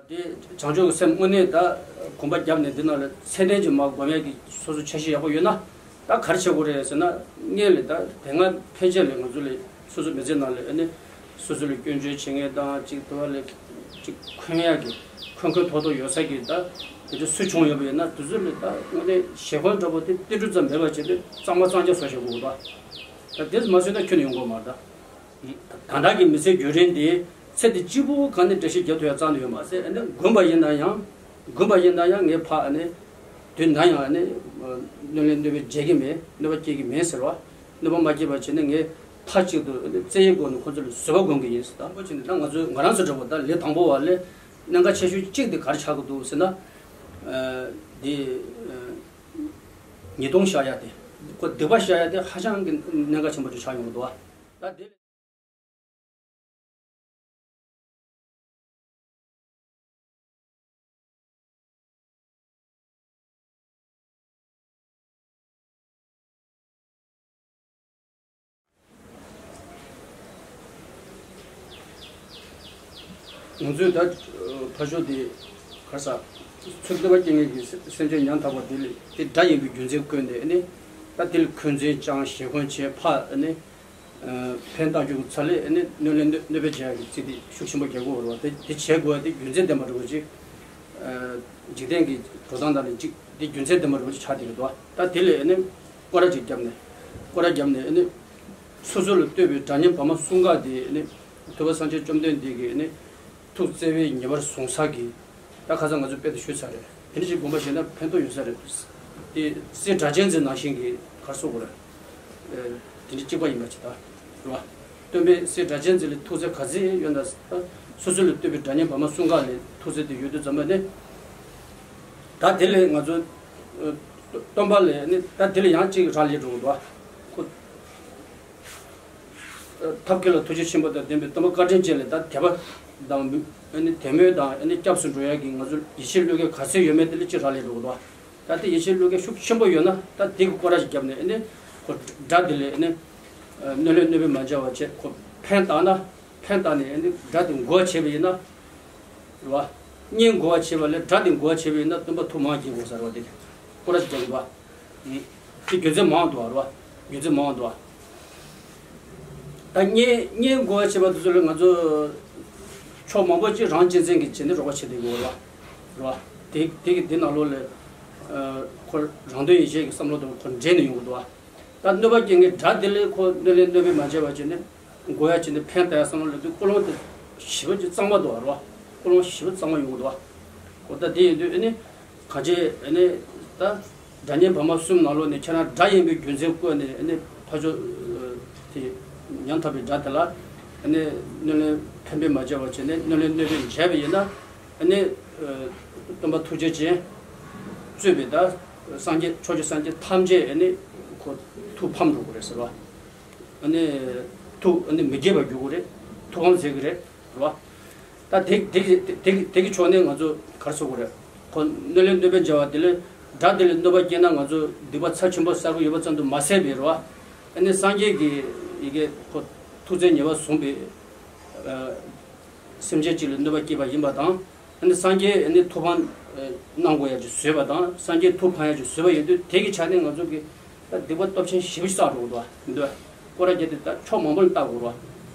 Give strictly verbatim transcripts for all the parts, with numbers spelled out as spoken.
དེ་བྱང་ཆུབ་ཀྱི་སེམས་དངོས་གནས་ད་གོམ་པ་བརྒྱབ་ནས་འདི་ནང་ལ་ཚད་ལྡན་གྱི་མ་སྒོམ་ཡག་གི་སོ་སོ་འཆར་གཞི་ཡག་པོ་ཡོད་ན། ད་ག་རེ་བྱེད་དགོས་རེད་ཟེར་ན། སྔོན་ལ་ད་དེ་སྔ་ཕན་ཆད་ལས་ང་ཚོ་ལས་སོ་སོ་མི་ཚེ་ནང་ལ་ཨ་ནི་སོ་སོ་ལ་སྐྱོན་བརྗོད་བྱེད་མཁན་དང་གཅིག་དུ་བ་ལ་གཅིག་འཁོན་ཡག་གི་འཁོན་འཁོན་ཐོག་ཐོག་ཡོད་ས་གི་ད་དེ་ཚོ་སུ་བྱུང་ཡོད་པ་ཡིན་ན། དེ་ཚོ་ལ་ད་དངོས་གནས་ཞེ་འཁོན་འདྲ་པོ་དེ་ཏིལ་འབྲུ་ཙམ་མེད་པ་བྱས་ཏེ་གཙང་མ་གཙང་རྐྱང་བཟོ་བྱེད་དགོས་པ། ད་དེ་མ་བཟོས་ན་ཁྱོན་ནས་ཡོང་གི་མ་རེད་ད། ད་ལྟ་གི་མི་ཚེའི་བརྒྱུད་རིམ་འདི་ཚེ་འདི་གཅིག་པུ་གང་ནས་བཀྲ་ཤིས་རྒྱབ་ཐུབ་ཡ་རྩ་ནས་ཡོད་མ་ཟད། ཨ་ནི་དགོན་པ་ཡིན་ན་ཡང་། དགོན་པ་ཡིན་ན་ཡང་ངས་ཕ་ཨ་ནི་དུས་ནམ་ཡང་ཨ་ནི་གནོད་ལན་གནོད་པ་བྱེད་ཀྱི་མེད། གནོད་པ་སྐྱེལ་གྱི་མེད་ཟེར་བ། གནོད་པ་མ་སྐྱེལ་བ་བྱས་ནས་ངས་མཐའ་གཅིག་ཏུ་ཨ་ནི་བརྩེ་ཡི་སྒོ་ནས་ཁོ་ཚོ་ལ་བཟོད་པ་སྒོམ་གྱི་ཡིན་ཟེར། དང་པོ་བྱས་ནས་ད་ང་ཚོ་ང་རང་ཚོ་འདྲ་པོ་ད་ལས་དང་པོ་བ་ལས་གནད་འགག་ཆེ་ཤོས་གཅིག་དེ་ག་རེ་ཆགས་ཀྱི་འདུག་ཟེར་ན། ཨ་འདི་ཨ་ཉེས་རྡུང་བཤགས་ཡ་དེ། ཁོ་སྡིག་པ་བཤགས་ཡ་དེ་ཧ་ཅང་གི་གནད་འགག་ཆེན་པོ་ཅིག་ཆགས་ཡོང་གི་འདུག་བ། ད་དེ། ང་ཚོས་ད་ཕ་ཤོ་དེ་ག་ས་ཚུར་སྟོན་པ་རྐྱེན་ངན་གྱི་སེམས་ཅན་ཉམ་ཐག་པ་དེ་ལ་དེ་དགྲ་ཡིན་པའི་རྒྱུ་མཚན་བཀོད་ནས་ནི། ད་དེ་ལ་འཁོན་འཛིན་བཅངས། ཞེ་འཁོན་བྱས། ཕ་ནི། ཕན་བཏགས་རྒྱུ་གི་ཚ་ལས་ནི་གནོད་ལན་གནོད་པ་བྱེད་ཡག་གི་རྩིས་དེ་ཤུགས་ཆེན་པོ་རྒྱག་དགོས་རེད་བ། དེ་དེ་བྱེད་དགོས་པ་དེ་རྒྱུ་མཚན་ལྡན་པ་འདྲ་བོ་ཅིག་འཇིག་རྟེན་གྱི་འགྲོ་སྟངས་དང་ནི་གཅིག་དེ་རྒྱུ་མཚན་ལྡན་པ་འདྲ་བོ་ཅིག་ཆགས་བསྡད་ཀྱི་འདུག་བ། ད་དེ་ལས་ནི་སྐོར་ར་ཅིག་བརྒྱབ་ནས། སྐོར་ར་བརྒྱབ་ནས་ནི་སོ་སོ་ལ་ལྟོས་པའི་དགྲ་གཉེན་བར་མ་གསུམ་ཀ་དེ་ནི་ཐུབ་པ་སངས་རྒྱས་བཅོམ་ལྡན་འདས་ཀྱིས་ནི། ཐུགས་བརྩེ་བས་ཉེ་བར་བཟུང་ས་གི། ད་ཁ་སང་ང་ཚོས་དཔེ་དེ་ཞུས་ཚར་རེད། དེ་འདྲ་ཞིག་སྒོམ་པ་བྱས་ན་ཕན་ཐོགས་ཡོད་ས་རེད། དེ་སྲས་སྒྲ་གཅན་འཛིན་ནང་བཞིན་གྱི་ག་རེ་ཟེར་དགོས་རེད། ཨེ། དེ་འདྲ་གཅིག་པ་ཡིན་པ་ཅིག་ད། རེད་བ། སྟོན་པས་སྲས་སྒྲ་གཅན་འཛིན་ལ་ཐུགས་བརྩེ་ག་ཚད་ཡོད་ན། ད་སོ་སོ་ལ་ལྟོས་པའི་དགྲ་གཉེན་བར་མ་གསུམ་ཀ་ལ་ཐུགས་བརྩེ་དེ་ཡོད་དུས་ཙམ་པ་ནི། ད་དེ་ལས་ང་ཚོ། ཨེ། སྟོན་པ་ལས་ནི་ད་དེ་ལས་ཡང་གཅིག་རག་ལས་འགྲོ་གི་འདུག་བ། ཁོ། ཐབས་མཁས་ལ་ཐུགས་རྗེ་ཆེན་པོ་དང་ལྡན་པའི་སྟོན་པ་བཀའ་དྲིན་ཅན་ལ་ད་དད་པ་དང་། ཨ་ནི་དད་མོས་དང་། ཨ་ནི་སྐྱབས་སུ་འགྲོ་ཡག་གི་ང་ཚོ་ཡིད་ཆེས་བློས་འགེལ་ག་ཚོད་ཡོད་མེད་དེ་ལ་ཅིག་རག་ལས་འགྲོ་གི་འདུག་ད་ལྟ་ཡིད་ཆེས་བློས་འགེལ་ཤུགས་ཆེན་པོ་ཡོད་ན། ད་དེ་གི་སྐོར་ར་ཞིག་བརྒྱབ་ནས། ཨ་ནི་ཁོ་དགྲ་དེ་ལ་ཨ་ནི་གནོད་ལན་གནོད་པ་མ་བྱ་བ་བྱས། ཁོ་ཕན་བཏགས་ན། ཕན་བཏགས་ནས་ཨ་ནི་དགྲ་དེ་མགོ་བ་བྱས་པ་ཡིན་ན། རེད་བ། གཉེན་མགོ་བ་བྱས་པ་ལས་དགྲ་དེ་མགོ་བ་བྱས་པ་ཡིན་ན་སྟོན་པ་ཐུགས་མང་བགྱིད་དགོས་ས་རེད་བ། དེ་སྐོར་ར་ཞིག་བརྒྱབ་འདུག་བ། དེ་རྒྱུ་མཚན་མང་འདུག་བ། རེད་བ། རྒྱུ་མཚན་མང་འདུག་བ། ད་གཉེན་གཉེན་མགོ་བ་བྱས་པ་དེ་ཚོ་ལ་ང་ཚོ་ཕྱོགས་མང་པོ་ཅིག་རང་གཅེས་འཛིན་གྱི་བྱས་ནས་རོགས་པ་བྱེད་བསྡད་ཀྱི་ཡོད་རེད་བ། རེད་བ། དེ་དེ་གི་དེ་ནང་ལོགས་ལ། ཨ། ཁོ་རང་དོན་ཡིད་བྱེད་ཀྱི་བསམ་བློ་དང་ཁོ་འདྲེས་ནས་ཡོང་གི་འདུག་བ། ད་གནོད་པ་སྐྱེལ་མཁན་དགྲ་དེ་ལ་ཁོ་གནོད་ལན་གནོད་པ་མ་བྱས་པ་བྱས་ནས་མགོ་ཡ་བྱས་ནས་ཕན་བཏགས་ཡ་བསམ་བློ་སླེབས་དུས། ཀུན་སློང་དེ་ཞེ་པོ་ཅིག་གཙང་མ་འདུག་བ། རེད་བ། ཀུན་སློང་ཞེ་པོ་གཙང་མ་ཡོང་གི་འདུག་བ། ཁོ་ད་དེ་ཡིན་དུས་ཨ་ནི། གང་ཅི་ཨ་ནི་ད་དགྲ་གཉེན་བར་མ་གསུམ་ནང་ལོགས་ནས་ཁྱེད་རང་དགྲ་ཡིན་པའི་རྒྱུ་མཚན་བཀོད་ནས། ཨ་ནི་ཕར་ཕྱོགས་དེ་ཉམ་ཐག་པའི་དགྲ་དེ་ལ་ཨ་ནི་གནོད་ལན་ཕན་པ་མ་བྱས་པ་བྱས་ནས་གནོད་ལན་གནོད་པ་བྱས་པ་ཡིན་ན། ཨ་ནི་སྟོན་པ་ཐུགས་རྗེ་ཅན་གཙོས་པའི་ད་སངས་རྒྱས། ཕྱོགས་བཅུའི་སངས་རྒྱས་ཐམས་ཅད་ཨ་ནི་ཁོ་ཐུགས་ཕམ་འགྲོ་གི་རེད་ཟེར་བ། ཨ་ནི་ཐུགས་ཨ་ནི་མི་དགྱེས་པར་འགྱུར་གི་རེད། ཐུགས་ཕམ་ཟེར་གི་རེད། རེད་བ། ད་དེ་དེ་དེ་དེ་གི་ཕྱོགས་ནས་ང་ཚོ་ག་རེ་ཟེར་དགོས་རེད། ཁོ་གནོད་ལན་གནོད་པ་བྱས་པ་དེ་ལ། དགྲ་དེ་ལ་གནོད་པ་སྐྱེལ་ན་ང་ཚོ་སྡིག་པ་ཚབས་ཆེན་པོ་བསགས་ཀྱི་ཡོད་པ་ཙམ་དུ་མ་ཟད་པའི། རེད་བ། ཨ་ནི་སངས་རྒྱས་ཀྱི་ཡ་གི་ཁོ་ཐུགས་བརྩེ་ཉེ་བར་བཟུང་བའི་ཨ་སེམས་ཅན་གཅིག་ལ་གནོད་པ་བསྐྱལ་བ་ཡིན་པ་དང་། ཨ་ནི་སངས་རྒྱས་ཨ་ནི་ཐུགས་ཕམ་ཨ་གནང་དགོས་ཡ་ཅིག་བཟོས་པ་དང་། སངས་རྒྱས་ཐུགས་ཕམ་ཡ་ཅིག་བཟོས་པ་ཡིན་དུས། དེ་གི་ཆ་ནས་ང་ཚོ་གི་ད་སྡིག་པ་སྟོབས་ཆེན་ཞེ་པོ་ཅིག་བསགས་འགྲོ་གི་འདུག་བ། འདུག་བ། སྐོར་ར་བརྒྱབ་དུས་ད་ཕྱོགས་མང་པོ་ལ་བལྟ་དགོས་རེད་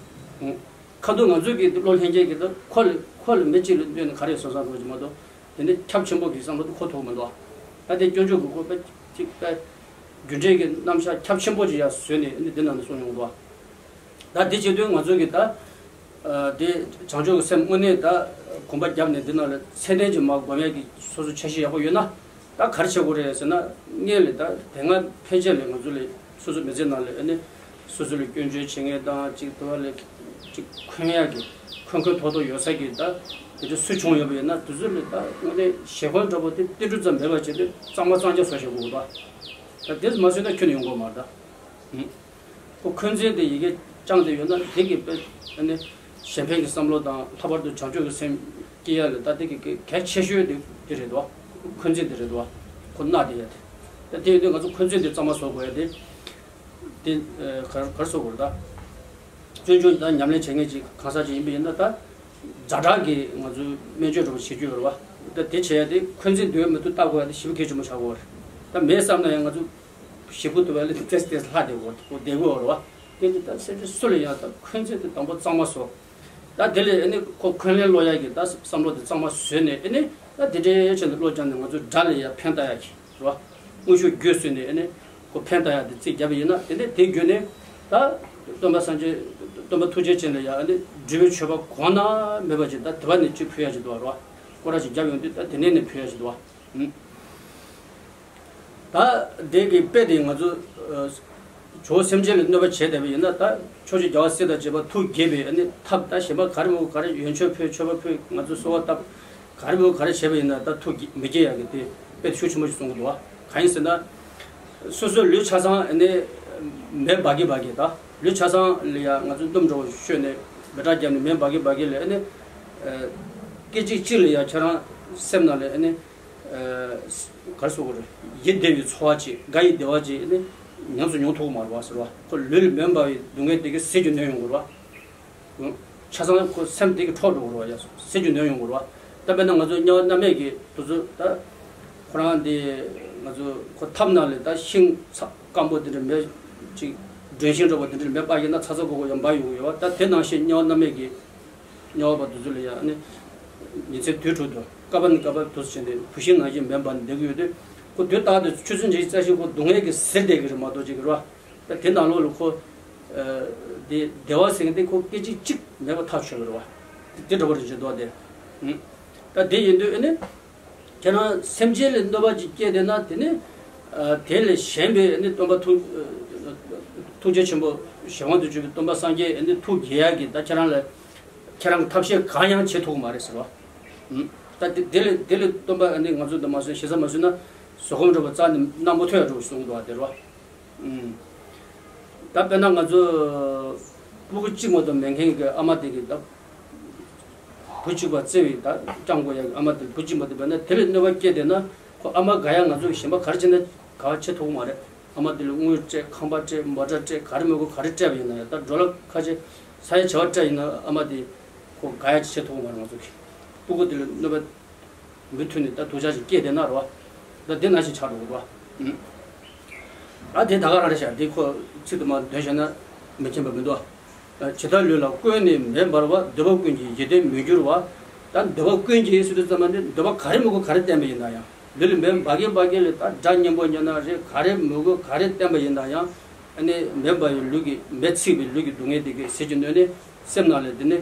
བ། ཁ་ཐུག་ང་ཚོས་ཀྱི་བློ་ལྷན་སྐྱེས་ཀྱི་ད་ཁོ་ལ་ཁོ་ལ་མི་གཅིག་ལ་ལྟོས་ནས་ག་རེ་བཟོ་བསམ་འགྲོ་གི་མ་གཏོགས། དེ་ནི་ཁྱབ་ཆེན་པོ་གི་བསམ་བློ་དེ་འཁོར་ཐུབ་མི་འདུག་ད་དེ་སྐྱོན་བརྗོད་ཀྱི་སྐོར་དཔེ་གཅིག་དཔེ་རྒྱུ་འབྲས་ཀྱི་རྣམ་གཞག་ཁྱབ་ཆེན་པོ་ཅིག་ཡར་བཟོས་ནས་ནི་འདི་ནང་ནས་གསུངས་ཡོང་གི་འདུག་ད་དེ་བྱེད་དུས་ང་ཚོ་གི་ད་དེ་བྱང་ཆུབ་ཀྱི་སེམས་དངོས་གནས་ད་གོམ་པ་བརྒྱབ་ནས་འདི་ནང་ལ་ཚད་ལྡན་གྱི་མ་སྒོམ་ཡས་ཀྱི་སོ་སོ་འཆར་གཞི་ཡག་པོ་ཡོད་ན། ད་ག་རེ་བྱེད་དགོས་རེད་ཟེར་ན། སྔོན་ལ་ད་དེ་སྔ་ཕན་ཆད་ལས་ང་ཚོ་ལས་སོ་སོ་མི་ཚེ་ནང་ལ་ཨ་ནི་སོ་སོ་ལ་སྐྱོན་བརྗོད་བྱེད་མཁན་དང་། གཅིག་དུ་བ་ལ་གཅིག་འཁོན་ཡག་གི་འཁོན་འཁོན་ཐོག་ཐོག་ཡོད་ས་གི་ད་དེ་ཚོ་སུ་བྱུང་ཡོད་པ་ཡིན་ན། དེ་ཚོ་ལ་ད་དངོས་གནས་ཞེ་འཁོན་འདྲ་པོ་དེ་ཏིལ་འབྲུ་ཙམ་མེད་པ་བྱས་ཏེ་གཙང་མ་གཙང་རྐྱང་བཟོ་བྱེད་དགོས་གི་ད། ད་དེ་ཚོ་མ་བཟོས་ན་ཁྱོན་ནས་ཡོང་གི་མ་རེད་ད། ཁོ་འཁོན་འཛིན་དེ་ཡི་གེ་བཅངས་ཏེ་ཡོད་ན། དེ་གི་དཔེ་ཨ་ནི་གཞན་ཕན་གྱི་བསམ་བློ་དང་། ལྷག་པར་དུ་བྱང་ཆུབ་ཀྱི་སེམས་སྐྱེ་ཡ་ལ་ད་དེ་གི་གལ་ཆེ་ཤོས་དེ་དེ་རེད་དོ། འཁོན་འཛིན་དེ་རེད་དོ། ཁོ་མནར་དེ་ཡ་དེ། ད་དེ་ཡིན་དུས་ང་ཚོ་འཁོན་འཛིན་དེ་གཙང་མ་བཟོ་དགོས་ཡ་དེ། དེ་གར་གར་བཟོ་དགོས་རེད་ད། སྐྱོན་བརྗོད་ད་ཉམས་ལེན་བྱེད་མཁན་ཅིག་གང་ཟག་ཅིག་ཡིན་པ་ཡིན་ན། ད་ ཛ་དྲག་གི་ང་ཚོའི་སྨན་བཅོས་འདྲ་པོ་བྱེད་རྒྱུ་ཡོད་རེད་བ། ད་དེ་བྱས་ཏེ་འཁོན་འཛིན་འདོད་མི་འདུག་ལྟ་དགོས་ཡ་དེ་ཞེ་པོ་གལ་ཆེན་པོ་ཆགས་ཀྱི་ཡོད་རེད། ད་མེད་བསམ་ན་ཡང་ང་ཚོ་ཞེ་པོ་འདུག་བ་ལས་ཏེས་ཏེས་ལྷག་བསྡད་དགོས་བསྡད་དགོས་ཡོད་རེད་བ། དེ་ནི་ད་སེམས་ཅན་སུ་ལ་ཡང་ད་འཁོན་འཛིན་དེ་དང་པོ་གཙང་མ་བཟོ། ད་དེ་ལས་ཨ་ནི་ཁོ་འཁོན་ལན་སློག་ཡ་གི་ད་བསམ་བློ་དེ་གཙང་མ་བཟོས་ནས་ཨ་ནི་ད་དེ་འདྲའི་ཆེད་དུ་བློ་སྦྱངས་ནས་ང་ཚོ་དགྲ་ལ་ཡ་ཕན་བཏགས་ཡ་གི་རེད་བ། དངོས་ཤུགས་བརྒྱུད་བཟོས་ནས་ཨ་ནི་ཁོ་ཕན་བཏགས་ཡ་དེ་རྩིས་བརྒྱབ་པ་ཡིན་ན་དེ་ནས་དེ་བརྒྱུད་ནས་ད་སྟོན་པ་སངས་རྒྱས་སྟོན་པ་ཐུགས་རྗེ་ཅན་ལ་ཡ་ཨ་ནི་སྒྲུབ་པའི་མཆོད་པ་གོང་ན་མེད་པ་ཅིག་ད་དེ་བ་ནས་ཅིག་ཕུལ་ཡ་ཅིག་འདུག་བ་རེད་བ། སྐོར་ར་ཅིག་བརྒྱབ་ཡོང་དུས་ད་དེ་ནས་ནས་ཕུལ་ཡ་ཅིག་འདུག་བ། ད་དེ་གི་དཔེ་དེ་ང་ཚོ་ཇོ་བོ་སེམས་ཅན་ལ་གནོད་པ་བྱས་བསྡད་པ་ཡིན་ན་ད་ཕྱོགས་བཅུའི་རྒྱལ་བ་སྲས་དང་བཅས་པ་ཐུགས་དགྱེས་པའི་ཨ་ནི་ཐབས་ད་གཞན་པ་ག་རེ་མོ་ག་རེ་ཡོན་མཆོད་ཕུལ་མཆོད་པ་ཕུལ་ང་ཚོ་གསོལ་བ་བཏབ་ག་རེ་མོ་ག་རེ་བྱས་པ་ཡིན་ན་ད་ཐུགས་དགྱེས་མི་དགྱེས་ཡ་གི་དེ་དཔེ་ཤུགས་ཆེན་པོ་ཞིག་གསུང་གི་འདུག་བ། གང་ཡིན་ཟེར་ན། སོ་སོའི་ལུས་ཆ་ཚང་ཨ་ནི་མེ་འབར་གི་འབར་གི་ད་ལུས་ཆ་ཚང་ལ་ཡ་ང་ཚོ་འདུམ་འགྲོ་ཤོད་ནས་མེ་སྲེག་བརྒྱབ་ནས་མེ་འབར་གི་འབར་གི་ལས་ཨ་ནི། སྐད་ཅིག་གཅིག་ལ་ཡ་ཁྱེད་རང་སེམས་ནང་ལ་ཨ་ནི། ག་རེ་ཟེར་དགོས་རེད། ཡིད་བདེ་བའི་ཚོར་བ་ཅིག་དགའ་ཡི་བདེ་བ་ཅིག་ནི་ཉམས་སུ་མྱོང་ཐུབ་ཀྱི་མ་རེད་བ་ཟེར་བ། ཁོ་ལུས་ལ་མེ་འབར་བའི་སྡུག་བསྔལ་དེ་གི་ཟིལ་གྱིས་གནོན་ཡོང་གི་རེད་བ། ཆ་ཚང་ཁོ་སེམས་དེ་གི་འཕྲོག་འགྲོ་གི་རེད་བ་ཡ། ཟིལ་གྱིས་གནོན་ཡོང་གི་རེད་བ། ད་དཔེར་ན་ང་ཚོ་དམྱལ་བ་མནར་མེད་ཀྱི་དུས་ཚོད་ད། ཁོ་རང་དེ་ང་ཚོ་ཁོ་ཐབ་ནང་ལ་ད་ཤིང་ཚ་སྐམ་པོ་དེ་འདྲ་མེ་ཅིག་སྒྲོན་ཤིང་འདྲ་པོ་དེ་འདྲ་མེ་སྤར་ཡིན་ན་ཚ་ཚ་གོ་གོ་ཡང་འབར་ཡོང་གི་ཡོད་བ། ད་དེ་ནང་བཞིན་དམྱལ་བ་མནར་མེད་ཀྱི། དམྱལ་བ་པ་དེ་ཚོ་ལ་ཡང་ནི། ཉིན་མཚན་དུས་དྲུག་ཏུ་སྐབས་ནས་སྐབས་དུས་སུ་ཕྱིན་ཏེ་བུད་ཤིང་ནང་བཞིན་མེ་འབར་ནས་བསྡད་ཀྱི་ཡོད་དུས། ཁོ་དུས་རྟག་ཏུ་ཆུ་ཚོད་ཉི་ཤུ་རྩ་བཞི་ཁོ་སྡུག་བསྔལ་གྱིས་གཟིར་བསྡད་ཀྱི་རེད་མ་གཏོགས་ཅིག་གི་རེད་བ། ད་དེ་ནང་ལོགས་ལ་ཁོ། དེ་བདེ་བ་ཟེར་མཁན་དེ་ཁོ་སྐད་ཅིག་གཅིག་མེད་པ་ཐག་ཆོད་པ་རེད་བ། དེ་འདྲ་པོ་རེད་བྱེད་འདུག་བ་དེ། ད་དེ་ཡིན་དུས་ཨ་ནི། ཁྱེད་རང་སེམས་ཅན་ལ་གནོད་པ་ཅིག་སྐྱེས་བསྡད་ན་དེ་ནི། དེ་ལས་གཞན་པའི་ཨ་ནི་སྟོན་པ་ཐུགས། ཐུགས་རྗེ་ཆེན་པོ་གཞན་དབང་དུ་གྱུར་པའི་སྟོན་པ་སངས་རྒྱས་ཨ་ནི་ཐུགས་དགྱེས་ཡག་གི་ད་ཁྱེད་རང་ལ། ཁྱེད་རང་གི་ཐབས་ཤེས་གང་ཡང་བྱེད་ཐུབ་ཀྱི་མ་རེད་ཟེར་བ། ད་དེ་དེ་ལས་དེ་ལས་སྟོན་པ་ཨ་ནི་ང་ཚོ་འདི་མ་བཟོད་ཞེ་ས་མ་བཟོད་ན་བཟོད་སྒོམ་འགྲོ་བ་རྩ་ནས་གནང་མ་ཐུབ་ཡག་འགྲོ་གསུངས་འདུག་བ་དེ་རེད་བ། ད་དཔེར་ན་ང་ཚོ་སྤུ་གུ་གཅིག་མ་གཏོགས་མེད་མཁན་གྱི་ཨ་མ་དེ་གི་ད་བུ་གཅིག་པ་བརྩེ་བའི་ད་སྐྱོང་དགོས་ཡག་གི་ཨ་མ་དེ་བུ་གཅིག་མ་གཏོགས་མེད་ན་དེ་ལས་གནོད་པ་སྐྱེས་བསྡད་ན་ཁོ་ཨ་མ་དགའ་ཡག་ང་ཚོ་གཞན་པ་ག་རེ་བྱས་ན་ག་བ་བྱེད་ཐུབ་ཀྱི་མ་རེད། ཨ་མ་དེ་ལ་དངུལ་སྤྲད་ཁང་པ་སྤྲད་མོ་ཊ་སྤྲད་ག་རེ་མི་དགོས་ག་རེ་སྤྲད་པ་ཡིན་ན་ཡང་ད་འགྲོ་ལ་ཁ་ཆེ་ས་ཡ་བྱ་བ་སྤྲད་ཡིན་ན་ཨ་མ་དེ་ཁོ་དགའ་ཡག་ཅིག་བྱེད་ཐུབ་ཀྱི་མ་རེད་ང་ཚོ་གི་སྤུ་གུ་དེ་ལ་གནོད་པ། མུ་མཐུད་ནས་ད་སྡུག་ཅག་ཅིག་སྐྱེས་བསྡད་ན་རེད་བ། ད་འདི་ནང་བཞིན་ཆགས་འགྲོ་གི་རེད་བ། ཨ་དེ་ད་ག་རང་རེད་ཤག་འདི་ཁོ་ཚིག་དུ་མ་འདོན་བྱས་ན་མི་མཁྱེན་པ་མི་འདུག་ཇི་ལྟར་ལུས་ལ་བཀོན་ནས་མེ་འབར་བ། འདོད་པ་ཀུན་གྱི་འཇིག་རྟེན་མི་འགྱུར་བ། ད་འདོད་པ་ཀུན་གྱི་ཟེར་དུས་ཙམ་པ་འདི་འདོད་པ་ག་རེ་མི་དགོས་ག་རེ་བསྟན་པ་ཡིན་ན་ཡང་། ལུས་ལ་མེ་འབར་གིན་འབར་གིན་ལ་ད་དགྲ་གཉེན་པོ་ཉན་ན་རེད་ག་རེ་མི་དགོས་ག་རེ་བསྟན་པ་ཡིན་ན་ཡང་། ཨ་ནི་མེ་འབར་བའི་ལུས་ཀྱི་མེ་ཚིག་པའི་ལུས་ཀྱི་སྡུག་བསྔལ་དེ་གའི་ཟིལ་གྱིས་གནོན་ནས་སེམས་ནང་ལ་དེ་ནི།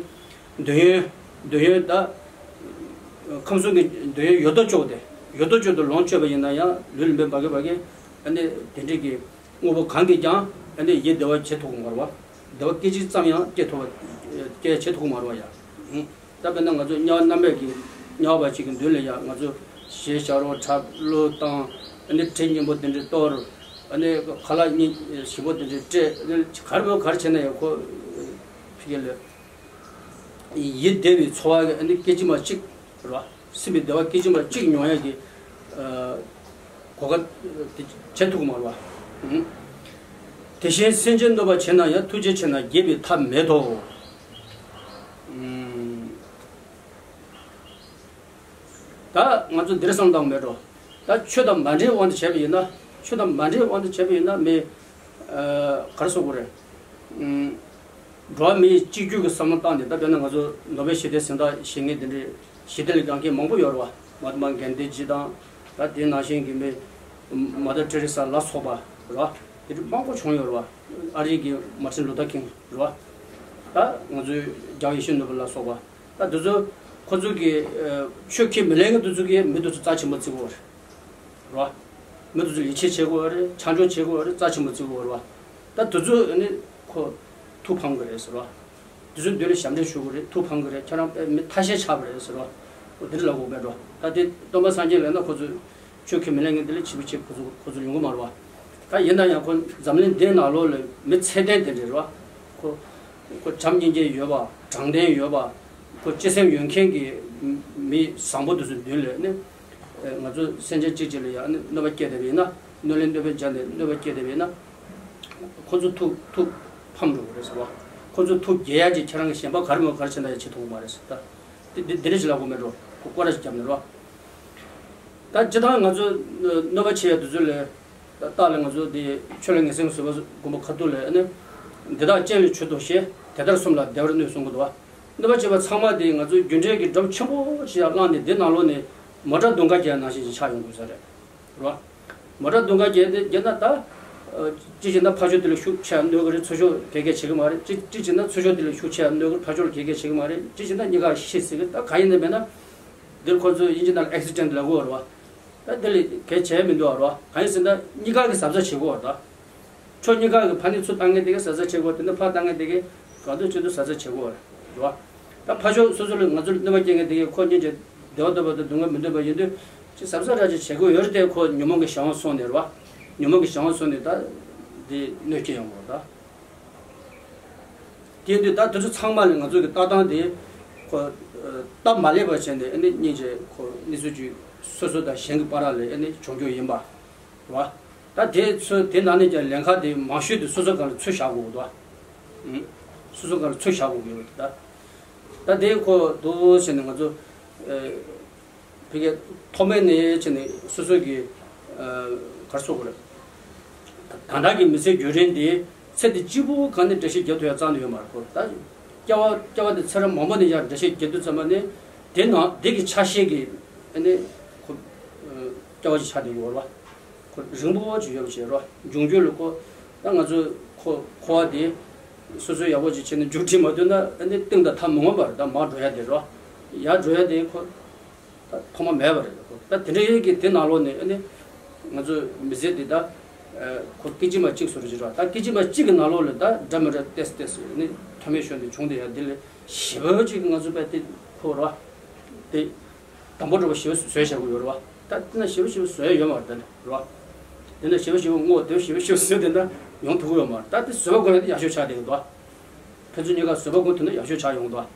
འདོད་ཡོན། འདོད་ཡོན་ད། ཁམས་གསུམ་གྱི་འདོད་ཡོན་ཡོད་དོ་ཅོག་སྟེ། ཡོད་དོ་ཅོག་ཏུ་ལོངས་སྤྱོད་པ་ཡིན་ན་ཡང་ལུས་ལ་མེ་འབར་གི་འབར་གི། ཨ་ནི་དེ་འདྲའི་གི་དངོས་པོ་གང་གིས་ཀྱང་ཨ་ནི་ཡིད་བདེ་བ་བྱེད་ཐུབ་ཀྱི་མ་རེད་བ། བདེ་བ་སྐད་ཅིག་ཙམ་ཡང་སྐྱེ་ཐུབ་པ། སྐྱེ་བྱེད་ཐུབ་ཀྱི་མ་རེད་བ་ཡ། ད་དཔེར་ན་ང་ཚོ་དམྱལ་བ་མནར་མེད་ཀྱི་དམྱལ་བ་པ་ཅིག་གི་མདུན་ལ་ཡ་ང་ཚོ་གཞས་ཤར་རོ་འཁྲབ་གླུ་བཏང་། ཨ་ནི་དྲི་སྙན་པོ་དེ་འདྲ་གཏོར། ཨ་ནི་ཁ་ལག་སྙན་ཞིམ་པོ་དེ་འདྲ་སྤྲད། ཨ་ནི་ག་རེ་མོ་ག་རེ་བྱས་ན་ཡང་ཁོ་ཕི་གེ་ལ། ཡིད་བདེ་བའི་ཚོར་བ་གི་ཨ་ནི་སྐད་ཅིག་མ་གཅིག་རེད་བ། སེམས་པའི་བདེ་བ་སྐད་ཅིག་མ་གཅིག་མྱོང་ཡ་གི་གོ་སྐབས་དེ་བྱེད་ཐུབ་ཀྱི་མ་རེད་བ། དེ་བཞིན་སེམས་ཅན་གནོད་པ་བྱེད་ན་ཡང་། ཐུགས་རྗེ་ཆེ་ན་བརྒྱལ་བའི་ཐབས་མེད་དོ། ད་ང་ཚོ་འདིར་བསམ་བཏང་མེད་འགྲོ། ད་ཆོས་དང་མ་འདྲེས་དབང་དུ་བྱས་པ་ཡིན་ན། ཆོས་དང་མ་འདྲེས་དབང་དུ་བྱས་པ་ཡིན་ན་མི། ག་རེ་ཟེར་དགོས་རེད། འགྲོ་བ་མིའི་གཅིག་གྱུར་གྱི་བསམ་བློ་བཏང་སྟེ་ད་དཔེར་ན་ང་ཚོ་ནོ་བེལ་ཞི་བདེའི་གཟེངས་རྟགས་བཞེས་མཁན་དེ་འདྲའི་ཞི་བདེ་ལ་དགའ་མཁན་མང་པོ་ཡོད་རེད་བ། མ་ཧཱ་ཏྨ་གན་དྷི་ཇི་དང་། ད་དེ་ནང་བཞིན་གྱི་མི། མ་དར་ཊེ་རེ་ས་ལ་སོགས་པ་རེད་བ། དེ་འདྲ་མང་པོ་བྱུང་ཡོད་རེད་བ། ཨ་རིའི་གི་མར་ཊིན་ལུ་ཐར་ཀིང་རེད་བ། ད་ང་ཚོའི་རྒྱལ་བ་ཡིད་བཞིན་ནོར་བུ་ལ་སོགས་པ། ད་དེ་ཚོ་ཁོ་ཚོ་གི་ཆོས་ཁས་མི་ལེན་མཁན་དེ་ཚོ་གིས་མི་དེ་ཚོ་རྩ་ཆེན་པོ་བརྩི་གི་ཡོད་རེད་བ། མི་དེ་ཚོ་ཡིད་ཆེས་བྱེད་དགོས་རེད། ཆ་འཇོག་བྱེད་དགོས་རེད། རྩ་ཆེན་པོ་བརྩི་གི་ཡོད་རེད་བ། ད་དེ་ཚོ་ནི་ཁོ་ཐུགས་ཕམ་གི་རེད་ཟེར་བ། དེ་ཚོའི་མདུན་ལ་ཞབས་འདྲེན་ཞུ་གི་རེད། ཐུགས་ཕམ་གི་རེད། ཁྱེད་རང་དཔེ་མི་ཐ་ཤལ་ཆགས་པ་རེད་ཟེར་བ། འོ་དེ་འདྲ་ལབ་དགོས་མེད་འགྲོ། ད་དེ་སྟོན་པ་སངས་རྒྱས་ལབ་ན་ཁོ་ཚོས་ཆོས་ཁས་མི་ལེན་མཁན་དེ་ལས་ཕྱི་པོ་ཆེ་ཁོ་ཚོ་ཁོ་ཚོ་ཡོང་གི་མ་རེད་བ། ད་ཡིན་ན་ཡང་ཁོ་འཛམ་གླིང་འདིའི་ནང་ལོགས་ལ་མི་ཚད་ལྡན་དེ་འདྲ་རེད་བ། ཁོ་ཁོ་བྱམས་སྙིང་རྗེ་ཡོད་པ། དྲང་བདེན་ཡོད་པ། ཁོ་སྤྱི་སེམས་ཡོད་མཁན་གྱི་མི་བཟང་པོ་དེ་ཚོའི་མདུན་ལ་ནི། ང་ཚོ་སེམས་ཅན་གཅིག་གཅིག་ལ་ཡང་ནི་གནོད་པ་སྐྱེལ་བསྡད་པ་ཡིན་ན། གནོད་ལན་གནོད་པའི་རྒྱ་ནས་གནོད་པ་སྐྱེལ་བསྡད་པ་ཡིན་ན། ཁོ་ཚོ་ཐུགས་ཐུགས་ཕམ་འགྲོ་གི་རེད་ཟེར་བ། ཁོ་ ཁོ་ཚོ་ཐུགས་དགྱེས་ཡ་ཅིག་ཁྱེད་རང་གི་གཞན་པ་ག་རེ་མོ་ག་རེ་བྱེད་ན་ཡ་བྱེད་ཐུབ་ཀྱི་མ་རེད་ཟེར། ད་དེ་དེ་དེ་འདྲ་ཞིག་ལབ་དགོས་མེད་འགྲོ། ཁོ་སྐོར་ར་ཞིག་བརྒྱབ་ནས་རོ། ད་སྤྱིར་བཏང་ང་ཚོ་གནོད་པ་བྱེད་ཡ་དེ་ཚོ་ལས། ད་ལྟ་ལ་ང་ཚོ་དེ་ཆོས་ལ་ངན་སེམས་བཟོད་པ་སྒོམ་པ་ཁ་ཐུག་ལས་ཨ་ནི། འདི་དག་རྐྱེན་ལས་བྱུང་དོ་ཞེས་དེ་ལྟར་གསུམ་ལ་བདེ་བར་གནོད་གསུང་གི་འདུག་བ། གནོད་པ་བྱེད་པ་ཚང་མ་དེ་ང་ཚོའི་རྒྱུ་འབྲས་ཀྱི་སྒྲུབ་ཆེན་པོ་ཞིག་ཡར་བླངས་ནས་དེ་ནང་ལོགས་ནས་མོ་ཊ་རྡུང་ཁ་རྒྱག་ནང་བཞིན་ཞིག་ཆགས་ཡོང་དགོས་ས་རེད། རོ། མོ་ཊ་རྡུང་ཁ་རྒྱག་དེ་རྒྱག་ན་ད། ཅི་བྱེད་ན་ཕ་ཆོས་དེ་ལ་ཤུགས་ཆེ་གནོད་གི་རེད། ཚུར་ཤོག་གེ་གེ་བྱེད་གི་མ་རེད། ཅི་ཅི་བྱེད་ན་ཚུར་ཤོག་དེ་ལ་ཤུགས་ཆེ་གནོད་གི་རེད། ཕ་ཆོས་ལ་གེ་གེ་བྱེད་གི་མ་རེད། ཅི་བྱེད་ན་གཉིས་ཀ་ཤི་སྲིད་གི། ད་ག་ཡིན་ནའི་མེད་ན། འདིར་ཁོ་ཚོས་དབྱིན་ཇི་ནང་ལ་ཨེག་སི་ཌེན་ཊི་ལབ་གོ་རེད་བ། ད་དེ་ལས་གལ་ཆེ་མི་འདུག་རེད་བ། གང་ཡིན་ཟེར་ན་གཉིས་ཀ་གི་གཟབ་གཟབ་བྱེད་དགོས་རེད་ད། ཕྱོགས་གཉིས་ཀ་གི་ཕ་ནི་ཚུར་བཏང་མཁན་དེ་གས་གཟབ་གཟབ་བྱེད་དགོས། དེ་ནས་ཕར་བཏང་མཁན་དེ་གས་ག་དུས་ཅི་དུས་གཟབ་གཟབ་བྱེད་དགོས་རེད་བ། ད་ཕ་ཕྱོགས་སོ་སོ་ལ་ང་ཚོར་གནོད་པ་སྐྱེལ་མཁན་དེ་གས་ཁོ་སྙིང་རྗེ་བདེ་བ་འདོད་པ་དང་སྡུག་བསྔལ་མི་འདོད་པ་ཡིན་དུས་ཅི་གཟབ་གཟབ་ར་ཅིག་བྱེད་དགོས་ཡོད་རེད་དེ། ཁོ་ཉོན་མོངས་ཀྱི་གཞན་དབང་སོང་ནས་རེད་བ། ཉོན་མོངས་ཀྱི་གཞན་དབང་སོང་ནས་ད་དེ་གནོད་སྐྱེལ་ཡོང་དགོས་རེད་ད། དེ་དུས་ད་དེ་ཚོ་ཚང་མ་ལ་ང་ཚོ་གི་ལྟ་སྟངས་དེ་ཁོ་སྟབས་མ་ལེགས་པ་བྱས་ནས་ཨ་ནི་སྙིང་རྗེ་ཁོ་གནས་ཚུལ་ཅིག་སོ་སོ་དང་གཞན་གྱི་བར་ལ་ཨ་ནི་བྱུང་རྒྱུ་ཡིན་པ་རེད་བ། ད་དེ་ཚོ་དེ་ནང་ནས་ཀྱང་ལན་ཁག་དེ་མང་ཤོས་དེ་སོ་སོ་སྒང་ལ་ཚུར་བཞག་དགོས་འདུག་བ། སོ་སོ་སྒང་ལ་ཚུར་བཞག་དགོས་ཀྱི་ཡོད་ད། ད་དེ་ཁོ་འདུག་ཟེར་ནས་ང་ཚོ། ཕ་གི་ཐོག་མའི་ནས་བྱས་ནས་སོ་སོ་གི་ག་རེ་ཟེར་དགོས་རེད། ད་ལྟ་གི་མི་ཚེ་རྒྱུན་རིང་འདི་ཚེ་འདི་གཅིག་པུ་གང་ནས་འགྲེལ་བཤད་རྒྱབ་ཐུབ་ཡ་རྩ་ནས་ཡོད་མ་རེད་ཁོ། ད་སྐྱེ་བ་སྐྱེ་བ་འདི་ཚེ་རབས་མང་པོ་ནས་ཡར་འགྲེལ་བཤད་རྒྱབ་དུས་ཙམ་པ་ནས་དེ་ནང་དེ་གི་ཆ་ཤས་ཀྱི་ཨ་ནི་ཁོ་སྐྱེ་བ་ཅིག་ཆགས་བསྡད་ཡོད་རེད་བ། ཁོ་རིང་པོ་ཅིག་ཡོད་པ་ཞིག་རེད་བ། འབྱུང་འགྱུར་ལ་ཁོ་ད་ང་ཚོས་ཁོ་འཁོར་བ་དེ་སོ་སོས་ཡག་པོ་ཅིག་བྱས་ནས་མཇུག་སྒྲིལ་མ་ཐུབ་ན་ཨ་ནི་སྟེང་དང་མཐའ་མི་མངོན་པ་རེད། ད་མར་འགྲོ་ཡ་དེ་རེད་བ། ཡར་འགྲོ་ཡ་དེ་ཁོ། ད་ཐོག་མ་མེད་པ་རེད། ད་དེ་འདྲའི་གི་དེ་ནང་ལོགས་ནས་ཨ་ནི་ང་ཚོ་མི་ཚེ་འདི་ད་ཁོ་སྐད་ཅིག་མ་གཅིག་བཟོ་འདྲ་ཅིག་རེད། ད་སྐད་ཅིག་མ་གཅིག་གི་ནང་ལོགས་ལ་ད་འདྲ་མི་འདྲ་ཏོག་ཙམ་ཏོག་ཙམ་ཨ་ནི་མཐོ་དམན་ཤོས་འདི་བྱུང་བསྡད་ཡ་འདི་ལ་ཞེ་པོ་ཅིག་ང་ཚོ་པས་དེ་ཁོ་རེད་བ། དེ་དང་པོ་འགྲོ་བ་ཞེ་པོ་བཟོས་བཞག་གི་ཡོད་རེད་བ། ད་དེ་ན་ཞེ་པོ་ཞེ་པོ་བཟོ་ཡ་ཡོད་མ་རེད་ད་རེད་བ། དེ་ན་ཞེ་པོ་ཞེ་པོ་བསྔོ་དེ་ཞེ་པོ་ཞེ་པོ་བཟོས་དེ་འདྲ་ཡོང་ཐུབ་ཀྱི་ཡོད་མ་རེད། ད་དེ་བཟོད་པ་སྒོམ་ཡ་དེ་ཡག་ཤོས་ཆགས་བསྡད་ཀྱི་འདུག་ཕན་ཚུན་གཉིས་ཀ་བཟོད་པ་སྒོམ་ཐུབ་ན་ཡག་ཤོས་ཆགས་ཡོང་འདུག་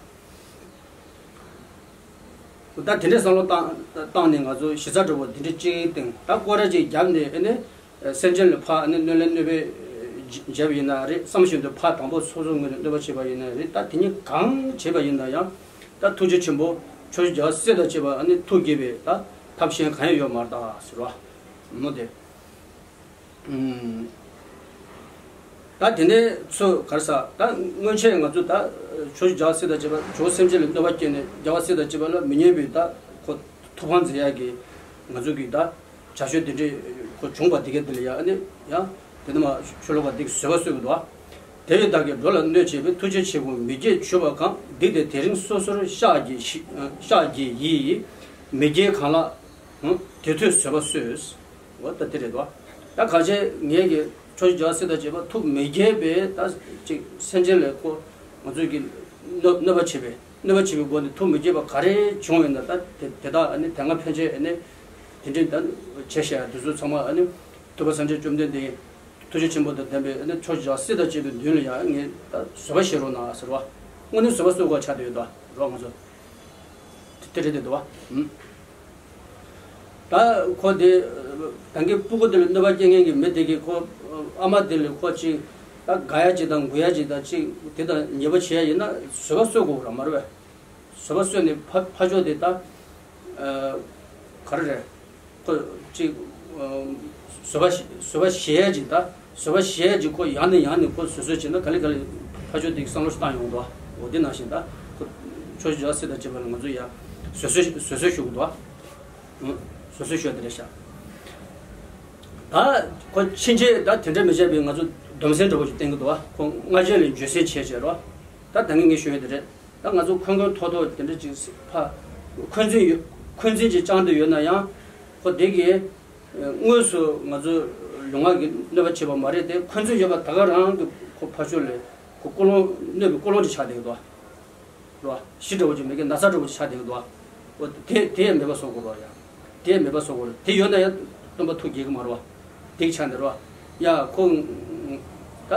ད་དེ་འདྲའི་བསམ་བློ་བཏང་བཏང་ནས་ང་ཚོ་གཞི་རྩ་འདྲ་བོ་དེ་འདྲའི་གཅིག་སྟེང་ད་སྐོར་ར་ཅིག་བརྒྱབ་ནས་ཨ་ནི་སེམས་ཅན་ལ་ཕར་ཨ་ནི་གནོད་ལན་གནོད་པའི་བྱས་པ་ཡིན་ན་རེད། བསམ་བཞིན་དུ་ཕར་དང་པོ་སོ་སོའི་ངོས་ནས་གནོད་པ་བྱས་པ་ཡིན་ན་རེད། ད་དེ་གཉིས་གང་བྱས་པ་ཡིན་ན་ཡང་ད་ཐུགས་རྗེ་ཆེན་པོ་ཕྱོགས་བཅུའི་རྒྱལ་བ་སྲས་དང་བཅས་པ་ཨ་ནི་ཐུགས་དགྱེས་པའི་ད་ཐབས་གཞན་གང་ཡང་ཡོད་མ་རེད་ད་ཟེར་བ་མོ་དེ། ད་དེ་ནས་ཚོ་ག་རེ་ཟ། ད་སྔོན་ཆད་ང་ཚོ་ད་ཕྱོགས་བཅུའི་རྒྱལ་བ་སྲས་དང་བཅས་པ་ཇོ་བོ་སེམས་ཅན་ལ་གནོད་པ་སྐྱེལ་ནས་རྒྱལ་བ་སྲས་དང་བཅས་པ་ལ་མི་སྙན་པའི་ད་ཁོ་ཐུགས་ཕམ་མཛད་ཡག་གི་ང་ཚོ་གི་ད་བྱ་སྤྱོད་དེ་འདྲའི་ཁོ་བྱུང་བ་དེ་ག་དེ་ལ་ཡ་ཨ་ནི་ཡ་དེ་ནས་མ་ཤོ་ལོ་ཀ་དེ་གི་བཟོད་པ་གསོལ་གི་འདུག་དེ་ཡི་བདག་གིས་འགྲོ་ལ་གནོད་བྱེད་པའི། ཐུགས་རྗེ་ཆེ་ཀུན་མི་དགྱེས་བྱུས་པ་གང་། སྡིག་དེ་དེ་རིང་སོ་སོར་བཤགས་ཀྱི་ཤིག་ཤགས་ཀྱི་ཡིས། མི་དགྱེས་གང་ལགས་དེ་མཐོལ་བཟོད་པ་གསོལ། འོ་ད་དེ་རེད་དོ། ད་གང་བྱས་ངེད་ཀྱི་ཕྱོགས་བཅུའི་རྒྱལ་བ་སྲས་དང་བཅས་པ་ཐུགས་མི་དགྱེས་པའི་ད་ཅིག་སེམས་ཅན་ལ་ཁོ་ང་ཚོས་ཀྱི་གནོད་གནོད་པ་བྱེད་པའི་གནོད་པ་བྱེད་པའི་སྒོ་ནས་ཐུགས་མི་དགྱེས་པ་ག་རེ་བྱུང་ཡོད་ན་ད་དེ་དེ་དག་ཨ་ནི་དེ་སྔ་ཕན་ཆད་ཨ་ནི་དེ་འདྲའི་ད་བྱས་བཞག་དེ་ཚོ་ཚང་མ་ཨ་ནི་ཐུབ་པ་སངས་རྒྱས་བཅོམ་ལྡན་འདས་ཐུགས་རྗེ་ཆེན་པོ་དང་ལྡན་པའི་ཨ་ནི་ཕྱོགས་བཅུའི་རྒྱལ་བ་སྲས་དང་བཅས་པའི་མདུན་ལ་ཡང་ངས་ད་བཟོད་པ་བཞེས་རོགས་གནང་ཟེར་བ། དངོས་གནས་བཟོད་པ་གསོལ་དགོས་ཆགས་བསྡད་ཡོད་དོ་རོགས་ང་ཚོ། དེ་རེད་དེ་འདུག་བ། ད་ཁོ་དེ་ད་གིན་སྤུ་གུ་དེ་ལ་གནོད་པ་སྐྱེལ་མཁན་གྱི་མི་དེ་གིས་ཁོ་ཨ་མ་དེ་ལ་ཁོ་ཅིག་ད་དགའ་ཡ་ཅིག་དང་མགུ་ཡ་ཅིག་དང་ཅིག་དེ་དང་ཉེས་པ་བྱེད་ཡ་ཡིན་ན་བཟོད་པ་གསོལ་དགོས་ར་མ་རེད་བས། བཟོད་པ་གསོལ་ནས་ཕ་ཕ་ཕྱོགས་དེ་ད་ག་རེ་རེད། ཁོ་ཅིག་བཟོད་པ་བཟོད་པ་བཞེས་ཡ་ཅིག་ད་བཟོད་པ་བཞེས་ཡ་ཅིག་ཁོ་ཡང་ནས་ཡང་ནས་ཁོ་བཟོད་གསོལ་བྱས་ན་ག་ལེ་ག་ལེ་ཕ་ཕྱོགས་དེ་གི་བསམ་བློ་ཞིག་བཏང་ཡོང་འདུག་འོ་དེ་ནང་བཞིན་ད་ཁོ་ཕྱོགས་བཅུའི་རྒྱལ་བ་སྲས་དང་བཅས་པ་ལ་ང་ཚོ་ཡ་བཟོད་གསོལ་བཟོད་གསོལ་ཞུ་གི་འདུག་བཟོད་གསོལ་ཞུ་ཡ་དེ་རེད་ཤག་ད་ཁོ་ཕྱིན་ཆད་ད་དེ་འདྲ་མི་བྱེད་པའི་ང་ཚོ་སྡོམ་སེམས་འདྲ་པོ་ཞིག་བསྟེན་གི་འདུག་བ། ཁོ་སྔ་རྗེས་ལ་འགྱོད་སེམས་བྱས་བྱས་རོ། ད་ད་ངས་ངས་ཞུ་ཡ་དེ་རེད། ད་ང་ཚོ་འཁོན་འཁོན་ཐོག་ཐོག་དེ་འདྲ་ཅིག་ཕ། འཁོན་འཛིན་ཡོད། འཁོན་འཛིན་ཅིག་བཅངས་བསྡད་ཡོད་ན་ཡང་། ཁོ་དེ་གིས་དངོས་སུ་ང་ཚོ་ལུས་ངག་གི་གནོད་པ་བྱེད་པ་མ་རེད་དེ། འཁོན་འཛིན་ཡོད་པ་ད་ག་རང་གི་ཁོ་ཕ་ཕྱོགས་ལས་ཁོ་ཀུན་སློང་གནོད་པའི་ཀུན་སློང་ཅིག་ཆགས་བསྡད་ཀྱི་འདུག་རོ། གཞི་འདྲ་བོ་ཅིག་མེད་ཀི་ན་ཚ་འདྲ་བོ་ཅིག་ཆགས་བསྡད་ཀྱི་འདུག་འོ་དེ་དེ་ཡང་མེད་པ་བཟོ་དགོས་རོ་ཡ། དེ་ཡང་མེད་པ་བཟོ་དགོས་རོ། དེ་ཡོད་ན་ཡང་སྟོན་པ་ཐུགས་དགྱེས་ཀྱི་མ་རེད་བ། དེ་གི་ཆ་འདི་རོ། ཡ་ཁོ། ད།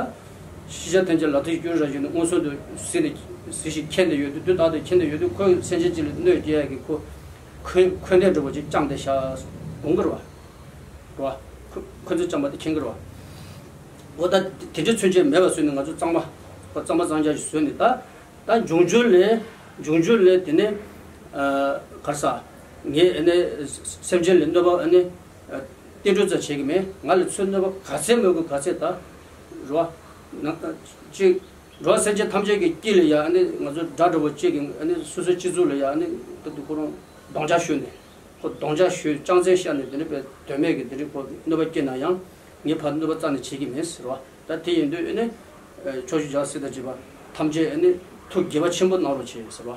ཤེས་བྱ་ཐམས་ཅད་ལག་མཐིལ་སྐྱུར་ར་བཞིན་དུ་མངོན་སུམ་དུ་གཟིགས་ནས་གཟིགས་ཤིང་མཁྱེན་ནས་ཡོད་དུས། དུས་རྟག་ཏུ་མཁྱེན་ནས་ཡོད་དུས་ཁོས་སེམས་ཅན་གཅིག་ལ་གནོད་སྐྱེལ་ཡ་གི་ཁོ། འཁོན་འཁོན་འདས་འདྲ་བོ་ཅིག་བཅངས་ཏེ་བཞག་དགོངས་ཀྱི་རེད་བ། རེད་བ། ཁོ་ཁོ་ཚོས་བཅངས་པ་དེ་མཁྱེན་གྱི་རེད་བ། འོ་ད་དེ་འདྲའི་ཚུན་ཆད་མེད་པ་བཟོས་ནས་ང་ཚོ་གཙང་མ། གཙང་མ་གཙང་རྐྱང་ཞིག་བཟོས་ནས་ད་ད་འབྱུང་འགྱུར་ལས་འབྱུང་འགྱུར་ལས་དེ་ནས་གར་ས་ངས་ཨ་ནི་སེམས་ཅན་ལ་གནོད་པ་ཨ་ནི་བསྟན་སྒྲུབ་ཙམ་བྱེད་ཀྱི་མེད། ང་ལ་ཚུར་གནོད་པ་ག་ཚད་མོས་གུ་ག་ཚད་ད་རོ་ན་ཅིག་འགྲོ་བ་སེམས་ཅན་ཐམས་ཅད་ཀྱི་དཀྱིལ་ལ་ཡ་ཨ་ནི་ང་ཚོ་དགྲ་འདྲ་བོ་གཅིག་གིས་ཨ་ནི་སོ་སོའི་སྤྱི་ཚོགས་ལ་ཡ་ཨ་ནི་ད་དུ་ཁོ་རང་གདོང་ཆ་ཤོར་ནས་ཁོ་གདོང་ཆ་ཤོར་ཅང་ཙེ་ཤ་ནས་དེ་འདྲ་པའི་དོན་མེད་ཀྱི་དེ་འདྲ་ཁོ་གནོད་པ་སྐྱེལ་ན་ཡང་ངས་ཕར་གནོད་པ་རྩ་ནས་བྱེད་ཀྱི་མེད་ཟེར་བ། ད་དེ་ཡིན་དུས་ཨ་ནི་ཕྱོགས་བཅུ་ཞག་སྲིད་དང་བཅས་པ་ཐམས་ཅད་ཨ་ནི་ཐུགས་དགྱེས་པ་ཆེན་པོ་གནང་རོགས་བྱེད་ཟེར་བ།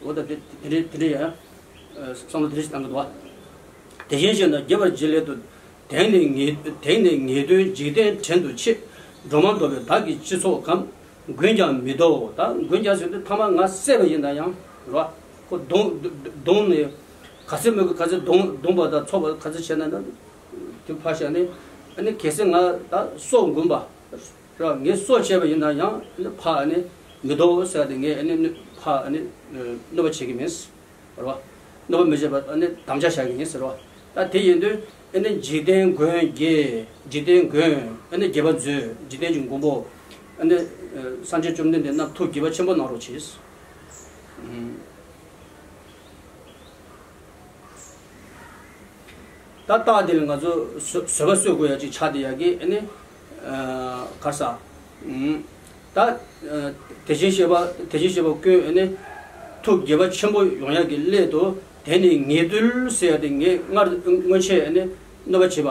འོ་ད་དེ་དེ་འདྲའི་དེ་འདྲའི་ཡང་བསམ་བློ་དེ་འདྲ་ཞིག་བཏང་གི་འདུག་བ། དེ་བཞིན་གཤེགས་ན་དགྱེས་པར་བགྱི་སླད་དུ། དེང་ནས་ངེས་དེང་ནས་ངེས་དོན་འཇིག་རྟེན་བྲན་དུ་ཆེ། འགྲོ་མང་འདོར་བའི་བདག་གི་སྤྱི་ཚོགས་ཁམས། མགོན་ཀྱང་མི་ལྡོག་ད་མགོན་ཀྱང་ཟེར་དུས་ཐ་མ་ང་བསད་པ་ཡིན་ན་ཡང་རོ། ཁོ་གདོང་གདོང་ནས་ག་ཚད་མོས་གུ་ག་ཚད་གདོང་གདོང་པ་དང་ཚོགས་པ་ག་ཚད་བྱས་ན་ན་དེ་ཕར་བཞག་ནས་ཨ་ནི་གལ་སྲིད་ང་ད་སྲོག་འགུམ་པ། ར་ངས་སྲོག་བཅད་པ་ཡིན་ན་ཡང་ཨ་ནི་ཕ་ཨ་ནི་མི་ལྡོག་ཟེར་ཏེ་ངས་ཨ་ནི་ཕ་ཨ་ནི་གནོད་པ་བྱེད་ཀྱི་མིན་ཟེར་བ། གནོད་པ་མི་བྱེད་པ་ཨ་ནི་དམ་བཅའ་བཞག་གི་ཡིན་ཟེར་བ། ད་དེ་ཡིན་དུས་ཨ་ནི་འཇིག་རྟེན་མགོན་དགྱེས། འཇིག་རྟེན་མགོན་ཨ་ནི་དགྱེས་པ་མཛོད། འཇིག་རྟེན་གྱི་མགོན་པོ་ཨ་ནི་སངས་རྒྱས་བཅོམ་ལྡན་འདས་རྣམས་ཐུགས་དགྱེས་པ་ཆེན་པོ་གནང་རོགས་གྱིས། ད་རྟགས་འདི་ལ་ང་ཚོ་བཟོད་བཟོད་པ་གསོས་དགོས་ཡ་ཅིག་ཆགས་བསྡད་ཡ་གི་ཨ་ནི་གར་ས་ད་དེ་བཞིན་གཤེགས་པ་དེ་བཞིན་གཤེགས་པ་ཀུན་ཨ་ནི་ཐུགས་དགྱེས་པ་ཆེན་པོ་ཡོང་ཡ་གི་སླད་དུ། དེ་ནི་ངེས་དོན་ཟེར་ཡ་དེ་ངས་སྔར་སྔོན་ཆད་ཨ་ནི་གནོད་པ་བྱེད་པ་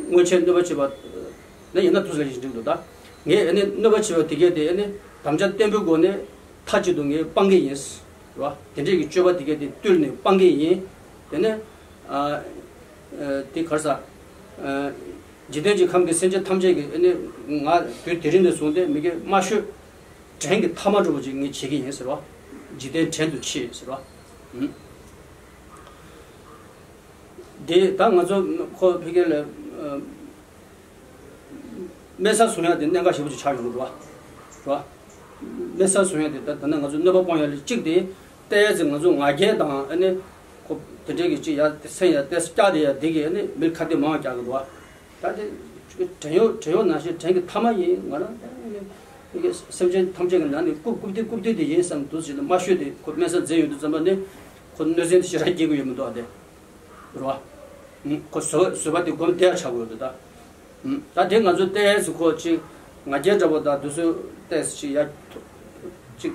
སྔོན་ཆད་གནོད་པ་བྱེད་པ་ན་ཡིན་ན་དུས་ལ་ཞིག་འགྲིག་འདུག་ད་ངས་ཨ་ནི་གནོད་པ་བྱེད་པ་དེ་གས་དེ་ཨ་ནི་དམ་བཅའ་བརྟན་པོའི་སྒོ་ནས་མཐའ་གཅིག་ཏུ་ངས་སྤང་གི་ཡིན། རེད་བ། དེ་འདྲས་ཀྱི་སྤྱོད་པ་དེ་གས་དེ་བཏུལ་ནས་སྤང་གི་ཡིན། དེ་ནས་ཨ་ཨ་དེ་གར་ས་ཨ་འཇིག་རྟེན་གྱི་ཁམས་ཀྱི་སེམས་ཅན་ཐམས་ཅད་ཀྱི་ཨ་ནི་ང་དུས་དེ་རིང་ནས་བཟུང་སྟེ་མི་དགེ་དམའ་ཤོས་བྲན་གྱི་ཐ་མ་འདྲ་བོ་ཅིག་ངས་བྱེད་ཀྱི་ཡིན་ཟེར་བ། འཇིག་རྟེན་བྲན་དུ་ཆེ་ཟེར་བ། ཨུམ། དེ་ད་ང་ཚོ་ཁོ་ཕ་གི་ལ་ཨ་དམན་ས་བཟུང་ཡ་དེ་གནད་འགག་ཞེ་པོ་ཅིག་ཆགས་ཡོང་གི་རེད་བ། རེད་བ། དམན་ས་བཟུང་ཡ་དེ་ད་ད་ནི་ང་ཚོ་གནོད་པ་སྤོང་ཡ་ལ་གཅིག་དེ་ཏོག་ཙམ་ང་ཚོ་ང་རྒྱལ་དང་ཨ་ནི་ཁོ་དེ་འདྲས་ཀྱི་ཅིག་ཡ་སེམས་ཡ་ཏོག་ཙམ་བཀྱག་དེ་ཡ་དེ་གི་ཨ་ནི་མི་ཁ་གཏད་མང་བ་རྒྱག་གི་འདུག་བ། ད་དེ་བྲན་གཡོག་བྲན་གཡོག་ནང་བཞིན་བྲན་གྱི་ཐ་མ་ཡིན། ང་རང་ད་ཨ་ནི་ཕ་གི་སེམས་ཅན་ཐམས་ཅད་ཀྱི་ནང་ནས་རྐུབ་རྐུབ་སྟེ་རྐུབ་སྟེ་དེ་ཡིན་བསམ་འདུག་ཟེར་ནས་དམའ་ཤོས་དེ་ཁོ་དམན་ས་འཛིན་ཡོང་དུས་ཙམ་པ་ནི་ཁོ་གནོད་སེམས་དེ་ཞེ་དྲག་སྐྱེ་གི་ཡོད་མི་འདུག་ཨ་དེ། རེད་བ། ཁོ་བཟོད་པ་བཟོད་པ་དེ་སྒོམ་བདེ་བ་ཆགས་དགོས་འདུག་ད། ད་དེ་ང་ཚོ་ཏོག་ཙམ་ཁོ་ཅིག་ང་རྒྱལ་འདྲ་པོ་དང་དུས་ཚོད་ཏོག་ཙམ་ཅིག་ཡ་ཅིག་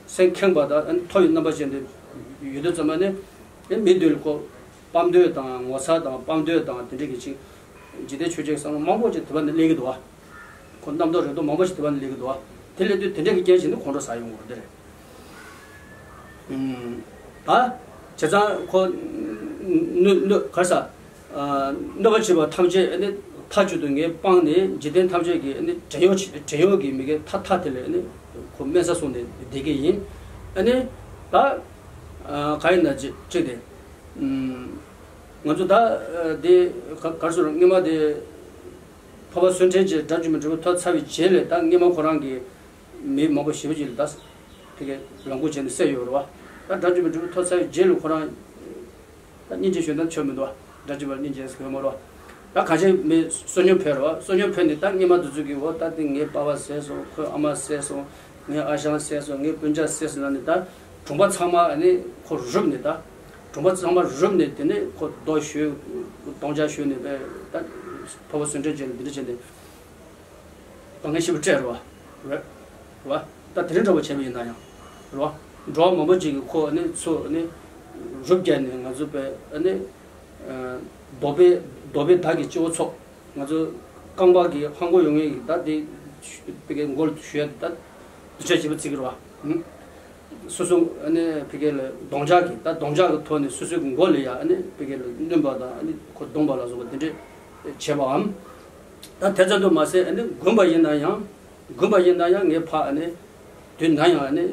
སེམས་ཁེངས་པ་དང་ཨ་ནི་མཐོ་བའི་རྣམ་པ་ཅན་དེ་ཡོད་དུས་ཙམ་པ་ནི་ཨེ་མི་འདུལ་ཁོ་སྤམ་འདོད་དང་ངོ་ཚ་དང་སྤམ་འདོད་དང་དེ་འདྲ་གི་ཅིག་འཇིག་རྟེན་ཆོས་བརྒྱད་བསམ་བློ་མང་པོ་ཅིག་དེ་བ་ནི་སླེབས་ཀྱི་འདུག་བ། ཁོ་རྣམ་རྟོག་རེ་དོགས་མང་པོ་ཞིག་དེ་བ་ནི་སླེབས་ཀྱི་འདུག་བ། དེ་སླེབས་དུས་དེ་འདྲ་གི་རྐྱེན་བྱས་ནས་ཁོང་ཁྲོ་ཟ་ཡོང་གི་རེད། ད་བྱས་ཙང་ཁོ་གནོད་གནོད་གར་ས་གནོད་པ་བྱེད་པ་ཐམས་ཅད་ནི་མཐའ་གཅིག་ཏུ་ངས་སྤངས་ནས་འཇིག་རྟེན་ཐམས་ཅད་ཀྱི་ནི་བྲན་གཡོག་བྲན་གཡོག་གི་མི་གའི་མཐའ་མཐའ་དེ་ལ་ནི་ཁོ་དམན་ས་སོང་ནས་བསྡད་ཀྱི་ཡིན། ཨ་ནི་ད་ག་ཡིན་ན་ཅིག་ཅིག་དེ་ང་ཚོ་ད་དེ་གར་སོང་སྔོན་མ་དེ། འཕགས་པ་སོར་ཕྲེང་ཅན་དགྲ་བཅོམ་པའི་འབྲས་བུ་ཐོབ་ཚར་བའི་རྗེས་ལ་ད་སྔོན་མ་ཁོ་རང་གི་མི་མང་པོ་ཞེ་པོ་ཅིག་ལ་ད་ཕ་གིར་ལམ་ཁུར་བྱས་ནས་བསད་ཡོད་རེད་བ། ད་དགྲ་བཅོམ་པའི་འབྲས་བུ་ཐོབ་ཚར་བའི་རྗེས་ལ་ཁོ་རང་ད་སྙིང་རྗེ་ཞུ་ན་ཆོ་མི་འདུག་བ། དགྲ་བཅོམ་པ་སྙིང་རྗེ་ཟེར་གི་ཡོད་མ་རེད་བ། ད་གང་ཅི་མི་བསོད་སྙོམས་ཕེབས་རེད་བ། བསོད་སྙོམས་ཕེབས་ནས་ད་སྔོན་མ་དེ་ཚོ་གི་འོ་ད་དེ་ངའི་པ་ཕ་བསད་སོང་། ཁོའི་ཨ་མ་བསད་སོང་། ངའི་ཨ་ཞང་བསད་སོང་། ངའི་སྤུན་ཀྱག་བསད་སོང་ལབ་ནས་ད་གྲོང་པ་ཚང་མ་ཨ་ནི་ཁོ་རུབ་ནས་ད། གྲོང་པ་ཚང་མ་རུབ་ནས་དེ་ནས་ཁོ་རྡོ་གཞུས་སྟོང་ཆ་གཞུས་ནས་པས་ད་འཕགས་པ་སོར་ཕྲེང་ཅན་ལ་འདི་འདྲ་བྱས་ནས་དཀའ་ངལ་ཞེ་པོ་སྤྲད་རེད་བ། རེད་བ། ད་དེ་རིང་འདྲ་བོ་བྱས་པ་ཡིན་ན་ཡང་རེད་བ། འགྲོ་བ་མང་པོ་ཅིག་གིས་ཁོ་ཨ་ནི་ཚུར་ཨ་ནི་རུབ་བརྒྱབ་ནས་ང་ཚོ་པས་ཨ་ནི་གདོལ་པའི་གདོལ་པའི་བདག་གི་སྤྱི་བོ་ཚོགས། ང་ཚོ་རྐང་པ་གི་ཧང་གོ་ཡོང་ངེས་ཀྱི་ད་དེ་ཕ་གིའི་མགོ་ལ་གཞུ་ཡ་དེ་ད་འདི་ཆ་ཞིབ་པ་བརྩི་གི་རེད་བ། སོ་སོ་ཨ་ནི་ཕ་གི་ལ་གདོང་ལྕག་གི་ད་གདོང་ལྕག་གི་ཐོག་ནས་སོ་སོའི་མགོ་ལ་ཡ་ཨ་ནི་ཕ་གི་ལ་བསྣུན་པ་དང་ཨ་ནི་ཁོ་རྡུང་པ་ལ་སོགས་པ་དེ་འདྲས་བྱས་པའམ། ད་དེ་ཙམ་དུ་མ་ཟད་ཨ་ནི་དགུན་པ་ཡིན་ན་ཡང་དགུན་པ་ཡིན་ན་ཡང་ངའི་ཕ་ཨ་ནི་དུས་ན་ཡང་ཨ་ནི་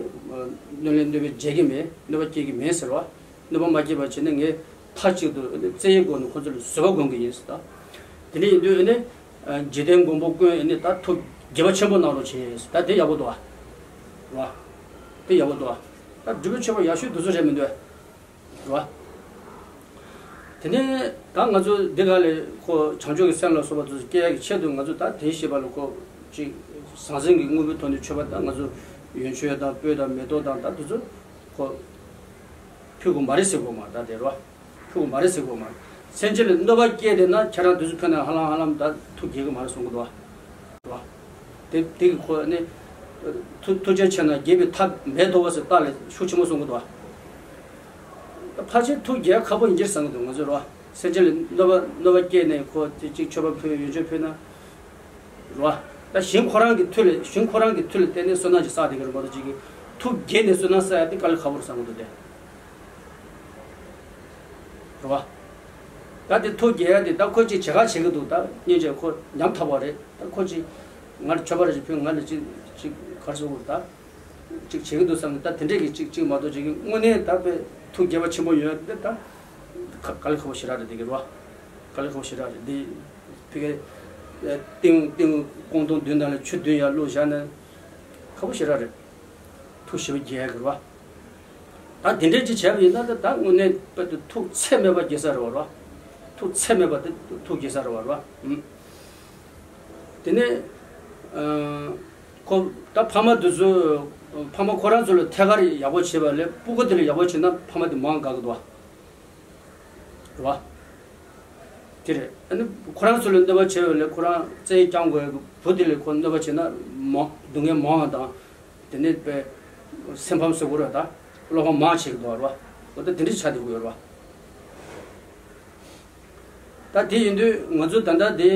གནོད་ལན་གནོད་པ་བྱེད་ཀྱི་མེད། གནོད་པ་སྐྱེལ་གྱི་མེད་ཟེར་བ། གནོད་པ་མ་སྐྱེལ་བ་བྱས་ན་ངས་མཐའ་གཅིག་ཏུ་བཙན་གཡེམ་སྒོ་ནས་ཁོ་ཚོ་ལ་བཟོད་པ་སྒོམ་གྱི་ཡིན་ཟེར། ད་དེ་འདྲ་ཡིན་དུས་ཨ་ནི་འཇིག་རྟེན་མགོན་པོ་ཀུན་ཨ་ནི་ད་ཐུགས་དགྱེས་པ་ཆེན་པོ་གནང་རོགས་བྱེད་ཟེར། ད་དེ་ཡག་པོ་འདུག་ཨ། རེད་བ། དེ་ཡག་པོ་འདུག་ཨ། ད་སྒྲུབ་པའི་མཆོད་པ་ཡག་ཤོས་དེ་ཚོ་རེད་མི་འདུག་ཨ། རེད་བ། དེ་ནས་ད་ང་ཚོ་འདི་ག་ལས་ཁོ་བྱང་ཆུབ་ཀྱི་སེམས་ལ་སོགས་པ་དེ་ཚོ་སྐྱེ་ཡག་གི་ཆེད་དུ་ང་ཚོ་ད་དེའི་ཤེས་པ་ལ་ཁོ་ཅིག་ ཟང་ཟིང་གི་དངོས་པོའི་ཐོག་ནས་མཆོད་པ་དང་། ང་ཚོ་ཡོན་མཆོད་དང་སྤོས་དང་མེ་ཏོག་དང་ད་དེ་ཚོ་ཁོ་ཕུལ་དགོས་མ་རེད་ཟེར་གོ་མ་རེད། ད་དེ་རེད་བ། ཕུལ་དགོས་མ་རེད་ཟེར་གོ་མ་རེད། སེམས་ཅན་ལ་གནོད་པ་སྐྱེལ་བསྡད་ན་ཁྱེད་རང་དེ་ཚོ་ཕུལ་ན་ཧ་ལམ་ཧ་ལམ་ད་ཐུགས་དགྱེས་གི་མ་རེད་གསུང་གི་འདུག་བ། རེད་བ། དེ་དེ་གི་ཁོ་ནི་ཐུགས་ཐུགས་རྗེ་ཆེ་ན་དགྱེས་པའི་ཐབས་མེད་དོ་བ་ཟེར་རྟགས་ལས་ཤུགས་ཆེན་པོ་གསུང་གི་འདུག་བ། ད་ཕལ་ཆེར་ཐུགས་དགྱེས་ཁག་པོ་ཡིན་གྱི་རེད་བསམ་གི་འདུག་ང་ཚོས་རེད་བ། སེམས་ཅན་ལ་གནོད་པ་གནོད་པ་སྐྱེལ་ནས་ཁོ་དེ་གཅིག་མཆོད་པ་ཕུལ་ཡོན་མཆོད་ཕུལ་ན། རེད་བ། ད་ཞིང་ཁོ་རང་གི་མཐུ་ལ་ཞིང་ཁོ་རང་གི་མཐུ་ལ་བརྟེན་ནས་བསོད་ནམས་ཅིག་བསགས་བསྡད་ཀྱི་རེད་མ་གཏོགས་ཅིག་གིས་ཐུགས་དགྱེས་ནས་བསོད་ནམས་བསགས་ཡ་དེ་དཀའ་ལས་ཁག་པོ་རེད་བསམ་གི་འདུག་སྟེ། རེད་བ། ད་དེ་ཐུགས་དགྱེས་ཡ་དེ་ད་ཁོ་ཅིག་བྱེད་ཁ་བྱེད་ཀྱི་འདུག་ད་སྙིང་རྗེ་ཁོ་ཉམ་ཐག་པ་རེད། ད་ཁོ་ཅིག་ང་ལ་མཆོད་པ་རེ་ཞིག་ཕུལ། ང་ལ་ཅིག་ཅིག་ག་རེ་ཟེར་དགོས་རེད། ད་ཅིག་བྱེད་ཀྱི་འདུག་བསམ་ནས་ད་དེ་འདྲས་ཀྱི་ཅིག་ཅིག་མ་གཏོགས་ཅིག་གིས་དངོས་གནས་ད་དཔེ་ཐུགས་དགྱེས་པ་ཆེན་པོ་ཡོད་དེ། ད་དཀའ་ལས་ཁག་པོ་ཞེ་དྲག་རེད་དེ་གི་རེད་བ། དཀའ་ལས་ཁག་པོ་ཞེ་དྲག་རེད་དེ། ཕ་གི་ཏིང་ཏིང་ཀོང་ཏུང་བདུན་དང་ལ་ཆུ་བདུན་ཡར་བླུགས་བཞག་ན་ཁག་པོ་ཞེ་དྲག་རེད། ཐུགས་ཞེ་པོ་དགྱེས་ཡ་གི་རེད་བ། ད་དེ་འདྲས་ཅིག་བྱས་པ་ཡིན་ན་ད་ད་དངོས་གནས་དཔེ་དུ་ཐུགས་ཚད་མེད་པ་དགྱེས་ས་རེད་བ། རེད་བ། ཐུགས་ཚད་མེད་པ་དེ་ཐུགས་དགྱེས་ས་རེད་བ། རེད་བ། ཨུམ། དེ་ནས་ཨ་ཁོ་ད་ཕ་མ་དེ་ཚོ་ཕ་མ་ཁོ་རང་ཚོ་ལ་ཐད་ཀར་ཡག་པོ་བྱེད་པ་ལས་སྤུ་གུ་དེ་ལ་ཡག་པོ་བྱེད་ན་ཕ་མ་དེ་མང་དགའ་གི་འདུག་བ། རེད་བ། དེ་རེད། ཨ་ནི་ཁོ་རང་ཚོ་ལ་གནོད་པ་བྱས་པ་ལས་ཁོ་རང་བཙན་བཀྱག་དགོས་ཡག་གི་བུ་དེ་ལ་ཁོ་གནོད་པ་བྱས་ན་མང་སྡུག་བསྔལ་མང་བ་དང་། དེ་ནས་དཔེ་སེམས་ཕམ་བཟོ་དགོས་རེད། ད་བློ་ཕམ་མང་བྱེད་ཀྱི་འདུག་བ། རེད་བ། འོ་ད་དེ་འདྲ་ཆགས་བསྡད་དགོས་ཡོད་རེད་བ། ད་དེ་ཡིན་དུས་ང་ཚོ་ད་ལྟ་དེ་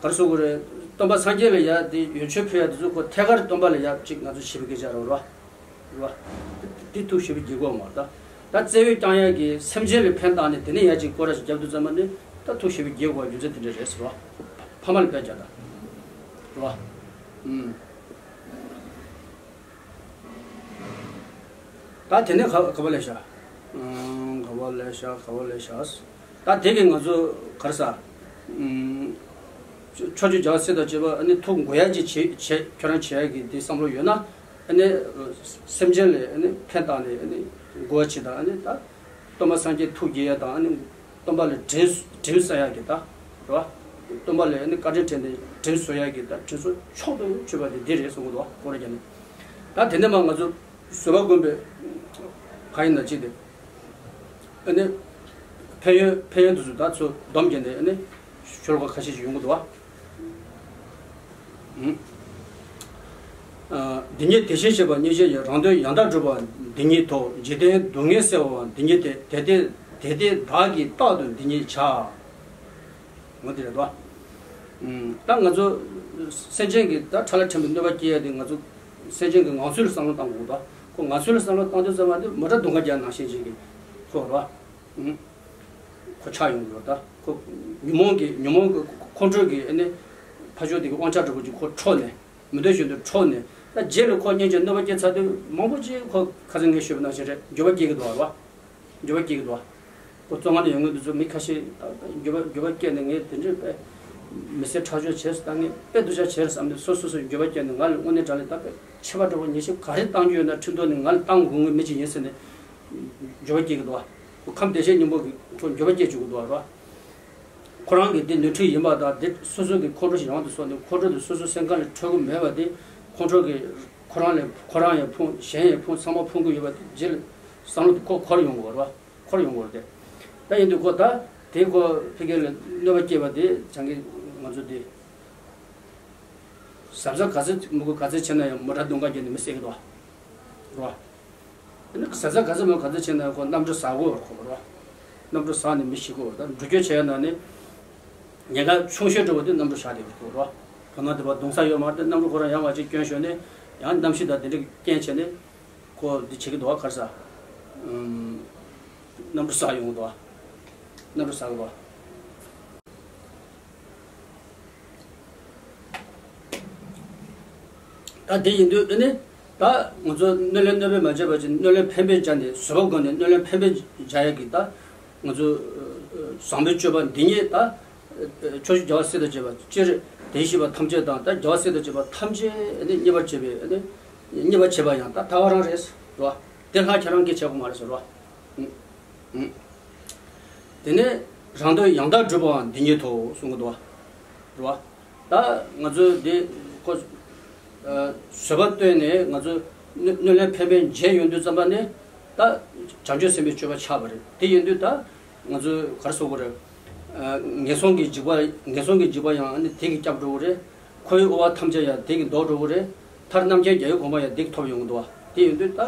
ག་རེ་ཟེར་དགོས་རེད། སྟོན་པ་སངས་རྒྱས་ལ་ཡ་དེ་ཡོན་མཆོད་ཕུལ་ཡ་དེ་ཚོ་ཁོ་ཐད་ཀར་སྟོན་པ་ལ་ཡ་གཅིག་ང་ཚོ་ཞེ་པོ་དགྱེས་ཆགས་རེད་བ། རེད་བ། དེ་ཐུགས་ཞེ་པོ་དགྱེས་དགོས་མ་རེད། ད་ད་བཙན་གཡོག་བསྐྱང་ཡ་གི་སེམས་ཅན་ལ་ཕན་བཏགས་ནས་དེ་ནས་ཡ་གཅིག་སྐོར་ར་ཞིག་རྒྱབ་དུས་ཙམ་པ་ནི་ད་ཐུགས་ཞེ་པོ་དགྱེས་དགོས་རྒྱུ་མཚན་དེ་འདྲ་རེད་ཟེར་བ། ཕ་མ་ལ་དཔེ་བྱ་ད། རེད་བ། ཨུམ། ད་དེ་ནས་ག་ག་བ་ལས་བྱ། ཨང་། ག་བ་ལས་བྱ། ག་བ་ལས་བྱ། ད་དེ་གིས་ང་ཚོ་ག་རེ་ཟ། ཨང་། ཕྱོགས་བཅུའི་རྒྱལ་བ་སྲས་དང་བཅས་པ་ཨ་ནི་ཐུགས་འགོ་ཡ་ཅིག་བྱེད་བྱེད་ཁྱོད་རང་བྱེད་ཡ་གི་དེ་བསམ་བློ་ཡོད་ན། ཨ་ནི་སེམས་ཅན་ལ་ཨ་ནི་ཕན་བཏགས་ནས་ཨ་ནི་འགོ་བ་བྱེད་དང་། ཨ་ནི་ད་སྟོན་པ་སངས་རྒྱས་ཐུགས་དགྱེས་ཡ་དང་། ཨ་ནི་སྟོན་པ་ལ་དྲིན་དྲིན་གསོ་ཡ་གི་ད་རེད་བ། སྟོན་པ་ལ་ཨ་ནི་བཀའ་དྲིན་དྲན་ཏེ་དྲིན་གསོ་ཡ་གི་ད་དྲིན་གསོ་མཆོག་ཏུ་ཆུད་པ་དེ་འདི་རེད་གསུང་གི་འདུག་བ། སྐོར་ར་རྒྱབ་ནས། ད་དེ་ནས་མ་ང་ཚོ་བཟོད་པ་སྒོམ་པའི་ག་ཡིན་ན་ཅི་དེ། ཨ་ནི་ཕན་ཡོན་ཕན་ཡོན་དེ་ཚོ་ད་ཚོ་སྡོམ་བརྒྱབ་ནས་ཨ་ནི་ཤོ་ལོ་ཀ་ཁ་ཤས་ཤིག་ཡོང་གི་འདུག་བ། ཨུམ། ཨ། འདི་ཉིད་དེ་བཞིན་གཤེགས་པ་སྙིང་རྗེ་ཡིས། རང་དོན་ཡང་དག་སྒྲུབ་པ་འདི་ཉིད་དོ། འཇིག་རྟེན་སྡུག་བསྔལ་སེལ་བ་འདི་ཉིད་དེ། དེ་སྟེ་དེ་སྟེ་བདག་གིས་རྟག་ཏུ་འདི་ཉིད་བྱ། འོ་དེ་རེད་དོ། ཨུམ། ད་ང་ཚོ་སེམས་ཅན་གྱི་ད་ཕྲ་ལ་ཕྲན་པའི་གནོད་པ་སྐྱེལ་ཡ་དེ་ང་ཚོ་སེམས་ཅན་གྱི་ངང་ཚུལ་ལ་བསམ་བློ་བཏང་དགོས་དོ། ཁོ་ངང་ཚུལ་ལ་བསམ་བློ་བཏང་དུས་ཙམ་པ་དེ་མོ་ཊ་རྡུང་ཁ་རྒྱག་ནང་བཞིན་ཅིག་གི་ཁོ་རེད་བ། ཨུམ། ཁོ་ཆགས་ཡོང་གི་ཡོད། ད་ཁོ་ཉོན་མོངས་ཀྱི་ཉོན་མོངས་ཀྱི་ཁོང་ཁྲོ་གི་ཨ་ནི་ཕ་ཤོག་དེ་གི་དབང་ཆ་འདྲ་པོ་ཅིག་ཁོ་འཕྲོག་ནས། མི་འདོད་བཞིན་དུ་འཕྲོག་ནས། ད་རྗེས་ལ་ཁོ་སྙིང་རྗེ་གནོད་པ་སྐྱེལ་ཚར་དུས་མང་པོ་ཅིག་ཁོ་ཁ་སང་ངས་ཞུས་པ་ནང་བཞིན་རེད། འགྱོད་པ་སྐྱེ་གི་འདུག་བ། འགྱོད་པ་སྐྱེ་གི་འདུག་བ། ཁོ་བཙོན་ཁང་ནང་ཡོད་མཁན་དེ་ཚོ་མི་ཁ་ཤས་ད་འགྱོད་པ་འགྱོད་པ་སྐྱེས་ནས་ངས་དེ་འདྲའི་དཔེ་མི་སེར་ཁྲག་སྦྱོར་བྱས་སོང་། ད་ངས་དཔེ་སྡུག་ཅག་བྱས་བསམ་ནས་སོ་སོ་སོ་འགྱོད་པ་སྐྱེས་ནས། ང་ལ་དངོས་གནས་དྲང་གནས་ད་དཔེ་ཆད་པ་འདྲ་པོ་ཉེས་ཆད་ག་རེ་བཏང་རྒྱུ་ཡོད་ན་ཁྲིམས་ཐོག་ནས་ང་ལ་བཏང་དགོས་མཁན་མི་ཅིག་ཡིན་ཟེར་ནས་འགྱོད་པ་སྐྱེ་གི་འདུག་བ། ཁོ་ཁམས་བདེ་གཤེགས་སྙིང་པོ་གིས་ཁོ་འགྱོད་པ་སྐྱེ་བཅུག་གི་འདུག་བ། རེད་བ། ཁོ་རང་གི་དེ་ནོར་འཁྲུལ་ཡིན་པ་དང་། དེ་སོ་སོ་གི་ཁོང་ཁྲོ་ཞིག་ཡོང་དུ་སོང་ནས་ཁོང་ཁྲོ་དེ་སོ་སོ་སེམས་ཁམས་ལས་འཕྲོད་ཀྱི་མེད་པ་དེ། ཁོང་ཁྲོ་གི་ཁོ་རང་ལས་ཁོ་རང་ཡང་ཕོངས། གཞན་ཡང་ཕོངས། ཚང་མ་ཕོངས་ཀྱི་ཡོད་པ་དེ་རྗེས་ལ་བསམ་བློ་དེ་ཁོ་འཁོར་ཡོང་གི་ཡོད་རེད་བ། འཁོར་ཡོང་གི་ཡོད་རེད་དེ། ད་ཡིན་དུས་ཁོ་ད་དེ་ཁོ་ཕ་གི་ལ་གནོད་པ་སྐྱེལ་བ་དེ་བྱང་གི་ང་ཚོ་དེ་གཟབ་གཟབ་ག་ཚོད་མི་དགོས། ག་ཚོད་བྱས་ན་ཡང་མོ་ཊ་རྡུང་ཁ་བརྒྱབ་ནས་མི་བསད་ཀྱི་འདུག་བ། རེད་བ། ཨ་ནི་གཟབ་གཟབ་ག་ཚོད་མོ་ག་ཚོད་བྱས་ན་ཁོ་གནམ་གྲུ་ཟ་དགོས་ཁོ་རེད་བ། གནམ་གྲུ་ཟ་ནས་མི་ཤི་དགོས། ད་འགྲུལ་སྐྱོད་བྱས་ན་ནི་ཉེན་ཁ་ཆུང་ཤོས་འདྲ་བོ་དེ་གནམ་གྲུ་བཞག་བསྡད་ཡོད་ཁོ་རེད་བ། བོད་ནང་དེ་བ་རྡུང་ས་ཡོད་མ་རེད། གནམ་གྲུ་ཁོ་རང་ཡང་བ་ཅིག་བསྐྱོན་ཞོར་ནས་ཡང་གནམ་གཤིས་དང་དེ་འདྲ་རྐྱེན་བྱས་ནས་ཁོ་འདི་བྱེད་ཀྱི་འདུག་བ། ག་རེ་ཟ། ཨུམ། གནམ་གྲུ་ཟ་ཡོང་གི་འདུག་བ། གནམ་གྲུ་ཟ་གི་འདུག་བ། ད་དེ་ཡིན་དུས་ཨ་ནི་ད་ང་ཚོ་གནོད་ལན་གནོད་པས་མ་བྱས་པ་ཅིག་གནོད་ལན་ཕན་པས་བྱས་ནས་བཟོད་པ་བསྒོམས་ནས་གནོད་ལན་ཕན་པས་བྱ་ཡ་གི་ད་ང་ཚོ་ཨ་བཟང་པོའི་སྤྱོད་པ་འདི་ཉིད་ད་ཨ་ཕྱོགས་བཅུའི་རྒྱལ་བ་སྲས་དང་བཅས་པ་སྤྱིར་དེ་བཞིན་གཤེགས་པ་ཐམས་ཅད་དང་། ད་རྒྱལ་བ་སྲས་དང་བཅས་པ་ཐམས་ཅད་ཨ་ནི་མཉེས་པར་བྱེད་པའི་ཨ་ནི་མཉེས་པར་བྱེད་པ་ཡང་ད་ཐར་པ་རང་རེད་རེད་བ། དེ་ལྷག་ཁྱེད་རང་གིས་བྱེད་དགོས་མ་རེད་ཟེར་བ། ཨུ། ཨུ། དེ་ནས་རང་དོན་ཡང་དག་སྒྲུབ་པའང་འདི་ཉིད་དོ་གསུང་གི་འདུག་བ། རེད་བ། ད་ང་ཚོས་འདི་ཁོ་ བཟོད་པ་བཏོན་ནས་ང་ཚོ་གནོད་གནོད་ལན་ཕན་པའི་འཇལ་ཡོང་དུས་ཙམ་པ་ནས་ད་བྱང་ཆུབ་སེམས་དཔའི་སྤྱོད་པ་ཆགས་པ་རེད། དེ་ཡིན་དུས་ད་ང་ཚོས་ག་རེ་ཟེར་དགོས་རེད། ངན་སོང་གི་འཇིགས་པ་ངན་སོང་གི་འཇིགས་པ་ཡང་ཨ་ནི་དེ་གིས་བསྐྱབས་འགྲོ་གི་རེད། འཁོར་བའི་དབུལ་བ་ཐམས་ཅད་ཡང་དེ་གིས་ཟློག་འགྲོ་གི་རེད། མཐར་རྣམ་མཁྱེན་རྒྱལ་བའི་དགོངས་པ་ཡང་དེ་གིས་ཐོབ་ཡོང་གི་འདུག་བ། དེ་ཡིན་དུས་ད་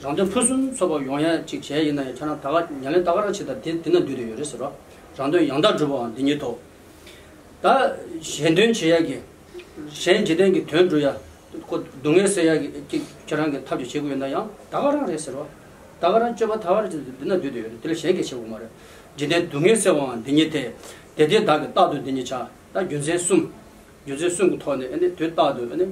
རང་དོན་ཕུན་སུམ་ཚོགས་པ་ཡོང་ཡ་ཅིག་བྱས་ཡིན་ན་ཡང་ཁྱེད་རང་ད་ག་ཉམས་ལེན་ད་ག་རང་བྱེད་ད་དེ་དེ་ན་འདུས་བསྡད་ཡོད་རེད་ཟེར་རོ། རང་དོན་ཡང་དག་སྒྲུབ་པའང་འདི་ཉིད་དོ། ད་གཞན་དོན་བྱེད་ཡ་གི། གཞན་འཇིག་རྟེན་གྱི་དོན་སྒྲུབ་ཡ། ཁོ་སྡུག་བསྔལ་སེལ་ཡ་གི་ཅིག་ཁྱེད་རང་གི་ཐབས་ཅིག་བྱེད་དགོས་ཡོད་ན་ཡང་ད་ག་རང་རེད་ཟེར་བ། ད་ག་རང་སྤྱོད་པ་ད་ག་རང་ཅིག་འདི་ན་འདུས་བསྡད་ཡོད་རེད། དེ་ལ་གཞན་གྱིས་བྱེད་དགོས་མ་རེད། འཇིག་རྟེན་སྡུག་བསྔལ་སེལ་བའང་འདི་ཉིད་དེ། དེ་དེ་བདག་གིས་རྟག་ཏུ་འདི་ཉིད་བྱ། ད་རྒྱུ་མཚན་གསུམ། རྒྱུ་མཚན་གསུམ་གྱི་ཐོག་ནས་ཨ་ནི་དུས་རྟག་ཏུ་ཨ་ནི།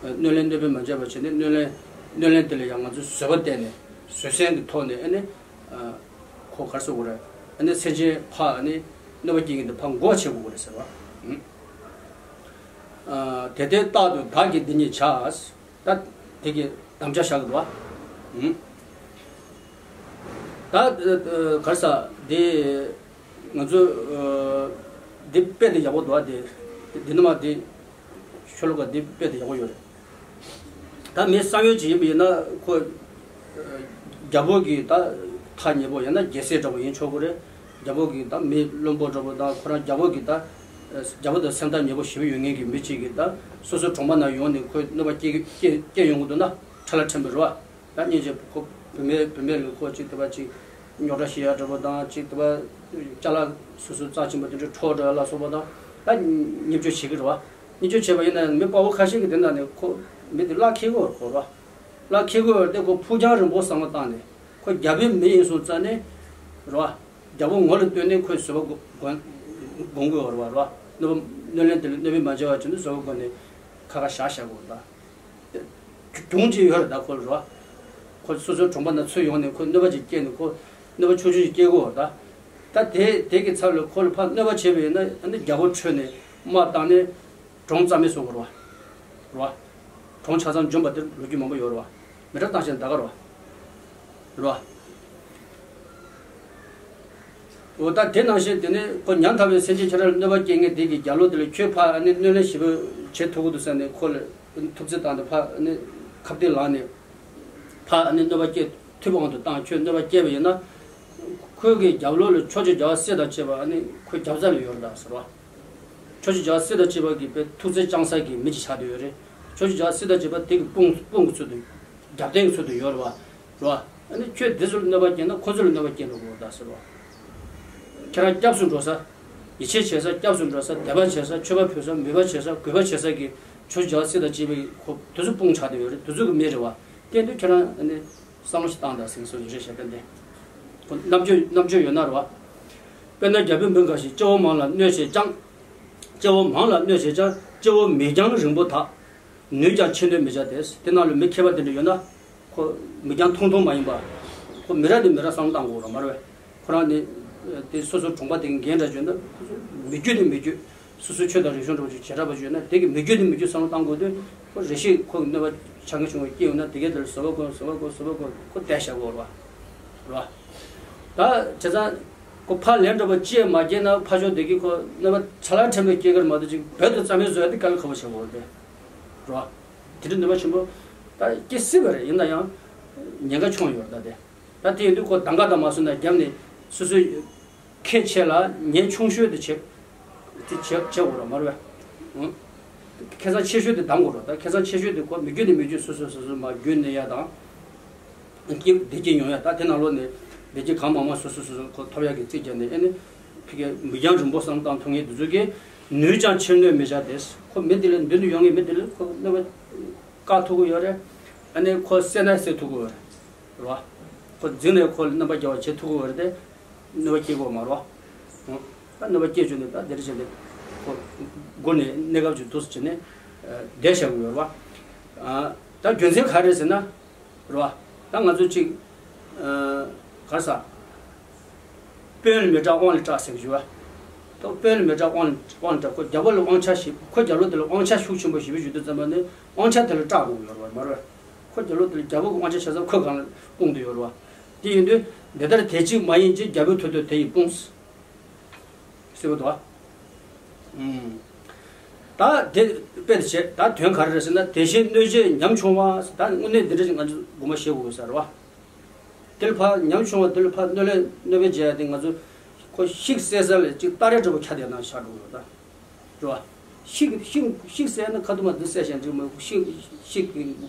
གནོད་ལན་གནོད་པས་མ་བྱས་པ་བྱས་ནས་གནོད་ལན། གནོད་ལན་དེ་ལ་ཡང་ང་ཚོས་བཟོད་པ་བསྟན་ནས་བཟོད་བསྲན་གྱི་ཐོག་ནས་ཨ་ནི། ཁོ་ག་རེ་ཟེར་དགོས་རེད། ཨ་ནི་སེམས་ཅན་ཕར་ཨ་ནི་གནོད་པ་སྐྱེལ་མཁན་དེ་ཕར་འགོག་བྱེད་དགོས་རེད་ཟེར་བ། དེ་ལྟའི་རྟག་ཏུ་བདག་གིས་འདི་ཉིད་བྱ། ད་དེ་གི་དམ་བཅའ་བཞག་གི་འདུག་བ། ད་ག་རེ་ཟེར་དེ། ང་ཚོ་འདི་དཔེ་དེ་ཡག་པོ་འདུག་ཨ། དེ་འདི་ནི་མ་དེ་ཤོ་ལོ་ཀ་འདི་དཔེ་དེ་ཡག་པོ་ཡོད་རེད། ད་མི་བསམ་ཡུལ་ཅིག་ཡིན་པ་ཡིན་ན་ཁོ་རྒྱལ་པོ་གི་ད་ཐག་ཉེ་པོ་ཡང་ན་རྒྱལ་སྲས་འདྲ་པོ་ཡིན་ཆོག་གི་རེད། རྒྱལ་པོ་གི་ད་མི་བློན་པོ་འདྲ་པོ་དང་ཁོ་རང་རྒྱལ་པོ་གི་ད་རྒྱལ་པོ་དང་སེམས་ཐག་ཉེ་པོ་ཞེ་པོ་ཡོད་མཁན་གི་མི་གཅིག་གི་ད་སོ་སོ་གྲོང་པ་ན་ཡོང་ནས་ཁོས་གནོད་པ་སྐྱེལ་སྐྱེལ་སྐྱེལ་ཡོང་གི་འདུག་ན་ཁྲ་ལ་ཁྲེན་པོ་རེད་བ། ད་སྙིང་རྗེ་ཁོ་བུད་མེད་བུད་མེད་ལ་ཁོ་ཅིག་དེ་བ་ཅིག་རྙོག་དྲ་བཤད་ཡ་འདྲ་པོ་དང་ཅིག་དེ་བ་ཅ་ལག་སོ་སོ་རྩ་ཆེན་པོ་དེ་འདྲ་འཕྲོག་འགྲོ་ཡ་ལ་སོགས་པ་དང་ད་བརྙས་བཅོས་བྱེད་ཀྱི་རེད་བ། བརྙས་བཅོས་བྱས་པ་ཡིན་ན་ཡང་མི་དཔའ་བོ་ཁ་ཤས་ཀྱིས་དེ་འདྲ་ནས་ཁོ་མི་དེ་བརླག་འཁེལ་གྱི་ཡོད་རེད་ཁོ་རེད་བ། བརླག་འཁེལ་གྱི་ཡོད་རེད་དེ་ཁོ་ཕུགས་རྒྱང་རིང་པོ་བསམ་བློ་བཏང་ནས་ཁོ་རྒྱལ་པོའི་མི་ཡིན་སོང་རྩ་ནས་རེད་བ། རྒྱལ་པོ་ངོ་ལ་ལྟོས་ནས་ཁོས་བཟོད་པ་སྒོམ་སྒོམ་དགོས་པ་རེད་བ། རེད་བ། གནོད་པ་གནོད་ལན་དེ་ལ་གནོད་པས་མ་བྱས་པ་བྱས་ནས་བཟོད་པ་སྒོམ་ནས་ཁ་ཁ་བཞག་བཞག་དགོས་རེད་ད། གྱོང་ཅིག་ཡོད་རེད་ད་ཁོ་ལ་རོ། ཁོ་སོ་སོའི་གྲོང་པ་ན་ཚུར་ཡོང་ནས་ཁོ་གནོད་པ་ཅིག་སྐྱེལ་ནས་ཁོ་གནོད་པ་ཆུང་ཆུང་ཅིག་སྐྱེལ་དགོས་རེད་ད། ད་དེ་དེ་གི་ཚབ་ལ་ཁོ་ལ་ཕར་གནོད་པ་བྱས་པ་ཡིན་ན་ཨ་ནི་རྒྱལ་པོ་ཁྲོས་ནས་དམག་བཏང་ནས་གྲོང་རྩ་མེད་བཟོ་དགོས་རེད་བ། རེད་བ། གྲོང་ཆ་ཚང་འཇོམས་པ་དེ་ལོ་རྒྱུས་མང་པོ་ཡོད་རེད་བ། མི་དྲག་བཏང་བྱས་ད་ག་རེད་བ། རེད་བ། འོ་ད་དེ་ནང་བཞིན་དེ་ནས་ཁོ་ཉམ་ཐག་པའི་སེམས་ཅན་ཁྱེད་རང་ལ་གནོད་པ་སྐྱེལ་མཁན་དེ་གི་རྒྱལ་པོ་དེ་ལ་ཁྱོད་ཕར་ཨ་ནི་གནོད་ལན་ཞེ་པོ་བྱེད་ཐུབ་ཀྱི་འདུག་ཟེར་ནས་ཁོ་ལ་ཐུགས་བརྩེ་བཏང་སྟེ་ཕར་ཨ་ནི་ཁ་གཏད་ལངས་ནས་ཕར་ཨ་ནི་གནོད་པ་སྐྱེལ་ཐུབ་པའི་དབང་དུ་བཏང་ཁྱོད་གནོད་པ་སྐྱེལ་བ་ཡིན་ན། ཁོའི་གི་རྒྱབ་ལོགས་ལ་ཕྱོགས་བཅུའི་རྒྱལ་བ་སྲས་དང་བཅས་པ་ཨ་ནི་ཁོའི་རྒྱབ་རྩ་ལ་ཡོད་རེད་ད་ཟེར་བ། ཕྱོགས་བཅུའི་རྒྱལ་བ་སྲས་དང་བཅས་པ་གི་དཔེ་ཐུགས་བརྩེ་བཅངས་ས་གི་མི་ཅིག་ཆགས་བསྡད་ཡོད་རེད། ཕྱོགས་བཅུའི་རྒྱལ་བ་སྲས་དང་བཅས་པ་དེ་གི་དཔུང་དཔུང་གི་ཚུལ་དུ། རྒྱབ་རྟེན་གྱི་ཚུལ་དུ་ཡོད་རེད་བ། རེད་བ། ཨ་ནི་ཁྱོད་དེ་ཚོ་ལ་གནོད་པ་སྐྱེལ་ན་ཁོ་ཚོ་ལ་གནོད་པ་སྐྱེལ་འགྲོ་དགོས་རེད་ད་ཟེར་བ། ཁྱེད་རང་སྐྱབས་སུ་འགྲོ་ས། ཡིད་ཆེས་བྱེད་ས་སྐྱབས་སུ་འགྲོ་ས་དད་པ་བྱེད་ས་མཆོད་པ་ཕུལ་ས་མོས་པ་བྱེད་ས་གུས་པ་བྱེད་ས་གི་ཕྱོགས་བཅུའི་རྒྱལ་བ་སྲས་དང་བཅས་པའི་ཁོ་དེ་ཚོ་དཔུང་ཆགས་བསྡད་ཡོད་རེད། དེ་ཚོ་གི་མི་རེད་བ། དེ་དུས་ཁྱེད་རང་ཨ་ནི་བསམ་བློ་ཞིག་བཏང་དང་ཟེར་གྱི་སོ་རེ་རེ་བྱས་པས་ཏེ། ཁོ་རྣམ་དཔྱོད་རྣམ་དཔྱོད་ཡོད་ན་རེད་བ། དཔེར་ན་རྒྱལ་པོའི་མི་འགའ་ཞིག་སྐྱེ་བོ་མང་ལ་གནོད་བྱེད་ཀྱང་། སྐྱེ་བོ་མང་ལ་གནོད་བྱེད་ཀྱང་སྐྱེ་བོ་མིག་རྒྱང་རིང་པོ་དག་ནུས་ཀྱང་ཕྱིར་གནོད་མི་བྱ་སྟེ། དེ་ནང་ལ་མི་མཁས་པ་དེ་འདྲ་ཡོད་ན། ཁོ་མིག་རྒྱང་ཐུང་ཐུང་མ་ཡིན་པ། ཁོ་མི་རབས་ནས་མི་རབས་བསམ་བློ་བཏང་དགོས་ར་མ་རེད་བས། ཁོ་རང་ནི། དེ་སོ་སོ་གྲོང་པ་དེ་གི་འགན་འདྲ་བརྗོད་ན། མི་རྒྱུད་ནས་མི་རྒྱུད། སོ་སོའི་ཆོས་དང་རིག་གཞུང་འདྲ་བོ་ཅིག་བྱེ་བྲག་པ་བརྗོད་ན་དེ་གི་མི་རྒྱུད་ནས་མི་རྒྱུད་བསམ་བློ་བཏང་དགོས་དུས། ཁོ་རེ་ཞིག་ཁོ་གི་གནོད་པ་ཆ་ངེས་བྱུང་བ་སྐྱེ་ཡོང་ན་དེ་གའི་དེར་བཟོད་པ་དགོས་བཟོད་པ་དགོས་བཟོད་པ་དགོས་ཁོ་བསྡད་བཞག་དགོས་ར། ར། ད་བྱས་ཙང་། ཁོ་ཕར་ལན་འདྲ་པོ་ཅི་ཡང་མ་སྐྱེས་ན་ཕར་ཕྱོགས་དེ་གིས་ཁོ་གནོད་པ་ཆ་ལག་ཕྲན་བུ་སྐྱེལ་གི་རེད་མ་གཏོགས་ཅིག་བོད་དུ་རྩ་མེད་བཟོ་ཡ་དེ་དཀའ་ལས་ཁག་པོ་ཆགས་ཀྱི་ཡོད་རེད། རེད་བ། དེ་འདྲའི་གནོད་པ་ཆེན་པོ་ད་སྐྱེ་སྲིད་པ་རེད། ཡིན་ན་ཡང་ཉེན་ཁ་ཆུང་ཡོད་རེད་ད་དེ། ད་དེ་ཡིན་དུས་ཁོ་གདམ་ག་དང་མ་སོང་ན་རྒྱབ་ནས་སོ་སོའི་ཁེ་ཆེ་ལ་ཉེན་ཆུང་ཤོས་དེ་བྱེད། དེ་བྱེད་བྱེད་དགོས་རེད་མ་རེད་བས། ཁེ་བཟང་ཆེ་ཤོས་དེ་གདམ་དགོས་རེད། ད་ཁེ་བཟང་ཆེ་ཤོས་དེ་ཁོ་མི་རྒྱུད་ནས་མི་རྒྱུད་སོ་སོ་སོ་སོ་མ་རྒྱུད་ནས་ཡ་དང་། སྐྱེ་བདེ་སྐྱིད་ཡོང་ཡ་ད་དེ་ནང་ལོགས་ནས་བདེ་སྐྱིད་གང་མང་མང་སོ་སོ་སོ་སོ་ཁོ་ཐོབ་ཡ་གི་རྩིས་བརྒྱབ་ནས་ཨེ་ནི་ཕ་གི་མིག་རྒྱང་རིང་པོ་བསམ་བཏང་ཐུབ་མཁན་དེ་ཚོ་གིས་ནུས་ཀྱང་ཕྱིར་གནོད་མི་བྱ་སྟེ། ཁོ་མི་དེ་ལ་མདུན་དུ་ཡོང་མཁན་མི་དེ་ལ་ཁོ་གནོད་པ་བཀག་ཐུབ་ཀྱི་ཡོད་རེད། ཨ་ནི་ཁོ་བསད་ན་བསད་ཐུབ་ཀྱི་ཡོད་རེད་བ། ཁོ་འཛིང་ནས་ཁོ་ལ་རྣམ་པ་རྒྱལ་བ་བྱེད་ཐུབ་ཀྱི་ཡོད་རེད་དེ། གནོད་པ་སྐྱེལ་དགོས་མ་རེད་བ། ད་གནོད་པ་སྐྱེལ་བཅུག་ནས་ད་དེ་འདྲ་བྱས་ནས་ཁོ་སྒོ་ནས་གནས་སྐབས་ཅིག་འདུག་སེ་བྱས་ནས་བསྡད་བཞག་གི་ཡོད་རེད་བ། ད་རྒྱུ་མཚན་ག་རེ་རེད་ཟེར་ན། རེད་བ། ད་ང་ཚོ་གཅིག་ག་རེ་ཟ། དཔོན་ལ་མི་སྐྲག་དབང་ལ་སྐྲག་ཟེར་གྱི་ཡོད་བ། ད་དཔོན་ལ་མི་སྐྲག་དབང་ལ་དབང་ལ་སྐྲག་ཁོ་རྒྱལ་པོ་ལ་དབང་ཆ་ཞིག་ཁོ་རྒྱལ་པོ་དེ་ལ་དབང་ཆ་ཤུགས་ཆེན་པོ་ཞེ་པོ་ཞིག་ཡོད་དུས་ཙམ་པ་ནི་དབང་ཆ་དེ་ལ་སྐྲག་དགོས་ཡོད་རེད་བ་མ་རེད་བ། ཁོ་རྒྱལ་པོ་དེ་ལ་རྒྱལ་པོ་གི་དབང་ཆ་ཆ་ཚང་ཁོའི་སྒང་ལ་སྤུངས་བསྡད་ཡོད་རེད་བ། དེ་ཡིན་དུས་འདི་ལྟར་དེ་གཅིག་མ་ཡིན་གྱི་རྒྱལ་པོའི་ཐུགས་དོན་དེ་ཡིས་སྤུངས། ཟེར་བ་འདུག་བ། ཨུམ། ད་དེ་དཔེ་དེ་བྱས། ད་དོན་ག་རེ་རེད་ཟེར་ན། དེ་བཞིན་གནོད་བྱེད་ཉམ་ཆུང་བ། ད་དངོས་གནས་འདི་འདྲ་ཞིག་ང་ཚོས་དགོངས་པ་བཞེས་དགོས་ས་རེད་བ། དེ་ལ་ཕར་ཉམ་ཆུང་བ་དེ་ལ་ཕར་གནོད་ལན་གནོད་པ་བྱས་ཏེ་ང་ཚོས་ཁོ་ཤིག་བསད་ས་ལ་ཅིག་སྟ་རེ་འདྲ་པོ་ཁྱེར་ཏེ་ཡར་བཞག་འགྲོ་གི་ཡོད་ད། རེད་བ། ཤིག་ཤིག་ཤིག་བསད་ན་ཁ་ཐུག་མ་འདི་བསད་བཞག་འགྲིག་མ། ཤིག་ཤིག་གི་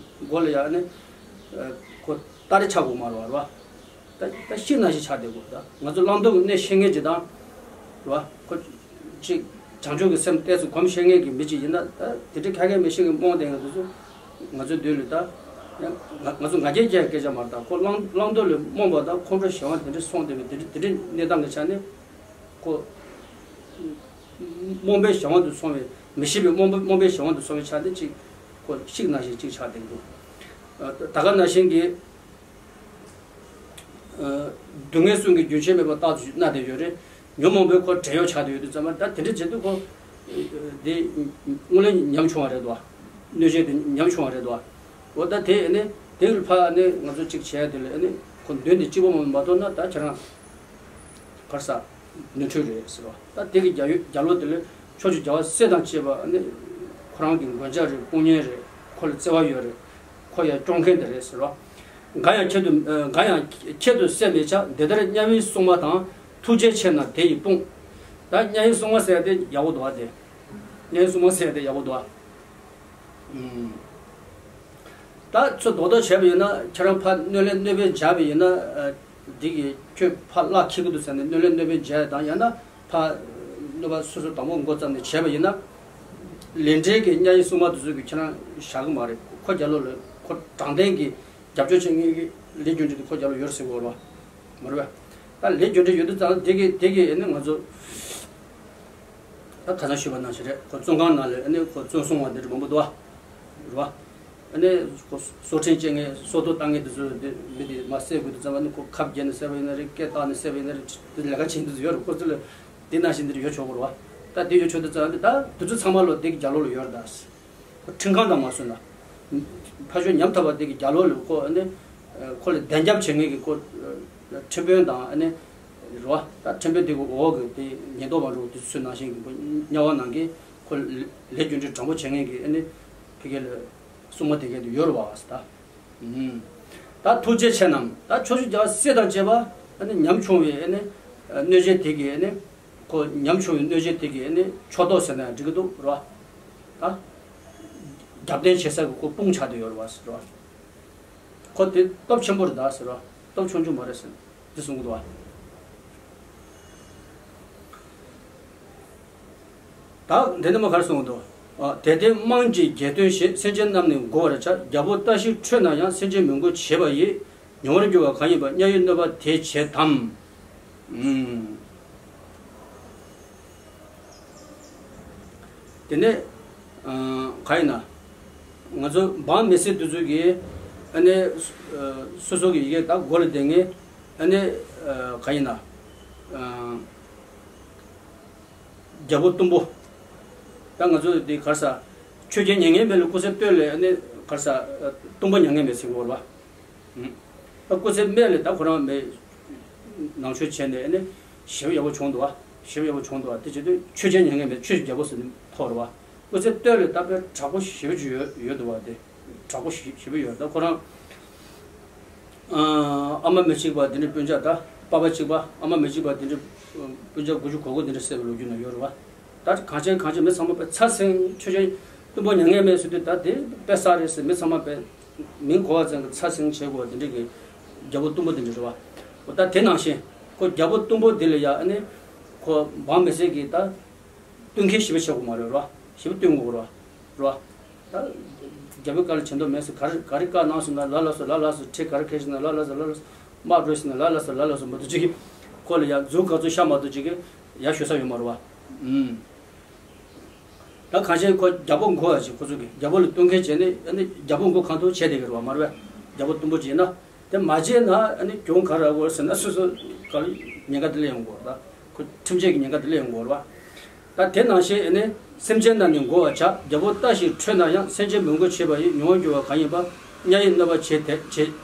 མགོ་ལ་ཡར་ནི་ཁོ་སྟ་རེ་ཆགས་དགོས་མ་རེད་བ། རེད་བ། ད་ད་ཤིག་ནང་བཞིན་ཆགས་བསྡད་དགོས། ད་ང་ཚོ་བླང་དོར་གྱི་གནས་ཤེས་མཁན་ཅིག་དང་། རེད་བ། ཁོ་ཅིག་བྱང་ཆུབ་ཀྱི་སེམས་ཏོག་ཙམ་གོམས་ཤེས་མཁན་གྱི་མི་ཅིག་ཡིན་ན། ད་དེ་འདྲའི་ཁ་སྐད་མི་ཤེས་མཁན་རྨོངས་བསྡད་མཁན་དེ་ཚོ་ང་ཚོའི་མདུན་ལ། ད་ང་ང་ཚོ་ང་རྒྱལ་རྒྱལ་སྐད་ཆ་མ་རེད། ད་ཁོ་བླང་བླང་དོར་ལ་རྨོངས་པ་དང་ཁོང་ཁྲོ་ཞེ་དྲག་དེ་འདྲ་སོང་བསྡད་པའི་དེ་འདྲ་དེ་འདྲའི་གནས་སྟངས་ཀྱི་ཆ་ནས་ཁོ་རྨོངས་པའི་གཞན་དབང་དུ་སོང་བའི། མི་ཤེས་པའི་རྨོངས་པ་རྨོངས་པའི་གཞན་དབང་དུ་སོང་བའི་ཆ་ནས་ཅིག་ཁོ་ཤིག་ནང་བཞིན་ཅིག་ཆགས་བསྡད་འདུག། ད་ག་ནང་བཞིན་གྱི། སྡུག་བསྔལ་གསུམ་གྱི་རྒྱུན་ཆད་མེད་པར་རྟག་ཏུ་མནར་བསྡད་ཡོད་རེད། ཉོན་མོངས་པའི་ཁོ་བྲན་གཡོག་ཆགས་བསྡད་ཡོད་དུས་ཙམ་པ། ད་དེ་འདྲ་བྱེད་དུས་ཁོ་དེ་དངོས་གནས་ཉམ་ཆུང་བ་རེད་དོ། གནོད་བྱེད་དེ་ཉམ་ཆུང་བ་རེད་དོ། འོ་ད་དེ་ཨ་ནི་དེ་ཕར་ཨ་ནི་ང་ཚོ་གཅིག་བྱས་དེ་ལ་ཨ་ནི་ཁོ་མདུན་དེ་གཅིག་པོ་མ་མ་གཏོགས་ན། ད་ཁྱེད་རང་གར་ས་ནོར་འཁྲུལ་རེད་ཟེར་བ། ད་དེ་གི་རྒྱ་ཡོད་རྒྱ་ལོ་དེ་ལ་ཕྱོགས་བཅུའི་རྒྱལ་བ་སྲས་དང་བཅས་པ་ཨ་ནི་ཁོ་རང་གི་མགོན་སྐྱབས་རེད། དཔུང་གཉེན་རེད། ཁོ་ལ་བརྩེ་བ་ཡོད་རེད། ཁོ་ཡར་སྐྱོང་མཁན་དེ་རེད་ཟེར་བ། འགའ་ཡང་ཁྱད་དུ་འགའ་ཡང་ཁྱད་དུ་བསད་མི་བྱ། འདི་ལྟར་དམྱལ་བའི་སྲུང་མ་དང་། ཐུགས་རྗེ་ཆེ་རྣམས་དེ་ཡིས་སྤོངས། ད་དམྱལ་བའི་སྲུང་མ་ཟེར་ཡ་དེ་ཡག་པོ་འདུག་བ། དེ་དམྱལ་བའི་སྲུང་མ་ཟེར་ཡ་དེ་ཡག་པོ་འདུག་བ། ཨུམ། ད་ཚུར་རྡོག་རྡོག་བྱས་པ་ཡིན་ན། ཁྱེད་རང་ཕར་གནོད་ལན་གནོད་པ་བྱས་པ་ཡིན་ན། ཨ། འདི་གིས་ཁྱོད་ཕར་གླགས་འཁེལ་གྱི་འདུག་ཟེར་ནས་གནོད་ལན་གནོད་པ་བྱས་དང་། ཡང་ན་ཕར་གནོད་པ་སོ་སོ་དང་པོ་འགོ་བརྩམས་ནས་བྱས་པ་ཡིན་ན། ལས་འབྲས་ཀྱི་དམྱལ་བའི་སྲུང་མ་དེ་ཚོ་གིས་ཁྱེད་རང་བཞག་གི་མ་རེད། ཁོ་རྒྱ་ལོ་ལ་ཁོ་དྲང་བདེན་གྱི་རྒྱབ་སྐྱོར་བྱེད་མཁན་གྱི་ལས་རྒྱུ་འབྲས་དེ་ཁོ་རྒྱ་ལོ་ཡོད་རེད་ཟེར་གྱི་ཡོད་རེད་བ། མ་རེད་བས། ད་ལས་རྒྱུ་འབྲས་ཡོད་དུས་ཙང་དེ་གི་དེ་གི་ཨ་ནི་ང་ཚོ་ད་ཁ་སང་ཞུས་པ་ནང་བཞིན་རེད། ཁོ་བཙོན་ཁང་ནང་ལ་ཨ་ནི་ཁོ་བཙོན་སྲུང་བ་འདི་འདྲ་མང་པོ་འདུག་བ། རེད་བ། ཨ་ནི་ཁོ་སོ་ཁྲེན་བཅད་མཁན་སྲོག་ཐོག་བཏང་མཁན་དེ་ཚོ་དེ་མི་དེ་མར་བསད་དགོས་དུས་ཙམ་པ་ནི། ཁོ་ཁབ་བརྒྱབ་ནས་བསད་པ་ཡིན་ན་རེད། སྐེ་བཏགས་ནས་བསད་པ་ཡིན་ན་རེད། དེ་ལས་ཀ་བྱེད་དུས་ཡོད་རེད། ཁོ་ཚོ་ལ་དེ་ནང་བཞིན་འདི་འདྲ་ཡོད་ཆོག་གི་རེད་བ། ད་དེ་ཡོད་ཆོག་དུས་ཙམ་པ་ནི་ད་དེ་ཚོ་ཚང་མ་ལོ་དེ་གི་རྒྱ་ལོ་ལ་ཡོད་རེད་ད། ཁྲིམས་ཁང་དང་མ་སོན་ན། ཕ་ཤོ་ཉམ་ཐག་པ་དེ་གི་རྒྱ་ལོ་ལ་ཁོ་ཨ་ནི་ཁོ་ལ་གདན་རྒྱབ་བྱེད་མཁན་གྱི་ཁོ་ཁྲིམས་དཔོན་དང་ཨ་ནི་རེད་བ། ད་ཁྲིམས་དཔོན་དེ་གི་འོག་གི་དེ་ཉེན་རྟོག་པ་འདྲ་བོ་དེ་ཚོའི་ནང་བཞིན་གྱི་ཁོ་དམྱལ་བ་ནང་གི་ཁོ་ལས་རྒྱུ་འབྲས་དྲང་པོ་བྱེད་མཁན་གྱི་ཨ་ནི་ཕ་གི་ལ་སྲུང་མ་དེ་གས་དེ་ཡོད་རེད་བ་ཟེར་ད། ཨུམ། ད་ཐུགས་རྗེ་ཆེ་རྣམས། ད་ཕྱོགས་བཅུའི་རྒྱལ་བ་སྲས་དང་བཅས་པ་ཨ་ནི་ཉམ་ཆུང་བའི་ཨ་ནི་གནོད་བྱེད་དེ་གི་ཨ་ནི། ཁོ་ཉམ་ཆུང་བའི་གནོད་བྱེད་དེ་གི་ཨ་ནི་ཕྱོགས་གཏོགས་ཟེར་ན་ཡང་འགྲིག་གི་འདུག་རེད་བ། ད་རྒྱབ་རྟེན་བྱེད་ས་གི་ཁོ་དཔུང་ཆགས་བསྡད་ཡོད་རེད་བ་ཟེར་རེད་བ། ཁོ་དེ་སྟོབས་ཆེན་པོ་རེད་ད་ཟེར་རེད་བ། སྟོབས་ཆུང་ཆུང་མ་རེད་ཟེར་འདི་གསུང་གི་འདུག་བ། ད་འདི་ནི་མ་ག་རེ་གསུང་གི་འདུག། ཨ། དེ་ལྟས་དམངས་ཀྱི་རྒྱལ་དོན་བཞེད། སེམས་ཅན་རྣམས་ནི་མགུ་བར་བྱ། རྒྱལ་པོ་ལྟ་ཞིག་ཁྲོས་ན་ཡང་། སེམས་ཅན་མི་མགུ་བྱས་པ་ཡིས། མྱོང་བར་འགྱུར་བ་གང་ཡིན་པ། དམྱལ་བའི་གནོད་པ་དེས་བྱེད་དམ། ཨུམ། དེ་ནས་ཨ་ག་ཡིན་ན། ང་ཚོ་འབངས་མི་སེར་དེ་ཚོ་གིས་ཨ་ནི་ཨ་སོ་སོ་གི་ཡི་གེ་ད་མགོ་ལ་བསྡད་མཁན་ཨ་ནི་ཨ་ག་ཡིན་ན། ཨ་རྒྱལ་པོ་གཏུམ་པོ། ད་ང་ཚོ་འདི་ག་རེ་ཟ། ཆོས་རྒྱལ་མྱ་ངན་མེད་ལ་སྐུ་ཚེ་སྟོད་ལ་ཨ་ནི་ག་རེ་ཟ། གཏུམ་པོ་མྱ་ངན་མེད་ཟེར་གྱི་ཡོད་རེད་བ། ཨུམ། ད་སྐུ་ཚེ་སྨད་ལ་ད་ཁོ་རང་མི་ནང་ཆོས་བྱས་ནས་ཨ་ནི་ཞེ་པོ་ཡག་པོ་བྱུང་འདུག་བ། ཞེ་པོ་ཡག་པོ་བྱུང་འདུག་བ། དེ་བྱེད་དུས་ཆོས་རྒྱལ་མྱ་ངན་མེད་ཆོས་ཀྱི་རྒྱལ་པོ་ཟེར་ནས་ཐོགས་རེད་བ། སྐུ་ཚེ་སྟོད་ལ་ད་དཔེ་དྲག་པོ་ཞེ་པོ་ཅིག་ཡོད་ཡོད་འདུག་བ། དེ་དྲག་པོ་ཞེ་ཞེ་པོ་ཡོད། ད་ཁོ་རང་ཨ་ཨ་མ་མི་གཅིག་པ་དེ་འདྲའི་སྤུན་ཀྱག་ད་པ་ཕ་གཅིག་པ་ཨ་མ་མི་གཅིག་པ་དེ་འདྲའི་སྤུན་ཀྱག་དགུ་བཅུ་གོ་དགུ་དེ་འདྲ་བསད་པའི་ལོ་རྒྱུས་ནང་ཡོད་རེད་བ། ད་གངས་ཅན་གངས་ཅན་མི་ཚང་མ་དཔེ་ཚར་ཟིན། ཆོས་རྒྱལ་གཏུམ་པོ་མྱ་ངན་མེད་ཟེར་དུས་ད་དེ་དཔེ་གསར་རེད་ཟེར། མི་ཚང་མ་དཔེ་མིང་གོ་བ་ཙམ་གྱིས་ཚར་ཟིན་བྱེད་དགོས་པ་དེ་འདྲ་གི་རྒྱལ་པོ་གཏུམ་པོ་དེ་འདྲ་རེད་བ། འོ་ད་དེ་ནང་བཞིན་ཁོ་རྒྱལ་པོ་གཏུམ་པོ་དེ་ལ་ཡ་ཨ་ནི་ཁོ་འབངས་མི་སེར་གྱིས་ད་བསྟུན་མཁས་ཞེ་པོ་བྱེད་དགོས་མ་རེད་ར། ཞེ་པོ་བསྟུན་དགོས་ར། ར། ད་རྒྱལ་པོའི་བཀའ་ལ་བྱིན་མདོག་མེད་ཟེར། ག་རེ་ག་རེ་བཀའ་གནང་སོང་ན་ལ་ལ་སོ་ལ་ལ་སོ། ཁྲི་ག་རེ་ཁེལ་སོང་ན་ལ་ལ་སོ་ལ་ལ་སོ། དམག་འགྲོ་སོང་ན་ལ་ལ་སོ་ལ་ལ་སོ། མ་གཏོགས་ཅིག་ཁོ་ལ་ཡ་མཛུབ་ག་ཚོད་བཤའ་མ་གཏོགས་ཅིག་ཡ་ཞུ་ས་ཡོད་མ་རེད་བ། ཨུམ། ད་གང་ཤེས་ཁོ་རྒྱལ་པོ་མགོ་བ་ཅིག་ཁོ་ཚོ་གི་རྒྱལ་པོ་ལ་བསྟུན་མཁས་བྱས་ནས་ཨ་ནི་རྒྱལ་པོ་མགོ་གང་ཐུབ་བྱས་བསྡད་ཀྱི་རེད་བ། མ་རེད་བས། རྒྱལ་པོ་གཏུམ་པོ་ཅིག་ཡིན་ན། དེ་མ་བྱས་ན་ཨ་ནི་གྱོང་ག་རེ་ཡོང་གི་རེད་ཟེར་ན། སོ་སོ་ག་ལ་ཉེན་ཁ་དེ་ལས་ཡོང་གི་རེད་ད། ཁོ་ཁྲིམས་ཆད་ཀྱི་ཉེན་ཁ་དེ་ལས་ཡོང་གི་རེད་བ། ད་དེ་ནང་བཞིན་ཨ་ནི་སེམས་ཅན་རྣམས་ནི་མགུ་བར་བྱ། རྒྱལ་པོ་ལྟ་ཞིག་ཁྲོས་ན་ཡང་། སེམས་ཅན་མི་མགུ་བྱས་པ་ཡིས། མྱོང་བར་འགྱུར་བ་གང་ཡིན་པ། དམྱལ་བའི་གནོད་པ་བྱེད་དེ་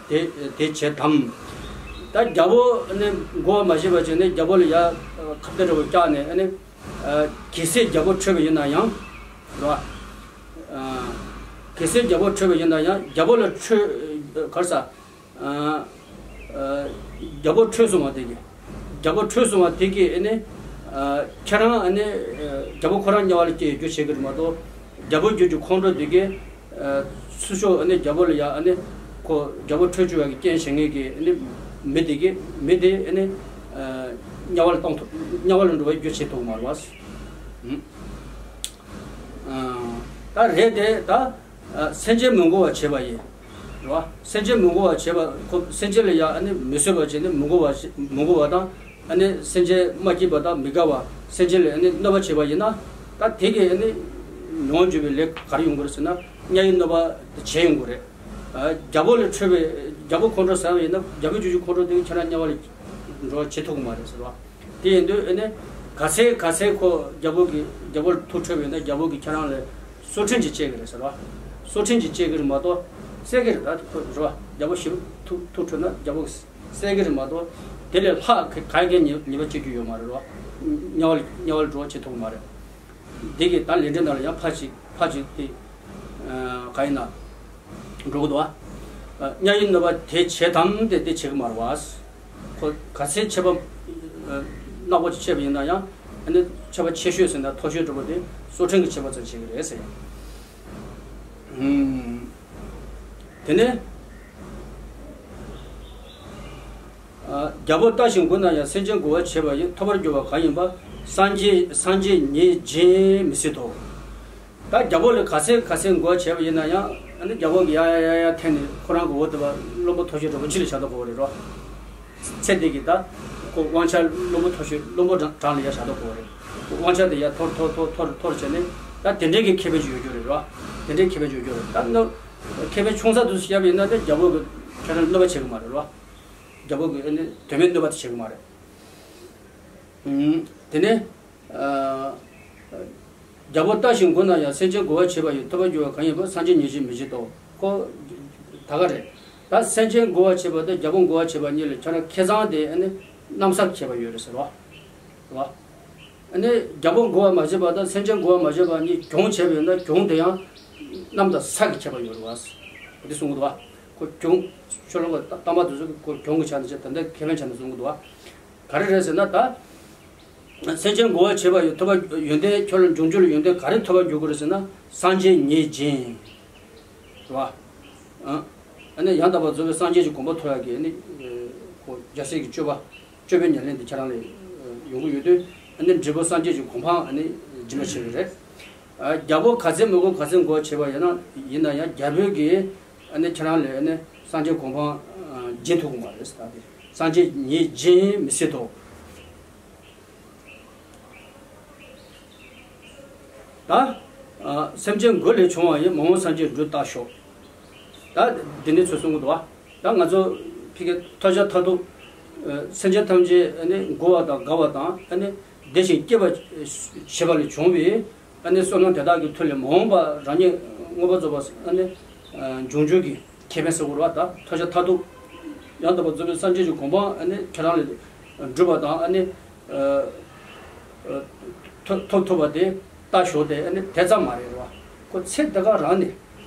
དེ་དེ་བྱེད་དམ། ད་རྒྱལ་པོ་ཨ་ནི་མགུ་བ་མ་བྱས་པ་བྱས་ནས་རྒྱལ་པོ་ལ་ཡ་ཁ་གཏད་འདྲ་བོ་བཀྱགས་ནས་ཨ་ནི། ཨ་གལ་སྲིད་རྒྱལ་པོ་ཁྲོས་པ་ཡིན་ན་ཡང་ རེད་བ། ཨ། གལ་སྲིད་རྒྱལ་པོ་ཁྲོས་པ་ཡིན་ན་ཡང་རྒྱལ་པོ་ལ་ཁྲོས་གར་ས། ཨ། ཨ། རྒྱལ་པོ་ཁྲོས་སོང་བ་དེ་གི། རྒྱལ་པོ་ཁྲོས་སོང་བ་དེ་གི་ཨ་ནི། ཨ། ཁྱེད་རང་ཨ་ནི། ཨ། རྒྱལ་པོ་ཁོ་རང་དམྱལ་བ་ལ་སྐྱེ་ཡི་རྒྱུ་བྱེད་ཀྱི་རེད་མ་གཏོགས། རྒྱལ་པོ་རྒྱུད་ཀྱི་ཁོང་ཁྲོ་དེ་གི། ཨ། ཚུར་ཤོག་ཨ་ནི་རྒྱལ་པོ་ལ་ཡ་ཨ་ནི། ཁོ་རྒྱལ་པོ་ཁྲོས་བཅུག་ཡ་གི་རྐྱེན་བྱེད་མཁན་གི་ཨ་ནི། མི་དེ་གི་མི་དེ་ཨ་ནི། ཨ། དམྱལ་བ་ལ་གཏོང་ཐུབ། དམྱལ་བ་ལ་འགྲོ་བའི་རྒྱུ་བྱེད་ཐུབ་མ་རེད་བ། ཨུམ། ཨ། ད་རེད་དེ་ད། ཨ། སེམས་ཅན་མི་མགོ་བ་བྱེད་པ་ཡིན། རེད་བ། སེམས་ཅན་མི་མགོ་བ་བྱེད་པ་ཁོ་སེམས་ཅན་ལ་ཡ་ཨ་ནི་མི་བཟོད་པ་བྱས་ནས་མི་མགོ་བ་བྱེད། མི་མགོ་བ་དང་། ཨ་ནི་སེམས་ཅན་མ་སྐྱིད་པ་དང་མི་དགའ་བ། སེམས་ཅན་ལ་ཨ་ནི་གནོད་པ་བྱེད་པ་ཡིན་ན། ད་དེ་གི་ཨ་ནི་མྱོང་བརྗོད་པའི་ལས་ག་རེ་ཡོང་གི་རེད་ཟེར་ན། དམྱལ་བའི་གནོད་པ་དེ་བྱེད་ཡོང་གི་རེད། ཨ། རྒྱལ་པོ་ལ་ཁྲོས་པའི། རྒྱལ་པོ་ཁོང་ཁྲོ་ཟ་བ་ཡིན་ན་རྒྱལ་པོ་རྒྱུད་ཀྱི་ཁོང་ཁྲོ་དེ་ཁྱེད་རང་དམྱལ་བ་ལ་འགྲོ་བྱེད་ཐུབ་ཀྱི་མ་རེད་ཟེར་བ། དེ་ཡིན་དུས་ཨ་ནི་ག་ཚད་ག་ཚད་ཁོ་རྒྱལ་པོ་གི་རྒྱལ་པོ་ལ་ཐུགས་ཁྲོས་པ་ཡིན་ན་རྒྱལ་པོ་གི་ཁྱེད་རང་ལ་སོ་ཁྲིམས་ཅིག་བཅད་ཀྱི་རེད་ཟེར་བ། སོ་ཁྲིམས་ཅིག་བཅད་ཀྱི་རེད་མ་གཏོགས་བསད་ཀྱི་རེད། ད་ཁོ་རེད་བ། རྒྱལ་པོ་ཞེ་པོ་ཐུགས་ཐུགས་ཁྲོས་ན་རྒྱལ་པོ་གི་བསད་ཀྱི་རེད་མ་གཏོགས། དེ་ལས་ལྷག་གི་ག་གེ་ཉེས་ཉེས་པ་བྱེད་རྒྱུ་ཡོད་མ་རེད་བ། དམྱལ་བ་དམྱལ་བ་ལ་འགྲོ་བ་བྱེད་ཐུབ་ཀྱི་མ་རེད། འདི་གི་ད་ལས་འབྲས་ནང་ལ་ཡང་ཕར་ཅིག་ཕར་ཅིག་དེ། ཨ། ག་ཡིན་ན། འགྲོ་གི་འདུག་བ། དམྱལ་བའི་གནོད་པ་དེ་བྱེད་དམ་དེ་དེ་བྱེད་ཀྱི་མ་རེད་བ། ཁོ་ག་ཚད་ཆད་པ། ཨ། ནག་པོ་ཅིག་བྱས་པ་ཡིན་ན་ཡང་། ཨ་ནི་ཆད་པ་ཆེ་ཤོས་ཟེར་ན་མཐོ་ཤོས་འདྲ་པོ་དེ་སོ་ཁྲིམས་ཀྱི་ཆད་པ་ཙམ་བྱེད་ཀྱི་རེད་ཟེར། ཨུམ། དེ་ནས། ཨ། རྒྱལ་པོ་ལྟ་ཞིང་མགུ་ན་ཡང་སེམས་ཅན་མགུ་བར་བྱེད་པ་ཡི་ཐོབ་པར་འགྱུར་བ་གང་ཡིན་པ། སངས་རྒྱས་སངས་རྒྱས་ཉིད་སྦྱིན་མི་སྲིད་དོ། ད་རྒྱལ་པོ་ལ་ག་ཚད་ག་ཚད་མགུ་བར་བྱས་པ་ཡིན་ན་ཡང་། ཨ་ནི་རྒྱལ་པོ་གི་ཡ་ཡ་ཡ་ཡ་འཐེན་ནས་ཁོ་རང་གི་འོག་ཏུ་བ་བློན་པོ་མཐོ་ཤོས་འདྲ་པོ་ཅིག་ལ་བཞག་དགོས་པ་རེད་རོ། ཚེ་འདི་གི་ད་ཁོ་དབང་ཆ་བློན་པོ་མཐོ་ཤོས་བློན་པོ་གྲངས་ལ་ཡ་བཞག་དགོས་པ་རེད། དབང་ཆ་དེ་ཡ་འཐོར་འཐོར་འཐོར་འཐོར་འཐོར་བྱས་ནས་ད་དེ་འདྲའི་གི་ཁེ་ཕན་ཅིག་ཡོད་རྒྱུ་རེད་རོ། དེ་འདྲའི་ཁེ་ཕན་ཅིག་ཡོད་རྒྱུ་རེད། ད་ནི་ཁེ་ཕན་ཆུང་ས་དུ་བཤད་པ་ཡིན་ན་ད་རྒྱལ་པོ་གི་ཁྱོད་རང་གནོད་པ་བྱེད་གི་མ་རེད་རོ། རྒྱལ་པོ་གི་ཨ་ནི་དོན་མེད་གནོད་པ་དེ་བྱེད་གི་མ་རེད། ཨུམ། དེ་ནས། ཨ། རྒྱལ་པོ་ལྟ་ཞིང་མགུ་ན་ཡང་སེམས་ཅན་མགུ་བར་བྱེད་པ་ཡི་ཐོབ་པར་འགྱུར་བ་གང་ཡིན་པ། སངས་རྒྱས་ཉིད་སྦྱིན་མི་བྱེད་དོ། ཁོ་ད་ག་རེད། ད་སེམས་ཅན་མགུ་བར་བྱེད་པ་དང་རྒྱལ་པོ་མགུ་བར་བྱེད་པ་གཉིས་ལ་ཁྱོད་རང་ཁེ་བཟང་དེ་ཨ་ནི་རྣམ་གསར་ཁྱད་པར་ཡོད་རེད་ཟེར་བ། རེད་བ། ཨ་ནི་རྒྱལ་པོ་མགུ་བར་མ་བྱེད་པ་དང་སེམས་ཅན་མགུ་བར་མ་བྱེད་པ་གཉིས་གྱོང་བྱས་པས་ན་གྱོང་དེ་ཡང་རྣམ་དང་ས་གི་ཁྱད་པར་ཡོད་རེད་བ། འདི་གསུང་གི་འདུག་བ། ཁོ་གྱོང་། ཤོ་ལོ་ཀ་ཏ་མ་དུ་ཟུག་གི་ཁོ་གྱོང་གི་ཆ་ནས་བྱས་ད་ལྟ་ཁེ་ཕན་ཆ་ནས་གསུང་གི་འདུག་བ། ག་རེ་རེད་ཟེར་ན་ད། སེམས་ཅན་མགུ་བར་བྱེད་པ་ཡི་ཐོབ་པ་ཡོན་ཏན་ཁྱོད་ལ་འབྱུང་འགྱུར་ལ་ཡོན་ཏན་ག་རེ་ཐོབ་པར་འགྱུར་དགོས་རེད་ཟེར་ན། སངས་རྒྱས་ཉིད་སྦྱིན། རེད་བ། ཨ་ནི་ཡང་དག་པར་རྫོགས་པའི་སངས་རྒྱས་ཀྱི་གོ་འཕང་ཐོབ་ཡག་གི་ཨ་ནི། ཁོ་རྒྱལ་སྲས་ཀྱི་སྤྱོད་པ། སྤྱོད་པའི་ཉམས་ལེན་དེ་ཁྱེད་རང་ལ་ཡོང་གི་ཡོད་དུས། ཨ་ནི་འབྲས་བུ་སངས་རྒྱས་ཀྱི་གོ་འཕང་ཨ་ནི་སྦྱིན་པ་བྱེད་ཀྱི་རེད། ཨ། རྒྱལ་པོ་ག་ཚད་མི་མགུ་ག་ཚད་མགུ་བར་བྱེད་པ་ཡིན་ན་ཡིན་ན་ཡང་རྒྱལ་པོས་ཀྱིས་ཨ་ནི་ཁྱེད་རང་ལ་ཨ་ནི་སངས་རྒྱས་གོ་འཕང་སྦྱིན་ཐུབ་ཀྱི་མ་རེད་ཟེར། ད་དེ་སངས་རྒྱས་ཉིད་སྦྱིན་མི་སྲིད་དོ། ད། ཨ། སེམས་ཅན་མགུ་ལས་བྱུང་བ་ཡི། མ་འོངས་སངས་རྒྱས་འབྲུ་བཏགས་ཤོག་ད་འདི་ནས་ཚུར་གསུང་གི་འདུག་བ། ད་ང་ཚོ་ཕ་གི་ཐོས་བྱ་མཐར་ཐུག་ཨ། སེམས་ཅན་ཐམས་ཅད་ཨ་ནི་མགུ་བ་དང་དགའ་བ་དང་ཨ་ནི་བདེ་ཞིང་སྐྱིད་པ་བྱེད་པ་ལས་བྱུང་བའི་ཨ་ནི་བསོད་ནམས་དེ་དག་གི་མཐུ་ལས་མ་འོངས་པ་རང་ཉིད་མངོན་པར་རྫོགས་པ་ཨ་ནི་འབྱུང་འགྱུར་གྱི་ཁེ་ཕན་ཟེར་བ་རེད་བ། ད་ཐོས་བྱ་མཐར་ཐུག་ཡང་དག་པར་རྫོགས་པའི་སངས་རྒྱས་ཀྱི་གོ་འཕང་ཨ་ནི་ཁྱེད་རང་ལ་འགྲུབ་པ་དང་ཨ་ནི། ཨ། ཨ། ཐོབ་ཐོབ་ཐུབ་པ་དེ་ལྟ་ཞོག་དེ་ཨ་ནི་དེ་ཙམ་མ་རེད་རོ། ཁོ་ཚེ་འདི་ག་རང་ནས་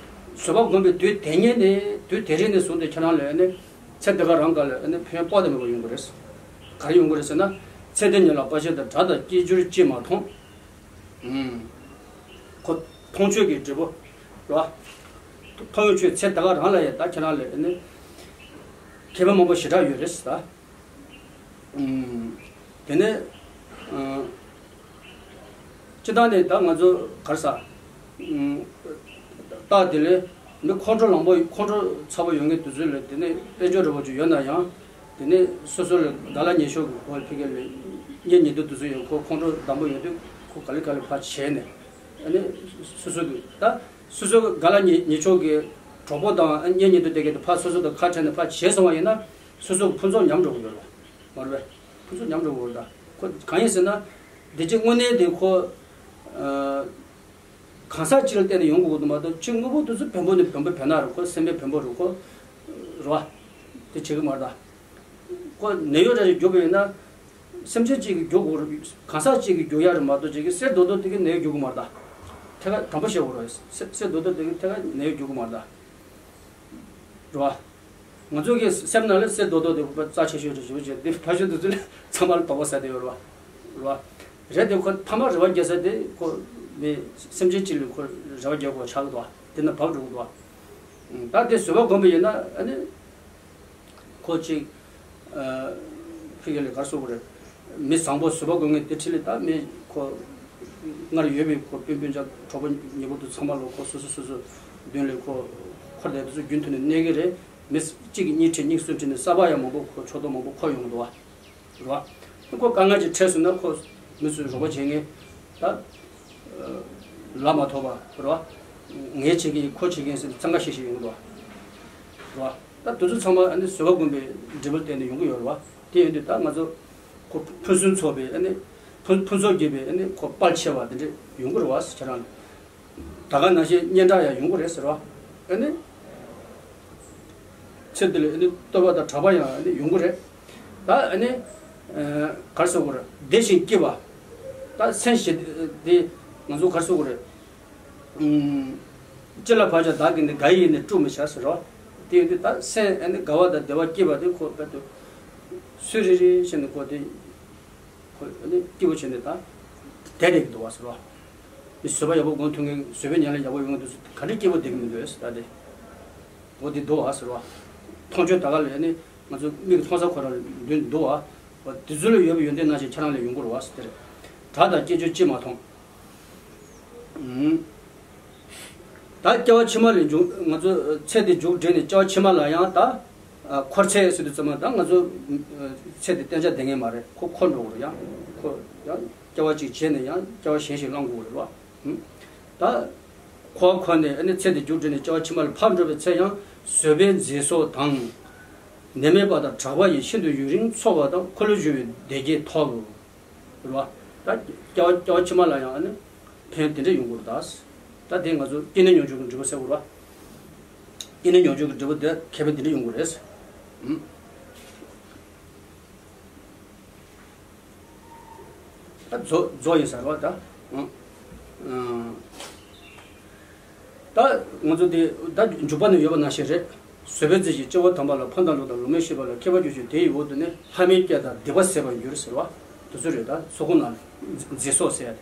བཟོད་པ་སྒོམ་པའི་དུས་དེ་ཉིད་ནས་དུས་དེ་རིང་ནས་བཟུང་སྟེ་ཁྱེད་རང་ལ་ཨ་ནི་ཚེ་འདི་ག་རང་ག་ལ་ཨ་ནི་ཕན་ཡོན་དཔག་ཏུ་མེད་པ་ཡོང་གི་རེད། ག་རེ་ཡོང་གི་རེད་ཟེར་ན། ཚེ་འདི་ཉིད་ལ་བར་ཆད་དང་དགྲ་དང་སྐྱེ་འགྱུར་ཅིས་མ་མཐོང་། ཨུམ། ཁོ་མཐོང་ཆོས་ཀྱི་འབྲས་བུ་རོ། མཐོང་ཡོང་ཆོས་ཚེ་འདི་ག་རང་ལ་ཡ་ད་ཁྱེད་རང་ལ་ཨ་ནི་ཁེ་ཕན་མང་པོ་ཞེ་དྲག་ཡོད་རེད་ད། ཨུམ། དེ་ནས། ཨ། སྤྱིར་བཏང་ནས་ད་ང་ཚོ་ག་རེ་ཟ། ཨུམ། རྟགས་དེ་ལས་མི་ཁོང་ཁྲོ་ལངས་པོ་ཁོང་ཁྲོ་ཚ་པོ་ཡོད་མཁན་དེ་ཚོ་ལ་དེ་ནས་དཔལ་འབྱོར་འདྲ་པོ་ཅིག་ཡོད་ན་ཡང་། དེ་ནས་སོ་སོ་ལ་དགའ་ལ་ཉེ་ཤོས་ཀྱི་ཁོ་ཕ་གི་ལ་གཉེན་ཉེ་དུ་དེ་ཚོ་ཡོད། ཁོ་ཁོང་ཁྲོ་དམ་པོ་ཡོད་དུས་ཁོ་ག་ལེ་ག་ལེ་ཕར་བྱས་ནས། ཨ་ནི་སོ་སོ་གི་ད་སོ་སོ་དགའ་ལ་ཉེ་ཉེ་ཤོས་ཀྱི་གྲོགས་པོ་དང་གཉེན་ཉེ་དུ་དེ་གས་དེ་ཕར་སོ་སོ་དང་ཁ་བྲལ་ནས་ཕར་བྱས་སོང་བ་ཡིན་ན། སོ་སོ་གི་ཕུན་ཚོགས་ཉམས་འགྲོ་གི་ཡོད་རེད། མ་རེད་པས། ཁོ་ཚོ་ཉམས་འགྲོ་བོར་ད། ཁོ་གང་ཡིན་ཟེར་ན། བདེ་སྐྱིད་དངོས་གནས་དེ་ཁོ། ཨ། གང་ཟག་གཅིག་ལ་བརྟེན་ནས་ཡོང་དགོས་ཀྱི་འདུག་མ་གཏོགས་ཕྱི་དངོས་པོ་དེ་ཚོ་བེམ་པོ་ནས་བེམ་པོ་བེ་ན་རུ་ཁོ་སེམས་པའི་བེམ་པོ་རུ་ཁོ། རེད་བ། དེ་བྱེད་ཀྱི་མ་རེད་ད། ཁོ་ནད་གཡོག་འདྲ་ཞིག་རྒྱུག་པ་ཡིན་ན། སེམས་ཅན་གཅིག་གིས་རྒྱུག་དགོས་རེད། གང་ཟག་གཅིག་གིས་རྒྱུག་ཡ་རེད་མ་གཏོགས་གཅིག་གིས་གསེར་རྡོག་རྡོག་དེ་གིས་ནད་གཡོག་རྒྱུག་གི་མ་རེད་ད། ཐད་ཀར་དྲང་པོ་བཤད་དགོས་རེད། གསེར་གསེར་རྡོག་རྡོག་དེ་ཐད་ཀར་ནད་གཡོག་འགྱུར་གྱི་མ་རེད་ད། རེད་བ། ང་ཚོ་གི་སེམས་ནང་ལ་གསེར་རྡོག་རྡོག་དེ་རྩ་ཆེ་ཤོས་རེད་ཞུ་བྱས་དེ་ཕ་ཤུལ་དུ་ཚུར་ཚང་མ་ལ་དོགས་པ་ཟ་བསྡད་ཡོད་རེད་བ། རེད་བ། རེད་དེ་ཁོ་ཐ་མ་རེ་བ་རྒྱག་ས་དེ་ཁོ་མི་སེམས་ཅན་གཅིག་ལ་ཁོ་རེ་བ་རྒྱག་དགོས་ཆགས་ཀྱི་འདུག་བ། དེ་ན་བབ་འགྲོ་གི་འདུག་བ། ད་དེ་བཟོད་པ་སྒོམ་པ་ཡིན་ན་ཨ་ནི། ཁོ་གཅིག་ཨ། ཕི་གེ་ལས་གར་སོ་གོ་རེད། མི་བཟང་པོ་བཟོད་པ་སྒོམ་མཁན་དེ་ཁྲིད་ལས་ད་མི་ཁོ། སྔར་ཡོད་པའི་ཁོ་སྤུན་སྤུན་ཆ་གྲོགས་པོ་ཉེ་པོ་དུ་ཚང་མ་ལོ་ཁོ་སོ་སོ་སོ་སོ་མདུན་ལས་ཁོ། འཁོར་དེ་དུ་རྒྱུན་མཐུད་ནས་གནས་ཀྱི་རེད། མི་གཅིག་གིས་གཉིས་ཁྲིད་གཉིས་གསུམ་ཁྲིད་ནས་གསར་པ་ཡང་མང་པོ་ཁོ་ཕྱོགས་གཏོགས་མང་པོ་ཁོ་ཡོང་གི་འདུག་བ། རེད་བ། ཁོ་དཀའ་ངལ་ཅིག་འཕྲད་སོང་ན་ཁོ་མི་ཚོས་རོགས་པ་བྱེད་མཁན་ད། ལ་མ་ཐོགས་པ་རེད་བ། ངས་བྱེད་ཀྱི་ཡིན་ཁོ་བྱེད་ཀྱི་ཡིན་ཟེར་ནས་འཚང་ཁ་ཤིག་ཤིག་ཡོང་གི་འདུག་བ། རེད་བ། ད་དེ་ཚོ་ཚང་མ་ཨ་ནི་བཟོད་པ་སྒོམ་པའི་འབྲས་བུ་བརྟེན་ནས་ཡོང་གི་ཡོད་རེད་བ། དེ་ཡིན་དུས་ད་ང་ཚོ་ཁོ་ཕུན་སུམ་ཚོགས་པའི་ཨ་ནི་ཕུན་ཕུན་ཚོགས་རྒྱས་པའི་ཨ་ནི་ཁོ་དཔལ་ཆེ་བ་དེ་འདྲ་ཡོང་གི་རེད་བ་ཁྱེད་རང་ལ། ད་ག་ནང་བཞིན་སྙན་གྲགས་ཡང་ཡོང་གི་རེད་ཟེར་བ། ཨ་ནི། ཚེ་འདི་ལ་ཨ་ནི་བསྟོད་པ་དང་གྲགས་པ་ཡང་ཨ་ནི་ཡོང་གི་རེད། ད་ཨ་ནི། ཨ། གར་སོགས་པར་བདེ་ཞིང་སྐྱིད་པ། ད་སེམས་ཞི་བདེ་ང་ཚོ་གར་སོགས་པར། ཨུམ། ཅི་ལ་བབ་ཀྱང་བདག་གིས་ནི་དགའ་ཡིས་ནི་དཀྲུག་མི་བྱ་ཟེར་བ། དེ་ཡིན་དུས་ད་སེམས་ཨ་ནི་དགའ་བ་དང་བདེ་བ་སྐྱིད་པ་དེ་ཁོ་དཔེ་དུ། སུ་རེ་རེ་བྱས་ནས་ཁོ་དེ། ཁོ་ཨ་ནི་སྐྱིད་པོ་བྱས་ནས་ད། བསྡད་བསྡད་ཀྱི་འདུག་བ་ཟེར་བ། མི་བཟོད་པ་ཡག་པོ་སྒོམ་ཐུབ་མཁན་བཟོད་པའི་ཉམས་ལེན་ཡག་པོ་ཡོང་མཁན་དེ་ཚོ་ག་འདྲ་སྐྱིད་པོ་བསྡད་ཀྱི་མི་འདུག་ཟེར་ད་དེ། འོ་དེ་འདུག་བ་ཟེར་བ། མཐོང་ཆོས་ད་ག་ལས་ནི་ང་ཚོ་མིག་གིས་མཐོང་ས་ཁོ་རང་ལ་མདུན་འདུག་བ། འོ་དེ་ཚོ་ལ་ཡོད་པའི་ཡོན་ཏན་ནང་བཞིན་ཁྱེད་རང་ལ་ཡོང་གི་རེད་བ་ཟེར་དེ་རེད། དགྲ་དང་སྐྱེས་སྦྱོར་ཅིས་མ་མཐོང་། ཨུམ། ད་སྐྱེ་བ་ཕྱི་མ་ལས་འབྱུང་ང་ཚོ་ཚེ་འདི་མཇུག་བསྒྲིལ་ནས་སྐྱེ་བ་ཕྱི་མ་ལ་ཡང་ད། ཨ། འཁོར་ཚེ་ཟེར་དུས་ཙམ་པ་ད་ང་ཚོ་ཚེ་འདི་གཏན་འཇགས་བསྡད་མཁན་མ་རེད། ཁོ་འཁོར་འགྲོ་གི་རེད། ཡང་ཁོ་ཡང་སྐྱེ་བ་གཅིག་བྱས་ནས་ཡང་སྐྱེ་བ་གཞན་ཞིག་བླང་དགོས་རེད་བ། ཨུམ། ད་འཁོར་འཁོར་ནས་ཨ་ནི་ཚེ་འདི་མཇུག་བསྒྲིལ་ནས་སྐྱེ་བ་ཕྱི་མ་ལ་ཕར་འགྲོ་བའི་ཚེ་ཡང་བཟོད་པའི་མཛེས་སོགས་དང་། ནད་མེད་པ་དང་གྲགས་པ་ཡིས་ཤིན་ཏུ་ཡུན་རིང་འཚོ་བ་དང་འཁོར་ལོས་སྒྱུར་བའི་བདེ་སྐྱིད་ཐོབ། རེད་བ། ད་སྐྱེ་བ་སྐྱེ་བ་ཕྱི་མ་ལ་ཡང་ཨ་ནི་ཕན་དེ་འདྲ་ཡོང་གི་རེད་ད། ད་དེ་ང་ཚོ་སྐྱེས་ནས་མྱོང་འགྱུར་གྱི་འབྲས་བུ་ཟེར་དགོས་རེད་བ། སྐྱེས་ནས་མྱོང་འགྱུར་གྱི་འབྲས་བུ་དེ་ཁེ་ཕན་དེ་འདྲ་ཡོང་གི་རེད། ཨུམ། ད་རྫོགས་རྫོགས་ཡིན་ཟེར་བ་ད། ཨུམ། ཨུམ། ད་ང་ཚོ་དེ་ད་འཇུག་པ་ནི་ཡོད་པ་ནང་བཞིན་རེད། བཟོད་པའི་རྩེ་གཅིག་སྐྱེ་བོ་དམ་པ་ལ་ཕན་དང་བློ་དང་ལུང་མེད་ཤེས་པ་ལ་མཁས་པར་གྱུར་ཅིག་དེ་ཡི་འོག་ཏུ་ནི་ལྷ་མིན་སྐྱེ་དང་སྡིག་པ་ཟད་པར་འགྱུར་ཟེར་བ། དེ་ཚོ་རེད་ད་ཚོགས་ཁོ་ན་མཛེས་སོགས་ཟེར་ཡ་དེ།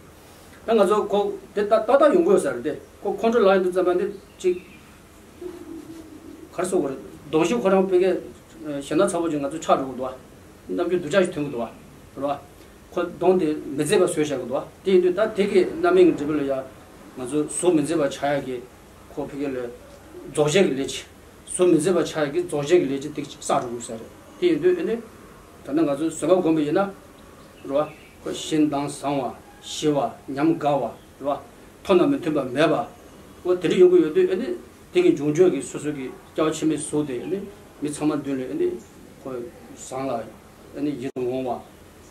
ད་ང་ཚོ་ཁོ་དེ་ད་ཏག་ཏག་ཡོང་དགོས་ས་རེད་དེ་ཁོ་ཁོང་ཁྲོ་ལངས་ཡོང་དུས་ཙམ་པ་འདི་གཅིག་གར་སོགས་པར་གདོང་ཞིག་ཁོ་རང་ཕ་གིའི་ཞེ་ན་ཚ་བོ་ཅིག་ང་ཚོ་ཆགས་འགྲོ་གི་འདུག་བ། རྣམ་འགྱུར་སྡུག་ཅག་ཞིག་ཐོན་གི་འདུག་བ། རེད་བ། ཁོ་གདོང་དེ་མི་མཛེས་པ་བཟོས་བཞག་གི་འདུག་བ། དེ་ཡིན་དུས་ད་དེ་གི་རྣམ་སྨིན་གྱི་འབྲས་བུ་ལ་ཡ། ང་ཚོ་གཟུགས་མི་མཛེས་པ་ཆགས་ཡག་གི་ཁོ་ཕ་གི་ལ་རྫོགས་བྱེད་ཀྱི་ལས་ཀྱི། གཟུགས་མི་མཛེས་པ་ཆགས་ཡག་གི་རྫོགས་བྱེད་ཀྱི་ལས་ཀྱི་དེ་བསགས་འགྲོ་དགོས་ས་རེད། དེ་ཡིན་དུས་ཨེ་ནི། ད་ནི་ང་ཚོ་བཟོད་པ་སྒོམ་པ་ཡིན་ན། རེད་བ། ཁོ་ཞིང་དྭངས་བཟང་བ། ཞི་བ། ཉམས་དགའ་བ། རེད་བ། མཐོང་ན་མི་མཐུན་པ་མེད་པ། འོ་དེ་འདྲ་ཡོང་གི་ཡོད་དུས་ཨེ་ནི། དེ་གི་འབྱུང་ཆོས་ཀྱི་སོ་སོ་གི་སྐྱེ་བ་ཕྱི་མའི་གཟུགས་དེ་ཨེ་ནི། མི་ཚང་མ་མདུན་ལ་ཨེ་ནི། ཁོ་བཟང་ལ། ཨེ་ནི་ཡིད་དུ་འོང་བ།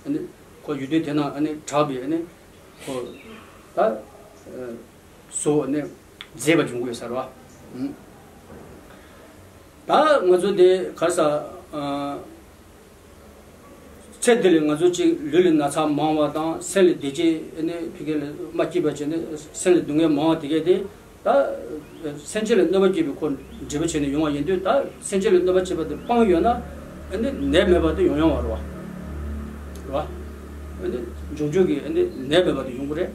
ཨེ་ནི། ཁོ་ཡུལ་དུས་དེ་ན་ཨེ་ནི་གྲགས་པའི་ཨེ་ནི། ཁོ། ད། གཟུགས་ཨེ་ནི། མཛེས་པ་འབྱུང་གི་ཡོད་ས་རེད་བ། ད་ང་ཚོ་དེ་ག་རེ་ཟ། ཚེ་འདི་ལ་ང་ཚོ་གཅིག་ལུས་ལ་ན་ཚ་མང་བ་དང་སེམས་ལ་བདེ་སྐྱིད་ཨེ་ནི་ཕ་གི་ལ་མ་སྐྱིད་པ་བྱས་ནས་སེམས་ལ་སྡུག་བསྔལ་མང་བ་དེ་གས་དེ་ད་སེམས་ཅན་ལ་གནོད་པ་སྐྱེལ་བའི་ཁོ་འབྲས་བུ་བྱས་ནས་ཡོང་བ་ཡིན་དུས་ད་སེམས་ཅན་ལ་གནོད་པ་བྱེད་པ་དེ་སྤངས་ཡོད་ན་ཨེ་ནི་ནད་མེད་པ་དེ་ཡོང་ཡོང་བ་རེད་བ། རེད་བ། ཨེ་ནི་འབྱུང་འགྱུར་གྱི་ཨེ་ནི་ནད་མེད་པ་དེ་ཡོང་གི་རེད།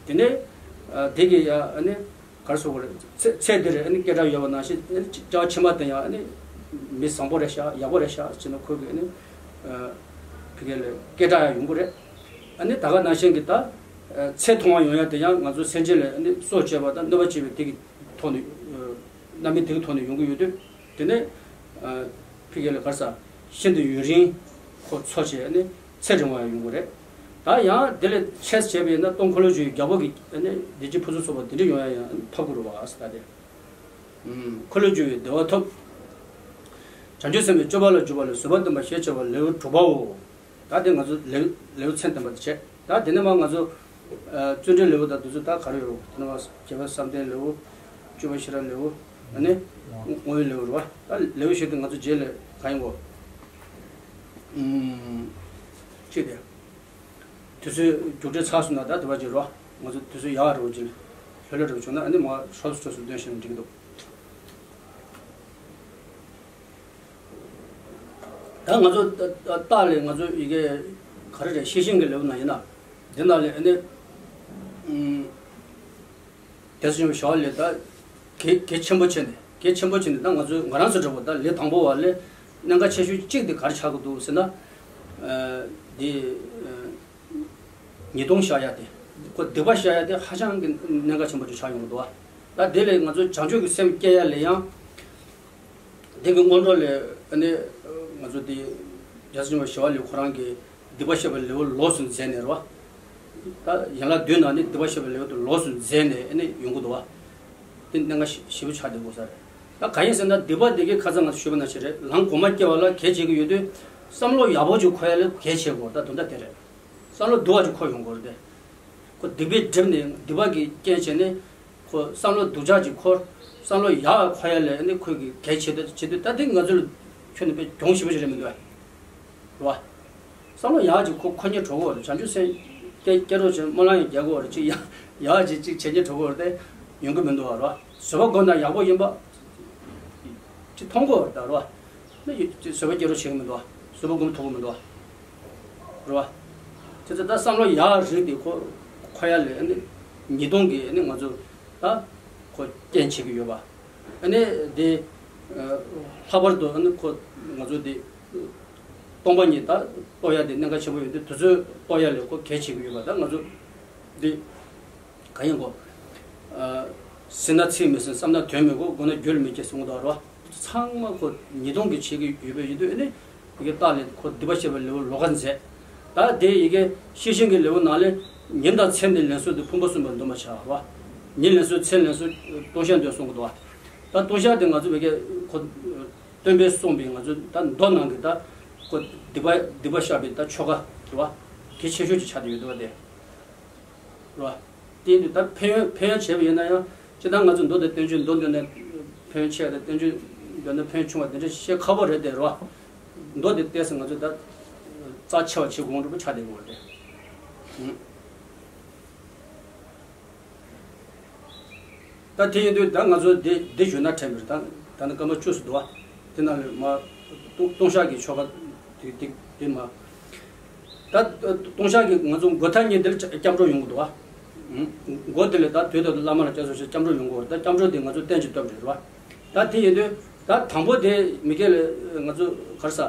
དེ་ནས་དེ་གི་ཡ་ཨེ་ནི། ག་རེ་ཟེར་དགོས་རེད། ཚེ་ཚེ་འདིར་ཨ་ནི་སྐད་གྲགས་ཡོད་པ་ནང་བཞིན་ཨ་ནི་སྐྱེ་བ་ཕྱི་མ་དེ་ཡང་ཨ་ནི་མི་བཟང་པོ་རེད་ཤག་ཡག་པོ་རེད་ཤག་ཟེར་ནས་ཁོ་གིས་ཨ་ནི་ཕ་གི་ལ་སྐད་གྲགས་ཡང་ཡོང་གི་རེད། ཨ་ནི་ད་ག་ནང་བཞིན་གྱི་ད་ཚེ་ཐུང་བ་ཡོང་ཡ་དེ་ཡང་ང་ཚོ་སེམས་ཅན་ལ་ཨ་ནི་སྲོག་བཅད་པ་དང་གནོད་པ་བྱེད་པའི་དེ་གི་ཐོག་ནས་རྣམ་སྨིན་དེ་གི་ཐོག་ནས་ཡོང་གི་ཡོད་དུས་དེ་ནས་ཕ་གི་ལ་ག་རེ་ཟ་ཤིན་ཏུ་ཡུན་རིང་ཁོ་འཚོ་བྱས་ཨ་ནི། ཚེ་རིང་བ་ཡོང་གི་རེད། ད་ཡང་དེ་ལས་ཆེས་བྱས་པ་ཡིན་ན་སྟོང་འཁོར་ལོས་སྒྱུར་བའི་རྒྱལ་པོ་གི་ནི་བདེ་སྐྱིད་ཕུན་སུམ་ཚོགས་པ་དེ་འདྲ་ཡོང་ཡ་ཡང་ཐོབ་ཀྱི་རེད་བ་ཟེར་ད་དེ། འཁོར་ལོས་སྒྱུར་བའི་བདེ་བ་ཐོབ། བྱང་ཆུབ་སེམས་དཔའི་སྤྱོད་པ་ལ་འཇུག་པ་ལ་བཟོད་པ་སྟོན་པ་ཞེས་བྱ་བ་ལེའུ་དྲུག་པའོ། ད་དེ་ང་ཚོ་ལེའུ་ལེའུ་མཚན་བསྟན་པ་དེ་བྱས། ད་དེ་ནས་མ་ང་ཚོ་བརྩོན་འགྲུས་ལེའུ་དང་དེ་ཚོ་ད་ག་རེ་ཡོད་རེད། དེ་ནས་མ་རྒྱལ་བའི་བསམ་གཏན་ལེའུ། སྤྱོད་པ་ཤེས་རབ་ལེའུ། ཨ་ནི། བསྔོ་བའི་ལེའུ་རེད་བ། ད་ལེའུ་བཞི་དེ་ང་ཚོ་རྗེས་ལ་ག་ཡིན་གོ། ཨུམ། ཅི་དེ། དུས་ཚོད་རྒྱུགས་སྤྲོད་ཚར་སོང་ན་ད་དུ་བ་ཅིག་རོ། ང་ཚོ་དུས་ཚོད་ཡག་རུ་ཅིག་ལྷོད་ལྷོད་རུ་བྱུང་ན་ཨ་ནི་མ་ཧྲོབ་སུ་ཧྲོབ་སུ་འདོན་ཤེས་ན་འགྲིག་གི་འདུག་ད་ང་ཚོ་ཏག་ཏག་ལས་ང་ཚོ་ཡི་གེ་ག་རེ་རེད། ཤེས་བཞིན་གྱི་ལེའུ་ནང་ཡིན་ན་འདི་ནང་ལས་ཨ་ནི་ཨུམ། དེ་ཚོ་ཞིག་བྱ་བ་ལས་ད་གལ་གལ་ཆེན་པོ་བྱས་ནས་གལ་ཆེན་པོ་བྱས་ནས་ད་ང་ཚོ་ང་རང་ཚོ་འདྲ་པོ་ད་ལས་དང་པོ་བ་ལས་གནད་འགག་ཆེ་ཤོས་གཅིག་དེ་ག་རེ་ཆགས་ཀྱི་འདུག་ཟེར་ན། ཨ་འདི་ཨ་ཉེས་རྡུང་བཤགས་ཡ་དེ། ཁོ་སྡིག་པ་བཤགས་ཡ་དེ་ཧ་ཅང་གི་གནད་འགག་ཆེན་པོ་ཅིག་ཆགས་ཡོང་གི་འདུག་བ། ད་དེ་ལས་ང་ཚོ་བྱང་ཆུབ་ཀྱི་སེམས་སྐྱེ་ཡ་ལས་ཡང་དེ་གི་སྔོན་འགྲོ་ལས་ཨ་ནི་ང་ཚོ་དེ་རྒྱལ་སྲས་ཆེན་པོ་ཞི་བ་ལྷས་ཁོ་རང་གི་སྡིག་པ་བཤགས་པའི་ལེའུ་ལོགས་སུ་མཛད་ནས་རེད་བ། ད་ཡན་ལག་བདུན་ནང་ནས་སྡིག་པ་བཤགས་པའི་ལེའུ་དེ་ལོགས་སུ་མཛད་ནས་ཨ་ནི་ཡོང་གི་འདུག་བ། དེ་གནད་འགག་ཞེ་པོ་ཆགས་བསྡད་དགོས་ས་རེད། ད་གང་ཡིན་ཟེར་ན་སྡིག་པ་འདི་གའི་ཁ་སང་ང་ཚོ་ཞུས་པ་ནང་བཞིན་རེད། ལམ་གོང་མ་སྐྱེ་བ་ལ་གལ་ཆེ་གི་ཡོད་དུས་བསམ་བློ་ཡག་པོ་ཅིག་འཁོར་ཡ་ལ་གལ་ཆེ་གོ། ད་དོན་དག་དེ་རེད། བསམ་བློ་སྡུག་པ་ཅིག་འཁོར་ཡོང་དགོས་རེད་དེ། ཁོ་སྡིག་པས་བསྒྲིབས་ནས་སྡིག་པ་གི་རྐྱེན་བྱས་ནས་ཁོ་བསམ་བློ་སྡུག་ཅག་ཅིག་འཁོར། བསམ་བློ་ཡག་འཁོར་ཡ་ལས་ནི་ཁོས་གི་གལ་ཆེ་ད་ཆེ་དུས་ད་དེ་ང་ཚོ་ལ་ཁྱོན་ནས་དཔེ་གྱོང་ཞེ་པོ་ཅིག་རེད་མི་འདུག་ཨ། རེད་བ། བསམ་བློ་ཡག་ཅིག་ཁོ་འཁོར་སྙིང་བྲོ་གི་རེད། བྱང་ཆུབ་སེམས་སྐྱེ་སྐྱེ་རོགས་བྱེད། སྨོན་ལམ་ཡང་རྒྱག་གི་རེད། ཅིག་ཡག་ཡག་ཅིག་ཅིག་བྱེད་སྙིང་བྲོ་གི་རེད་དེ་ཡོང་གི་མི་འདུག་བ། རེད་བ། བཟོད་པ་སྒོམ་ན་ཡག་པོ་ཡིན་པ་ཅིག་མཐོང་གི་རེད་ད། རེད་བ། ནི་ཡོད་ཅིག་བཟོད་པ་སྐྱེ་རོགས་བྱེད་གི་མི་འདུག་བ། བཟོད་པ་སྒོམ་ཐུབ་གི་མི་འདུག་བ། རེད་བ། དེ་ཚོ་ད་བསམ་བློ་ཡག་རིགས་དེ་ཁོ་འཁོར་ཡ་ལས་ནི་ཉེས་རྡུང་གི་ནི་ང་ཚོ་ད་ཁོ་རྐྱེན་བྱེད་ཀྱི་ཡོད་པ། ཨ་ནི་དེ་ལྷག་པར་དུ་ཨ་ནི་ཁོ་ང་ཚོ་དེ་སྟོང་པ་ཉིད་ད་རྟོགས་ཡ་དེ་གནད་འགག་ཆེན་པོ་ཡོད་དུས་དེ་ཚོ་རྟོགས་ཡ་ལས་ཁོ་གལ་ཆེ་གི་ཡོད་པ། ད་ང་ཚོ་དེ་གང་ཡིན་གོ། ཟིན་ན་ཚིག་མི་ཟིན། བསམ་ན་དོན་མི་གོ། སྒོམ་ན་རྒྱུད་ལ་མི་སྐྱེ་གསུང་གི་འདུག་རོ། ཚང་མ་ཁོ་ཉེས་རྡུང་གི་བྱེད་ཀྱི་ཡོད་པ་ཡིན་དུས་ཨ་ནི་ཡི་གེ་བཏགས་ལས་ཁོ་སྡིག་པ་བཤགས་པའི་ལེའུ་ལོགས་ཀ་མཛད། ད་དེ་ཡི་གེ་ཤེས་བཞིན་གྱི་ལེའུ་ནང་ལས་ཉིན་དང་མཚན་ནས་ལན་གསུམ་དུ་ཕུང་པོ་གསུམ་པར་འདུ་མ་བྱ་བ། ཉིན་ལན་གསུམ་མཚན་ལན་གསུམ་ལྟུང་བཤགས་འདོན་གསུང་གི་འདུག་བ། ད་ལྟུང་བཤགས་དེ་ང་ཚོ་བོད་སྐད་ཁོ་སྟོན་པས་གསུངས་པའི་ང་ཚོ་ད་མདོ་ནང་གི་ད་ཁོ་སྡིག་པ་སྡིག་པ་བཤགས་པའི་ད་ཆོ་ག་རེད་བ། གལ་ཆེ་ཤོས་ཅིག་ཆགས་བསྡད་ཡོད་འདུག་བ་དེ། རེད་བ། དེ་ཡིན་དུས་ད་ཕན་ཡོན་ཕན་ཡོན་བྱས་པ་ཡིན་ན་ཡང་སྤྱིར་བཏང་ང་ཚོ་མདོ་དེ་བསྟན་བཅོས་མདོ་འདོན་ནས་ཕན་ཡོན་ཆེ་བ་དང་བསྟན་བཅོས་འདོན་ན་ཕན་ཡོན་ཆུང་བ་དེ་འདྲ་བཤད་ཁག་པོ་རེད་དེ། རེད་བ། མདོ་དེ་ཏོག་ཙམ་ང་ཚོ་ད་རྩ་ཆེ་བ་བྱེད་དགོས་འདྲ་པོ་ཆགས་བསྡད་ཡོད་རེད། ད་དེ་ཡིན་དུས་ད་ང་ཚོ་འདི་འདི་ཞུས་ན་དྲན་པར་ད་ད་ནི་སྐར་མ་བཅུ་ཙམ་འདུག་བ། དེ་ནང་ལས་མ་ལྟུང་ལྟུང་བཤགས་ཀྱི་ཆོ་ག་དེ་དེ་དེ་མ། ད་ལྟུང་བཤགས་ཀྱི་ང་ཚོ་འགོ་ཐག་གཉིས་འདིར་སྐྱབས་འགྲོ་ཡོང་གི་འདུག་བ། འགོ་དེ་ལས་ད་དུས་ད་བླ་མ་ལ་སྐྱབས་སུ་མཆི། སྐྱབས་འགྲོ་ཡོང་གི་ཡོད་རེད། ད་སྐྱབས་འགྲོ་དེ་ང་ཚོ་རྟེན་གྱི་སྟོབས་རེད། རེད་བ། ད་དེ་ཡིན་དུས་ད་དང་པོ་དེ་མི་སྐད་ལས་ང་ཚོ་ག་རེ་ཟ།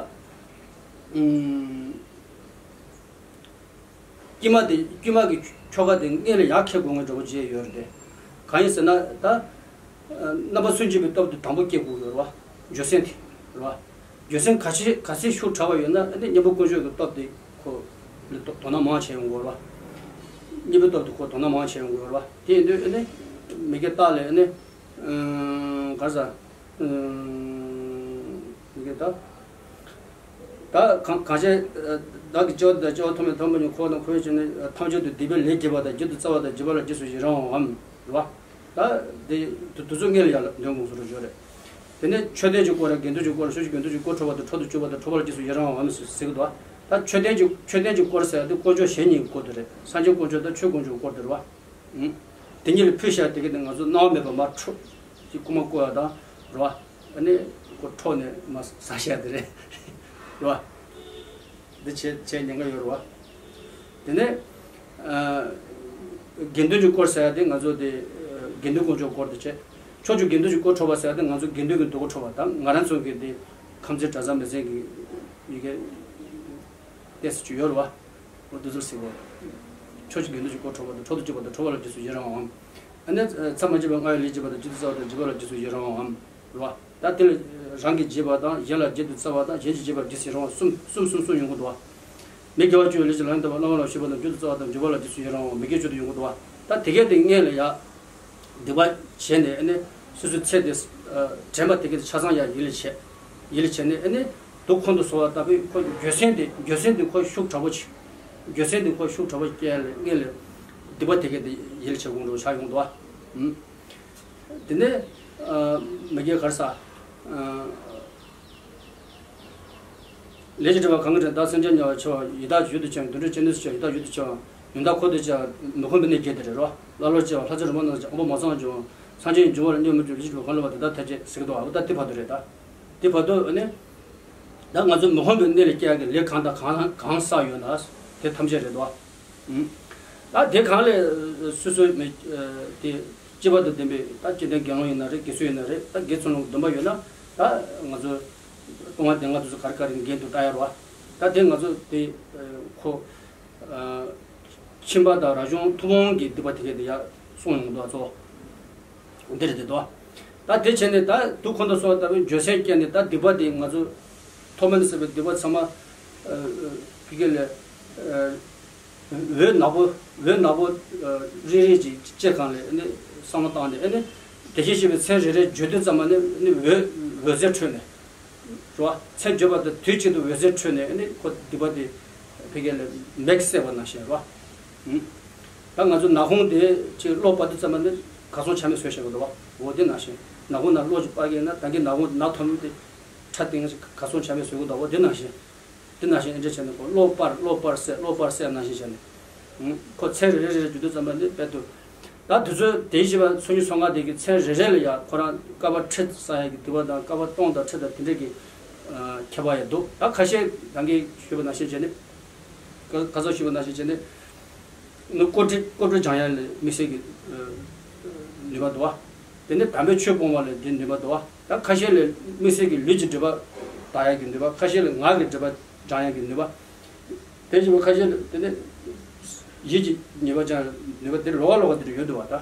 དཀྱིལ་མ་དེ་དཀྱིལ་མ་གི་ཆོ་ག་དེ་སྔོན་ལ་ཡར་འཁྱེར་དགོས་ངེས་འདྲ་པོ་བྱས་ཡོད་རེད་དེ། གང་ཡིན་ཟེར་ན་ད། རྣམ་པར་སུན་འབྱིན་པའི་སྟོབས་དེ་དང་པོ་སྐྱེ་དགོས་ཡོད་རེད་བ། འགྱོད་སེམས་དེ་རེད་བ། འགྱོད་སེམས་ག་ཚད་ག་ཚད་ཤུགས་དྲག་པ་ཡོད་ན་ཨ་ནི་གཉེན་པོ་དཀོན་མཆོག་གི་སྟོབས་དེ་ཁོ་ལ་དོ་དོ་སྣང་མང་བྱས་ཡོང་དགོས་རེད་བ། གཉེན་པོའི་སྟོབས་དེ་ཁོ་དོ་སྣང་མང་བྱས་ཡོང་དགོས་རེད་བ། དེ་ཡིན་དུས་ཨ་ནི་མི་སྐད་བཏགས་ལས་ཨ་ནི། ག་རེ་ཟ། མི་སྐད་ད། ད་གང་གང་ཞིག་བདག་གིས་སྐྱེ་བ་འདི་དང་སྐྱེ་བ་ཐོག་མའི་ཐོག་མ་ཉིད་འཁོར་བ་དང་འཁོར་བའི་རྗེས་ནས་ཐམས་ཅད་དུ་སྡིག་པའི་ལས་བགྱིས་པ་དང་། རྒྱུན་དུ་བརྩེ་བ་དང་བརྗིད་པ་ལ་རྗེས་སུ་ཡི་རང་བའམ། རེད་བ། ད་དེ་དུ་དུ་ཚོད་སྔོན་ལ་ཡར་འདོན་དགོས་སུ་རུ་འཇོག་རེད། དེ་ནས་མཆོད་རྟེན་གྱི་སྐོར་ར་དགེ་འདུན་གྱི་སྐོར་ར་ཕྱོགས་བཅུའི་དགེ་འདུན་གྱི་སྐོར་འཕྲོ་བ་དང་འཕྲོ་དུ་བཅུག་པ་དང་འཕྲོ་བར་རྗེས་སུ་ཡི་རང་བའམ་ཟེར་ཟེར་གི་འདུག་ད་མཆོད་རྟེན་གྱི་མཆོད་རྟེན་གྱི་སྐོར་ཟེར་ཡ་དེ་དཀོན་མཆོག་གཞན་གཉིས་ཀྱི་སྐོར་དེ་རེད། སངས་རྒྱས་དཀོན་མཆོག་དང་ཆོས་དཀོན་མཆོག་གི་སྐོར་དེ་རེད་བ། དེ་ཉིད་ལ་ཕུལ་བྱ་དེ་ག་དེ་ང་ཚོ་སྣང་བ་མེད་པར་མར་འཁྲུག་ཅིག་རྐུ་མ་རྐུ་བ་དང་རེད་བ། ཨ་ནི་ཁོ་འཕྲོག་ནས་མར་ཟ་བྱ་དེ་རེད། རེད་བ། འདི་བྱེད་བྱེད་ཉེན་ཁ་ཡོད་རེད་བ། དེ་ནས་ཨ་དགེ་འདུན་གྱི་སྐོར་ཟེར་ཡ་དེ་ང་ཚོ་དེ་དགེ་འདུན་དཀོན་མཆོག་སྐོར་དེ་བྱས། ཕྱོགས་བཅུའི་དགེ་འདུན་གྱི་སྐོར་འཕྲོག་པ་ཟེར་ཡ་དེ་ང་ཚོ་དགེ་འདུན་གྱི་སྡུག་གུ་འཕྲོག་པ་དང་ང་རང་ཚོ་གི་དེ་ཁམས་ཚན་གྲྭ་ཚང་མི་ཚན་གྱི་ཡི་གེ་ཏོག་ཙམ་ཅིག་ཡོད་རེད་བ། འོ་དེ་ཚོར་ཟེར་གོ། ཕྱོགས་བཅུའི་དགེ་འདུན་གྱི་སྐོར་འཕྲོག་པ་དང་འཕྲོག་ཏུ་བཅུག་པ་དང་འཕྲོག་པ་ལ་རྗེས་སུ་ཡི་རང་བའམ། ཨ་ནི་མཚམས་མ་མཆིས་པའི་སྔ་བའི་ལས་བགྱིས་པ་དང་རྒྱུན་དུ་བརྩེ་བ་དང་བརྗིད་པ་ལ་རྗེས་སུ་ཡི་རང་བའམ། རེད་བ། ད་དེ་ལ་རང་གིས་བགྱིས་པ་དང་གཞན་ལ་རྒྱུན་དུ་བརྩེ་བ་དང་གཞན་གྱིས་བགྱིས་པར་རྗེས་སུ་ཡི་རང་བ་གསུམ་གསུམ་གསུམ་གསུམ་ཡོང་གི་འདུག་བ། མི་དགེ་བ་བཅུ་ཡི་ལས་ཀྱི་ལམ་ཡང་དག་པར་བླ་མ་ལ་ཞུགས་པ་དང་རྒྱུན་དུ་བརྩེ་བ་དང་བརྗིད་པ་ལ་རྗེས་སུ་ཡི་རང་བའམ། མི་དགེ་བཅུ་དེ་ཡོང་གི་འདུག་བ། ད་དེ་གས་དེ་སྔོན་ལ་ཡ། སྡིག་པ་བྱས་ནས་ཨ་ནི་སོ་སོའི་ཚེ་དེ་དྲན་པ་དེ་གས་དེ་ཆ་ཚང་ཡ་ཡིད་ལ་བྱས། ཡིད་ལ་བྱས་ནས་ཨ་ནི་དུག་ཁོང་དུ་གསོ་བ་ལྟ་བུའི་ཁོ་འགྱོད་སེམས་དེ་འགྱོད་སེམས་དེ་ཁོ་ཤུགས་དྲག་པོ་ཆེ། འགྱོད་སེམས་དེ་ཁོ་ཤུགས་དྲག་པོ་སྐྱེ་ཡ་ལས་སྔོན་ལ་སྡིག་པ་དེ་གས་དེ་ཡིད་ལ་བྱས་དགོངས་འགྲོ་ཆགས་ཡོང་འདུག་བ། དེ་ནས་མི་དགེ་གར་ས། ལས་ཀྱི་སྒྲིབ་པ་གང་གིས་བྲན་བདག་སེམས་ཅན་དམྱལ་བར་མཆི་བ། ཡི་དྭགས་ཡུལ་དུ་བྱོན། དུད་འགྲོ་ཅན་ནི་སུ་ཡི་དྭགས་ཡུལ་དུ་བྱོན། ཡང་དག་ཁོ་དེ་ཅག་མི་ཁོམ་པའི་གནས་བརྒྱད་དེ་རེད་རོ། ཀླ་ཀློ་བྱེ་བ་ལྷ་ཚེ་རིང་པོ་རྣམས་ཀྱང་། དབང་པོ་མ་ཚང་བ་འབྱུང་། སངས་རྒྱས་ཀྱི་འབྱུང་བ་ལ་གནོད་མི་འགྱུར། ལས་ཀྱི་རྒྱུ་ལ་གང་སློབ་པ། དེ་དག་ཐམས་ཅད་ཟེར་གི་འདུག་ཨ། འོ་ད་དེ་བར་དུ་རེད་ད། དེ་བར་དུ་ཨ་ནི། ད་ང་ཚོ་མི་ཁོམ་པའི་གནས་ལ་སྐྱེ་ཡག་གི་ལས་གང་དང་གང་གང་བསགས་ཡོད་ན་དེ་ཐམས་ཅད་རེད་དོ། ཨུམ། ད་དེ་གང་ལས་སོ་སོའི་མི་དེ་སྐྱེ་བ་དང་ལྡན་པའི་ད་སྐྱེ་ལྡན་དགེ་སློང་ཡིན་ན་རེད། དགེ་ཚུལ་ཡིན་ན་རེད། ད་དགེ་ཚུལ་སློང་གི་སྡོམ་པ་ཡོད་ན་ད་ང་ཚོ་ལྟུང་བ་སྡེ་ལྔ་དེ་ཚོ་ག་རེ་ག་རེ་འགལ་འདུག་ལྟ་ཡ་རེད་བ། ད་དེ་ང་ཚོ་དེ་ཁོ། ཁྱིམ་པ་དང་རབ་བྱུང་ཐུབ་དབང་གི་སྡིག་པ་དེ་གས་དེ་ཡར་སོང་ཡོང་གི་འདུག་གཙོ་བོ། འདི་རེད་དེ་དོ། ད་དེ་བྱས་ནས་ད་དུ་ཁོ་ན་སོགས་ལྟ་བུའི་འགྱོད་སེམས་སྐྱེས་ནས་ད་སྡིག་པ་དེ་ང་ཚོ་མཐོ་དམན་ཟེར་བའི་སྡིག་པ་ཚང་མ་ཕི་གེ་ལས་འོད་ནག་པོ་འོད་ནག་པོ་རིལ་རིལ་ཅིག་ལྕེ་གང་ལས་ཨ་ནི་བསམ་བློ་བཏང་ནས་ཨ་ནི་བདེ་གཤེགས་ཞེས་པའི་མཚན་རེ་རེ་བརྗོད་དུས་ཙམ་པ་ནི་ཨ་ནི་འོད་འོད་ཟེར་འཕྲོས་ནས། རེད་བ། མཚན་བརྗོད་པ་དང་དུས་གཅིག་ཏུ་འོད་ཟེར་འཕྲོས་ནས་ནི་ཁོ་སྡིག་པ་དེ་ཕ་གི་ལ་མེད་བསལ་བ་ནང་བཞིན་རེད་བ། ཨུམ། ད་ང་ཚོ་ནག་ཁུང་དེ་ཅིག་གློག་སྤར་དུས་ཙམ་པ་ནི་གར་སོང་ཆ་མེད་བཟོས་བཞག་གི་འདུག་བ། འོ་དེ་ནང་བཞིན་ནག་ཁུང་ནང་གློག་ཅིག་སྤར་གི་ཡིན་ན་ད་གིན་ནག་ཁུང་ནག་ཐོམ་དེ་ཁྲ་སྟེང་གར་སོང་ཆ་མེད་བཟོས་གི་འདུག་བ། དེ་ནང་བཞིན། དེ་ནང་བཞིན་ཨེ་འདྲ་བྱས་ནས་ཁོ་གློག་སྤར་གློག་སྤར་བསལ་གློག་སྤར་བསལ་ནང་བཞིན་བྱས་ནས། ཨུམ། ཁོ་མཚན་རེ་རེ་རེ་རེ་བརྗོད་དུས་ཙམ་པ་ནི་དཔེ་དུ། ད་དུས་ཚོད་དེའི་བཞི་པ་ཚོགས་གཉིས་ཚོགས་ལྔ་དེ་གི་མཚན་རེ་རེ་ལ་ཡང་ཁོ་རང་བསྐལ་པ་ཁྲི་བསགས་ཡག་གི་སྡིག་པ་དང་བསྐལ་པ་སྟོང་དང་ཁྲི་དང་དེ་འདྲས་ཀྱི་ཁྱད་པར་ཡང་འདུག་ད་ཁ་ཤས་ད་གིན་ཞུས་པ་ནང་བཞིན་བྱས་ནས། ག་ག་ཚོད་ཞུས་པ་ནང་བཞིན་བྱས་ནས། ནི་ཀོ་ཁྲི་ཀོ་ཁྲི་སྦྱང་ཡག་ལ་དམིགས་བསལ་གྱི་ནུས་པ་འདུག་བ། དེ་ནས་དམ་པའི་ཆོས་སྤོང་བ་ལ་དེ་ནུས་པ་འདུག་བ། ད་ཁ་ཤས་ལ་དམིགས་བསལ་གྱི་ལུས་ཀྱི་སྒྲིབ་པ་དག་ཡག་གི་ནུས་པ། ཁ་ཤས་ལ་ངག་གི་སྒྲིབ་པ་སྦྱང་ཡག་གི་ནུས་པ། དེ་བཞིན་པ་ཁ་ཤས་ལ་དེ་ནས་ཡིད་ཀྱི་ཉེས་པ་སྦྱང་ནུས་པ་དེ་ལོགས་ཀ་ལོགས་ཀ་དེ་འདྲ་ཡོད་འདུག་བ། ད་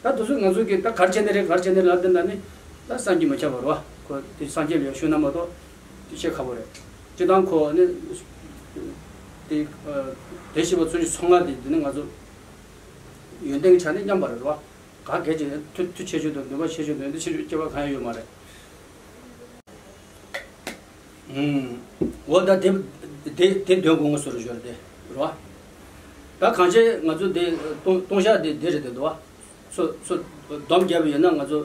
ད་དུས་ཚོད་ང་ཚོ་གིས་ད་གར་བྱས་ནས་རེད་གར་བྱས་ནས་ལབ་དེ་ན་ནི་ད་བསམ་གྱིས་མི་ཁྱབ་པ་རེད་བ། ཁོ་དེ་སངས་རྒྱས་ལ་ཡང་ཞུས་ན་མ་གཏོགས་དེ་བཤད་ཁག་པོ་རེད། སྤྱིར་བཏང་ཁོ་ནི་དེ་དེ་བཞིན་པ་ཚོགས་གཉིས་ཚོགས་ལྔ་དེ་དེ་ནི་ང་ཚོ་ཡོན་ཏན་གྱི་ཆ་ནས་མཉམ་པ་རེད་བ། ག་གལ་ཆེ་མཐུ་མཐུ་ཆེ་ཤོས་དང་ནུས་པ་ཆེ་ཤོས་དང་ཡོན་ཏན་ཆེ་ཤོས་སྐྱེ་བ་གང་ཡང་ཡོད་མ་རེད། ཨུམ། འོ་ད་དེ་དེ་དེ་འདོན་དགོས་ངོ་སོ་རུ་ཞོར་དེ་རོ། ད་གང་ཅི་ང་ཚོ་དེ་ལྟུང་ལྟུང་བཤགས་དེ་དེ་རེད་དེ་འདུག་བ། སོ་སོ་སྡོམ་བརྒྱབ་པ་ཡིན་ན་ང་ཚོ་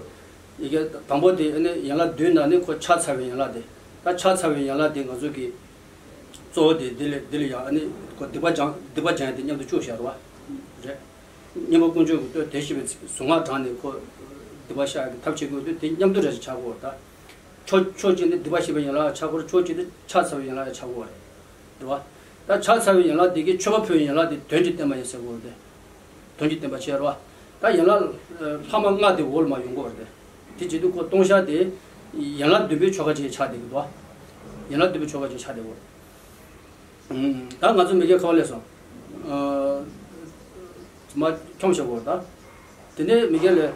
ཡི་གེ་དང་པོ་དེ་ཨ་ནི་ཡན་ལག་བདུན་ནང་ནས་ཁོ་ཕྱག་འཚལ་བའི་ཡན་ལག་དེ། ད་ཕྱག་འཚལ་བའི་ཡན་ལག་དེ་ང་ཚོ་གི་གཙོ་བོ་དེ་དེ་ལས་དེ་ལས་ཡང་ཨ་ནི་ཁོ་སྡིག་པ་སྦྱང་སྡིག་པ་སྦྱང་ཡག་དེ་མཉམ་དུ་བཅུག་བཞག་རེད་བ། རེད། སྙིང་པོ་དཀོན་མཆོག་གི་བསྟོད་དེ་ཞེས་པའི་གཟུངས་སྔགས་བགྲངས་ནས་ཁོ་སྡིག་པ་བཤགས་ཡག་གི་ཐབས་བྱེད་དགོས་དུས་དེ་མཉམ་དུ་རེ་ཞིག་ཆགས་དགོས་ད། ཕྱོགས་ཕྱོགས་གཅིག་ནི་སྡིག་པ་ཞེས་པའི་ཡན་ལག་ཆགས་དགོས་རེད། ཕྱོགས་གཅིག་དེ་ཕྱག་འཚལ་བའི་ཡན་ལག་ཡང་ཆགས་དགོས་རེད། རེད་བ། ད་ཕྱག་འཚལ་བའི་ཡན་ལག་དེ་གིས་མཆོད་པ་ཕུལ་བའི་ཡན་ལག་དེ་དོན་གྱིས་བསྟན་པ་ཡིན་ཟེར་དགོས་རེད། དོན་གྱིས་བསྟན་པ་བྱས་རེད་བ། ད་ཡན་ལག་ལྷག་མ་ལྔ་དེ་འོག་ལ་མར་ཡོང་གི་རེད། དེ་བྱེད་དུས་ཁོ་ལྟུང་བཤགས་དེ་ཡན་ལག་བདུན་པའི་ཆོ་ག་ཅིག་ཆགས་བསྡད་ཀྱི་འདུག་བ། ཡན་ལག་བདུན་པའི་ཆོ་ག་ཅིག་ཆགས་བསྡད་ཀྱི་ཡོད་རེད། ད་ང་ཚོ་མི་སྐྱ་ཁ་བ་ལས་སོང་། མ་འཁྱོངས་བྱེད་དགོས་ད། དེ་ནས་མི་སྐྱ་ལས།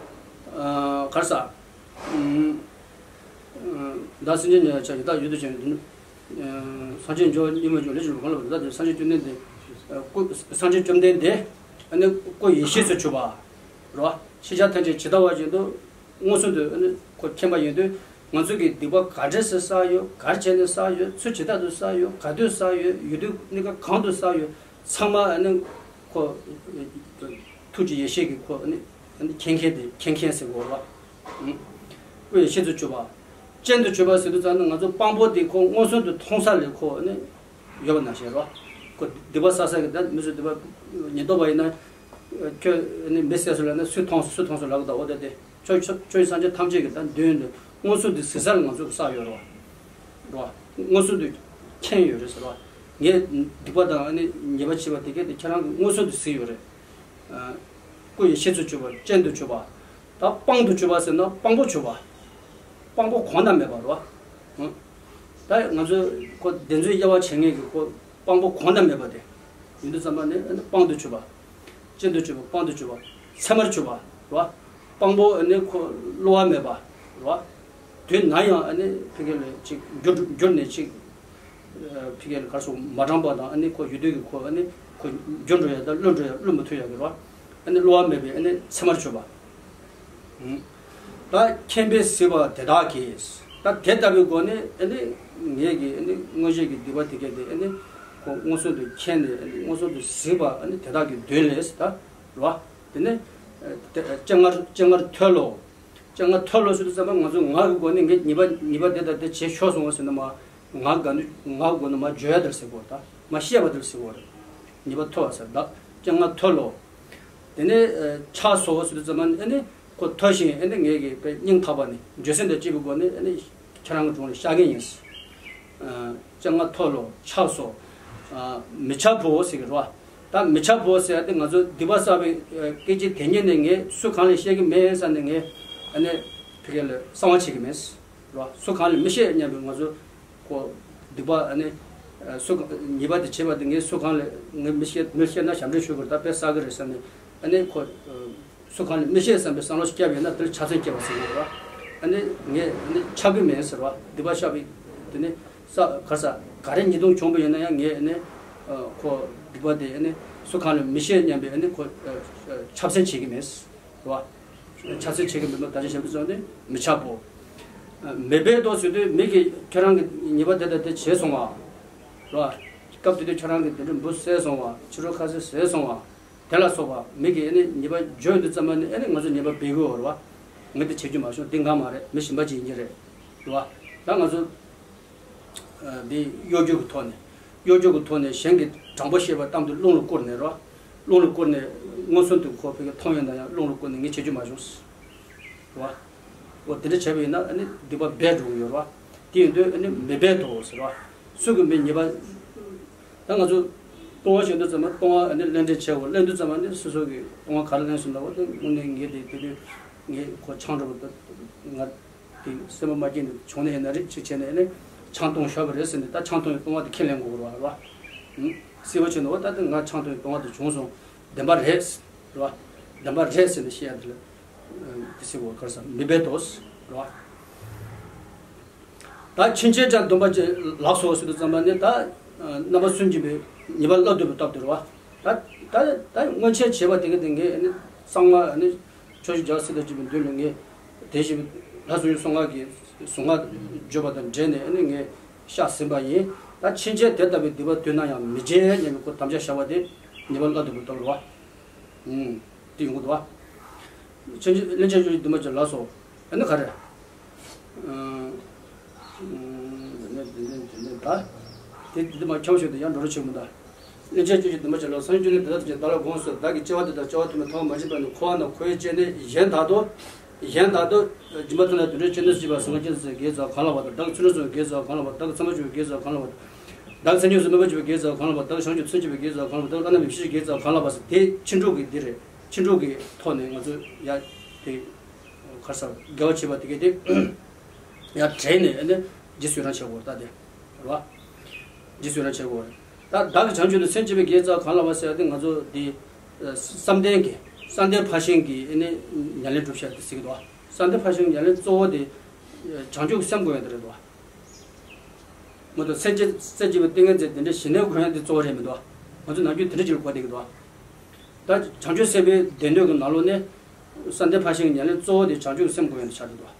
གར་ས། ད་སེམས་ཅན་ཉེ་བར་བྱ་ཡི་དྭགས་ཡུལ་དུ་བྱོན། སངས་རྒྱས་འབྱོར་སྙིགས་མ་འབྱུང་ལས་ཀྱི་གང་ལ་བ་ད་དེ་སངས་རྒྱས་བཅོམ་ལྡན་འདས། སྐུ་སངས་རྒྱས་བཅོམ་ལྡན་འདས། ཨ་ནི་སྐུ་ཡེ་ཤེས་སུ་གྱུར་པ། རོ། ཤེས་བྱ་ཐམས་ཅད་ཇི་ལྟ་བ་བཞིན་དུ། མངོན་སུམ་དུ་ཨ་ནི་ཁོ་མཁྱེན་པ་ཡིན་དུས་ང་ཚོ་གི་སྡིག་པ་ག་འདྲས་སེ་བསགས་ཡོད། ག་རེ་བྱས་ནས་བསགས་ཡོད། ཚུལ་ཇི་ལྟར་དུ་བསགས་ཡོད། ག་དུས་བསགས་ཡོད། ཡུལ་དུས་གནས་སྐབས་གང་དུ་བསགས་ཡོད། ཚང་མ་ཨ་ནི་ཁོ་ཐུགས་ཀྱི་ཡེ་ཤེས་ཀྱི་ཁོ་ཨ་ནི་ཨ་ནི་མཁྱེན་མཁན་དེ་མཁྱེན་མཁན་ཟེར་དགོས་རེད་བ། སྐུ་ཡེ་ཤེས་སུ་གྱུར་པ། སྤྱན་དུ་གྱུར་པ་ཟེར་དུས་ཙམ་ནི་ང་ཚོ་དཔང་པོ་དེ་ཁོ་མངོན་སུམ་དུ་མཐོང་ས་ལས་ཁོ་ཨ་ནི་ཡོད་པ་ནང་བཞིན་རེད་བ། ཁོ་སྡིག་པ་བསགས་ས་གི་ད་མི་ཚོ་སྡིག་པ་ཉེན་རྟོག་པ་ཡིན་ན། ཁྱོད་ནི་མི་བསད་སོང་ལབ་ན་སུས་མཐོང་སོང་སུས་མཐོང་སོང་ལབ་གི་འདུག་འོ་ད་དེ་ཁྱོད་ཁྱོད་ཁྱོད་སངས་རྒྱས་ཐམས་ཅད་ཀྱི་ད་མདུན་དུ་མངོན་སུམ་དུ་གཟིགས་ས་ལ་ང་ཚོ་གི་བསགས་ཡོད་རེད་བ། རེད་བ། མངོན་སུམ་དུ་མཁྱེན་ཡོད་རེད་ཟེར་བ། ངས་སྡིག་པ་དང་ནི་ཉེས་པ་བྱས་པ་དེ་གས་དེ་ཁྱེད་རང་གི་མངོན་སུམ་དུ་གཟིགས་ཡོད་རེད། སྐུ་ཡི་ཤེས་སུ་གྱུར་པ་སྤྱན་དུ་གྱུར་པ། ད་དཔང་དུ་གྱུར་པ་ཟེར་ན་དཔང་པོ་གྱུར་པ། དཔང་པོ་གོང་ན་མེད་པ་རེད་བ། ད་ང་ཚོས་ཁོ་བདེན་རྫུན་དབྱེ་བ་འབྱེད་མཁན་གྱི་ཁོ་དཔང་པོ་གོང་ན་མེད་པ་དེ། ཡིན་དུས་ཙམ་པ་ནི་ཨ་ནི་དཔང་དུ་གྱུར་པ། སྤྱན་དུ་གྱུར་པ་དཔང་དུ་གྱུར་པ། ཚད་མར་གྱུར་པ་རེད་བ། དཔང་པོ་ཨ་ནི་ཁོ་བསླུ་བ་མེད་པ་རེད་བ། དུས་ན་ཡང་ཨ་ནི་ཕ་གི་ལ་ཅིག་འགྱུར་འགྱུར་ནས་ཅིག་ཕ་གི་ལ་གར་སོང་མ་དྲང་པ་དང་ཨ་ནི་ཁོ་ཡུལ་དུས་ཀྱི་ཁོ་ཨ་ནི་ཁོ་འགྱུར་འགྲོ་ཡ་དང་བསླུ་འགྲོ་ཡ་བསླུ་མི་ཐུབ་ཡ་གི་རེད་བ། ཨ་ནི་བསླུ་བ་མེད་པའི་ཨ་ནི་ཚད་མར་གྱུར་པ། ད་མཁྱེན་པས་གཟིགས་པ་དེ་དག་གིས། ད་དེ་ལྟ་བུའི་སྒོ་ནས་ཨ་ནི་ངེད་ཀྱི་ཨ་ནི་མངོན་ཤེས་ཀྱི་སྡིག་པ་དེ་གས་དེ་ཨ་ནི་ཁོ་མངོན་སུམ་དུ་མཁྱེན་ནས་ཨ་ནི་མངོན་སུམ་དུ་གཟིགས་པ་ཨ་ནི་དེ་དག་གི་མདུན་ལས་ད་རོ། དེ་ནས་སྤྱན་སྔར་སྤྱན་སྔར་མཐོལ་ལོ། སྤྱན་སྔར་མཐོལ་ལོ་ཟེར་དུས་ཙམ་པ་ང་ཚོ་ངག་གི་སྒོ་ནས་ངས་ཉེས་པ་ཉེས་པ་དེ་དང་དེ་བྱས་ཤོར་སོང་བ་ཟེར་ན་མ་ངག་ག་ནས་ངག་གི་སྒོ་ནས་མ་བརྗོད་ཡ་དེར་ཟེར་དགོས་ད་མ་བཤད་པ་དེར་ཟེར་དགོས་རེད། ཉེས་པ་མཐོལ་བ་ཟེར་ད། སྤྱན་སྔར་མཐོལ་ལོ། དེ་ནས་ཨ་ཆགས་སོ་ཟེར་དུས་ཙམ་པ་ནི་ཨ་ནི་ཁོ་མཐོལ་ཞིང་ཨ་ནི་ངེད་ཀྱི་དཔེ་སྙིང་ཐག་པ་ནས་འགྱོད་སེམས་དང་བཅས་པའི་སྒོ་ནས་ཨ་ནི་ཁྱེད་རང་གི་དྲུང་ནས་བཤགས་ཀྱི་ཡིན། ཨ་སྤྱན་སྔར་མཐོལ་ལོ། ཆགས་སོ། ཨ་མི་འཆབ་བོ་ཟེར་གི་རེད་བ། ད་མི་འཆབ་བོ་ཟེར་ཡ་དེ་ང་ཚོ་སྡིག་པ་བསགས་པའི་ཨ་སྐད་ཅིག་དེ་ཉིད་ནས་ངས་སུ་གང་ལ་བཤད་ཀྱི་མེད་བསམ་ནས་ངས་ཨ་ནི་ཕ་གི་ལ་གསང་བ་བྱེད་ཀྱི་མེད། རེད་བ། སུ་གང་ལ་མི་བཤད་སྙམ་པའི་ང་ཚོ་ཁོ་སྡིག་པ་ཨ་ནི་ཨ་སུ་གང་ཉེས་པ་དེ་བྱས་པ་དེ་ངས་སུ་གང་ལ་ངས་མི་བཤད། མི་བཤད་ན་ཞབས་འདྲེན་ཞུ་དགོས་རེད། ད་དཔེ་བསགས་ཀྱི་རེད་བསམ་ནས་ཨ་ནི་ཁོ་ཨ་སུ་གང་ལ་མི་བཤད་བསམ་པའི་བསམ་བློ་ཞིག་བསྐྱབས་ཡོད་ན་དེ་ལ་ཆགས་སེམས་སྐྱེ་བ་ཟེར་གྱི་རེད་བ། ཨ་ནི་ངས་ཨ་ནི་འཆབ་ཀྱི་མེད་ཟེར་བ། སྡིག་པ་བཤགས་པའི་དེ་ནི་ས་གར་ས་ག་རེ་ཉེས་ལྟུང་བྱུང་བ་ཡིན་ན་ཡང་ངས་ཨ་ནི་ཨ་ཁོ་སྡིག་པ་དེ་ཨ་ནི་སུ་གང་ལ་མི་བཤད་སྙམ་པའི་ཨ་ནི་ཁོ་ཨ་ཨ་འཆབ་སེམས་བྱེད་ཀྱི་མེད། རེད་བ། ཆགས་སེམས་བྱེད་ཀྱི་མེད་པ་ད་ཅི་བྱེད་པ་ཙམ་ནི་མི་འཆབ་བོ། མི་སྦེད་དོ་ཟེར་དུས་མི་གིས་ཁྱེད་རང་གི་ཉེས་པ་དེ་དང་དེ་བྱས་སོང་བ། རེད་བ། སྐབས་དེ་དུས་ཁྱེད་རང་གིས་དེ་འདྲ་འབུ་བསད་སོང་བ། ཕྱི་དྲོ་ཁ་ཟས་བཟས་སོང་བ། དེ་ལ་སོགས་པ་མི་གིས་ཨ་ནི་ཉེས་པ་བརྗོད་དུས་ཙམ་པ་ནི་ཨ་ནི་ང་ཚོ་ཉེས་པ་སྦེད་དགོས་རེད་བ། ངས་དེ་བྱེད་རྒྱུ་མ་བྱུང་། འདི་ང་མ་རེད། མི་གཞན་པ་ཅིག་ཡིན་གྱི་རེད། རེད་བ། ད་ང་ཚོ་ཨ་འདི་གཡོ་སྒྱུ་གི་ཐོག་ནས། གཡོ་སྒྱུ་གི་ཐོག་ནས་གཞན་གྱི་དྲང་པོ་བཤད་པ་གཏམ་དུ་རླུང་ལ་བསྐུར་ནས་རོ། རླུང་ལ་བསྐུར་ནས་མངོན་སུམ་དུ་ཁོ་ཕ་གི་མཐོང་ཡོང་ན་ཡང་རླུང་ལ་བསྐུར་ནས་ངས་བྱེད་རྒྱུ་མ་བྱུང་། རོ། འོ་དེ་འདྲ་བྱས་པ་ཡིན་ན་ཨ་ནི་སྡིག་པ་སྦེད་འགྲོ་གི་ཡོད་རོ། དེ་ཡིན་དུས་ཨ་ནི་མི་སྦེད་དོ་ཟེར་རོ། སུ་གི་མི་ཉེས་པ། ད་ང་ཚོ་ལྟུང་བ་བྱེད་དུས་ཙམ་པ་ལྟུང་བ་ཨ་ནི་ལེན་འདྲེན་བྱེད་དགོས། ལེན་དུས་ཙམ་པ་ནི་སོ་སོ་གི་ལྟུང་བ་ག་རེ་ལེན་སོང་ན་འོ་དེ་དངོས་གནས་ངས་དེ་དེ་དུས་ངས་ཁོ་ཆང་འགྲོ་བ་ང་། དེ་སེམས་པ་མ་སྐྱིད་ནས་བྱུང་ནས་ཡིན་ན་རེད། ཅིག་བྱས་ནས་ནི་ཆང་འཐུང་ཤོར་བ་རེད་ཟེར་ནས་ད་ཆང་འཐུང་བའི་ལྟུང་བ་དེ་ཁས་ལེན་དགོས་རེད་བ། ཨུམ། སྲིད་པ་བྱས་ནས་འོ་ད་དེ་ང་ཆང་འཐུང་བའི་ལྟུང་བ་དེ་བྱུང་སོང་། བདེན་པ་རེད། རེད་བ། བདེན་པ་རེད་ཟེར་ནས་བཤད་ཡ་དེ་ལ། ཨ་དེ་སྲིད་པ་ག་རེ་ཟེར་མི་སྦེད་དོ། རེད་བ། ད་ཕྱིན་ཆད་ཀྱང་སྡོམ་པ་ཅིག་ལགས་སོ་ཟེར་དུས་ཙམ་པ་ནི་ད་ཨ་རྣམ་པ་སུན་འབྱིན་པའི་ཉེས་པ་སླར་འདོད་པའི་སྟབས་དེ་རེད་བ། ད་ད་ད་སྔོན་ཆད་བྱས་པ་དེ་ག་དེ་ངས་ནི་གཙང་མ་ནི། ཕྱོགས་བཞི་རྒྱལ་སྲིད་དང་བཅས་པའི་མདུན་ལ་ངས་དེ་བཞིན་ལྷ་སྲུང་གསུང་ངག་གི་གཟུངས་སྔགས་བརྗོད་པ་དང་འབྲེལ་ནས་ཨ་ནི་ངས་བཤགས་ཟིན་པ་ཡིན། ད་ཕྱིན་ཆད་དེ་ལྟ་བུའི་སྡིག་པ་དུས་ན་ཡང་མི་བྱེད་སྙམ་པའི་ཁོ་དམ་བཅའ་བཞག་པ་དེ་ཉེས་པ་སླར་འདོད་པའི་སྟོབས་རེད་བ། ཨུམ། དེ་ཡོང་གི་འདུག་བ། ཕྱིན་ཆད་སླན་ཆད་སྤྱོད་བཞིན་སྡོམ་པ་ཅིག་ལགས་སོ། ཨ་ནི་ག་རེ། ཨ། ཨ་ནི་དེ་ནས་དེ་ནས་ད། དེ་དེ་མ་ཁྱབ་ཤོད་དེ་ཡང་འགྲོ་རུ་ཆེ་མོ་ད། སླན་ཆད་སྤྱོད་བཞིན་སྡོམ་པ་ཅིག་ལགས་སོ། སངས་རྒྱས་བཅོམ་ལྡན་འདས་ལྟ་བུ་ཅིག་བདག་ལ་དགོངས་སོ། བདག་གིས་སྐྱེ་བ་འདི་དང་སྐྱེ་བ་ཐ་མའི་མཐར་མ་མཆིས་པ་ནས་འཁོར་བ་ན་འཁོར་བའི་སྐྱེ་གནས་གཞན་དག་ཏུ། གཞན་དག་ཏུ། སྦྱིན་པ་དང་དུད་འགྲོའི་སྐྱེ་གནས་སུ་མཆིས་པ་སངས་རྒྱས་ཀྱི་དགེ་རྩ་གང་ལགས་པ་དང་། བདག་གི་ཚུལ་ཁྲིམས་སྲུང་བའི་དགེ་རྩ་གང་ལགས་པ་དང་། བདག་གི་ཚད་མ་ཆུང་བའི་དགེ་རྩ་གང་ལགས་པ་དང་། བདག་གི་མཚན་ཉིད་སུ་སྨོན་པ་བྱེད་པའི་དགེ་རྩ་གང་ལགས་པ་དང་། བདག་གི་བྱང་ཆུབ་སེམས་བསྐྱེད་པའི་དགེ་རྩ་གང་ལགས་པ་དང་། བདག་གི་བླ་ན་མེད་པའི་ཡེ་ཤེས་ཀྱི་དགེ་རྩ་གང་ལགས་པ་ཟེར་དེ་ཕྱིན་དྲུག་གི་འདི་རེད། ཕྱིན་དྲུག་གི་ཐོག་ནས་ང་ཚོས་ཡ་དེ་ག་རེ་ཟེར་དགེ་བ་བྱེད་པ་དེ་གས་དེ་ཡ་དྲན་ནས་ཨ་ནི་རྗེས་སུ་ཡི་རང་བྱེད་དགོས་རེད་ད་དེ་རེད་བ། རྗེས་སུ་ཡི་རང་བྱེད་དགོས་རེད། ད་བདག་གི་བྱང་ཆུབ་ཏུ་སེམས་བསྐྱེད་པའི་དགེ་རྩ་གང་ལགས་པ་ཟེར་ཡ་དེ་ང་ཚོ་དེ་བསམ་གཏན་གྱི་བསམ་གཏན་ཕར་ཕྱིན་གྱི་ཨ་ནི་ཉམས་ལེན་སྒྲུབ་བྱ་དེ་ཟེར་གི་འདུག་བ། བསམ་གཏན་ཕར་ཕྱིན་གྱི་ཉམས་ལེན་གཙོ་བོ་དེ་བྱང་ཆུབ་སེམས་སྒོམ་ཡ་དེ་རེད་འདུག་བ། མ་གཏོགས་སེམས་བསྐྱེད་སེམས་བསྐྱེད་པའི་ཏིང་ངེ་འཛིན་དེ་འདྲ་ཞི་གནས་སྒོམ་ཡ་དེ་གཙོ་བོ་རེད་མི་འདུག་ང་ཚོ་ནམ་རྒྱུན་དེ་འདྲ་ཅིག་ལ་གོ་བསྡད་ཀྱི་འདུག་ད་བྱང་ཆུབ་སེམས་དཔའི་སྡེ་སྣོད་ཀྱི་ནང་ལོགས་ནས་བསམ་གཏན་ཕར་ཕྱིན་གྱི་ཉམས་ལེན་གཙོ་བོ་དེ་བྱང་ཆུབ་སེམས་སྒོམ་ཡ་དེ་ཆགས་ཀྱི་འདུག་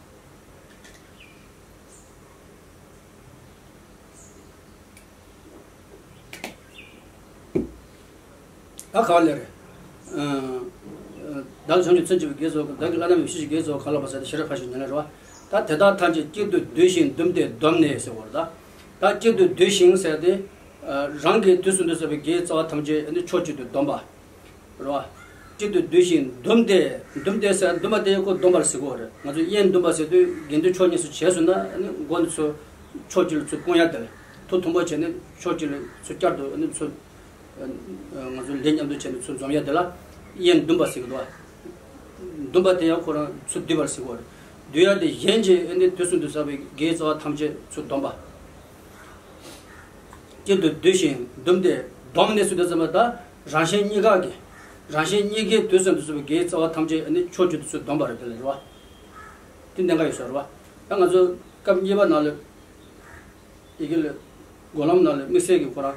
ད་ག་ལེར། ཨ། བདག་བྱང་ཆུབ་སེམས་བསྐྱེད་པའི་དགེ་རྩ། བདག་གི་བླ་ན་མེད་པའི་ཡེ་ཤེས་ཀྱི་དགེ་རྩ་གང་ལགས་པ་ཟེར་ཏེ་ཤེས་རབ་ཕར་ཕྱིན་ཉམས་ལེན་རེད་བ། ད་དེ་དག་ཐམས་ཅད་གཅིག་ཏུ་བསྡུས་ཤིང་བཟླུམས་ཏེ་བསྡོམས་ནས་ཟེར་བ་རེད་ད། ད་གཅིག་ཏུ་བསྡུས་ཤིང་ཟེར་ཏེ། ཨ། རང་གི་དུས་གསུམ་དུ་བསགས་པའི་དགེ་རྩ་བ་ཐམས་ཅད་ནི་ཕྱོགས་གཅིག་ཏུ་བསྡོམས་པ། རེད་བ། གཅིག་ཏུ་བསྡུས་ཤིང་བཟླུམས་ཏེ། བཟླུམས་ཏེ་ཟེར་བཟླུམས་པ་དེ་ཁོ་བསྡོམས་པར་ཟེར་གོ་རེད། ང་ཚོས་དབྱེན་བཟླུམས་པ་ཟེར་དུས་དགེ་འདུན་ཕྱོགས་གཉིས་སུ་བྱས་སོང་ན་ནི་མགོ་ནི་ཚུར་ཕྱོགས་གཅིག་ལ་ཚུར་སྤུངས་ཡ་དེ་ལ་ཐུགས་མཐུན་པོ་བྱས་ནས་ཕྱོགས་གཅིག་ལ་ཚུར་བསྐྱར་དུ་ནི་ཚུར། ང་ཚོ་ལས་མཉམ་དུ་བྱས་ནས་ཚུར་འཛོམས་ཡ་དེ་ལ་དབྱེན་བཟླུམས་པ་ཟེར་གི་འདུག་བ། བཟླུམས་པ་དེ་ཡང་ཁོ་རང་ཚུར་བསྡུས་པར་ཟེར་གོ་རེད། བསྡུས་ཡ་དེ་གཞན་གྱི་ཨ་ནི་དུས་གསུམ་དུ་བསགས་པའི་དགེ་རྩ་བ་ཐམས་ཅད་ཚུར་བསྡོམས་པ། གཅིག་ཏུ་བསྡུས་ཤིང་བཟླུམས་ཏེ་བསྡོམས་ནས་ཟེར་དུས་ཙམ་པ་ད་རང་གཞན་གཉིས་ཀ་གི། རང་གཞན་གཉིས་ཀའི་དུས་གསུམ་དུ་བསགས་པའི་དགེ་རྩ་བ་ཐམས་ཅད་ཨ་ནི་ཕྱོགས་གཅིག་ཏུ་ཚུར་བསྡོམས་པ་རེད། དེ་ལ་རེད་བ། དེ་གནད་འགག་ཡོད་ས་རེད་བ། ད་ང་ཚོ་སྐབས་གཉིས་པ་ནང་ལ། ཡི་གེ་ལ། སྒོམ་ལམ་ནང་ལ་དམིགས་བསལ་གྱི་ཁོ་རང་།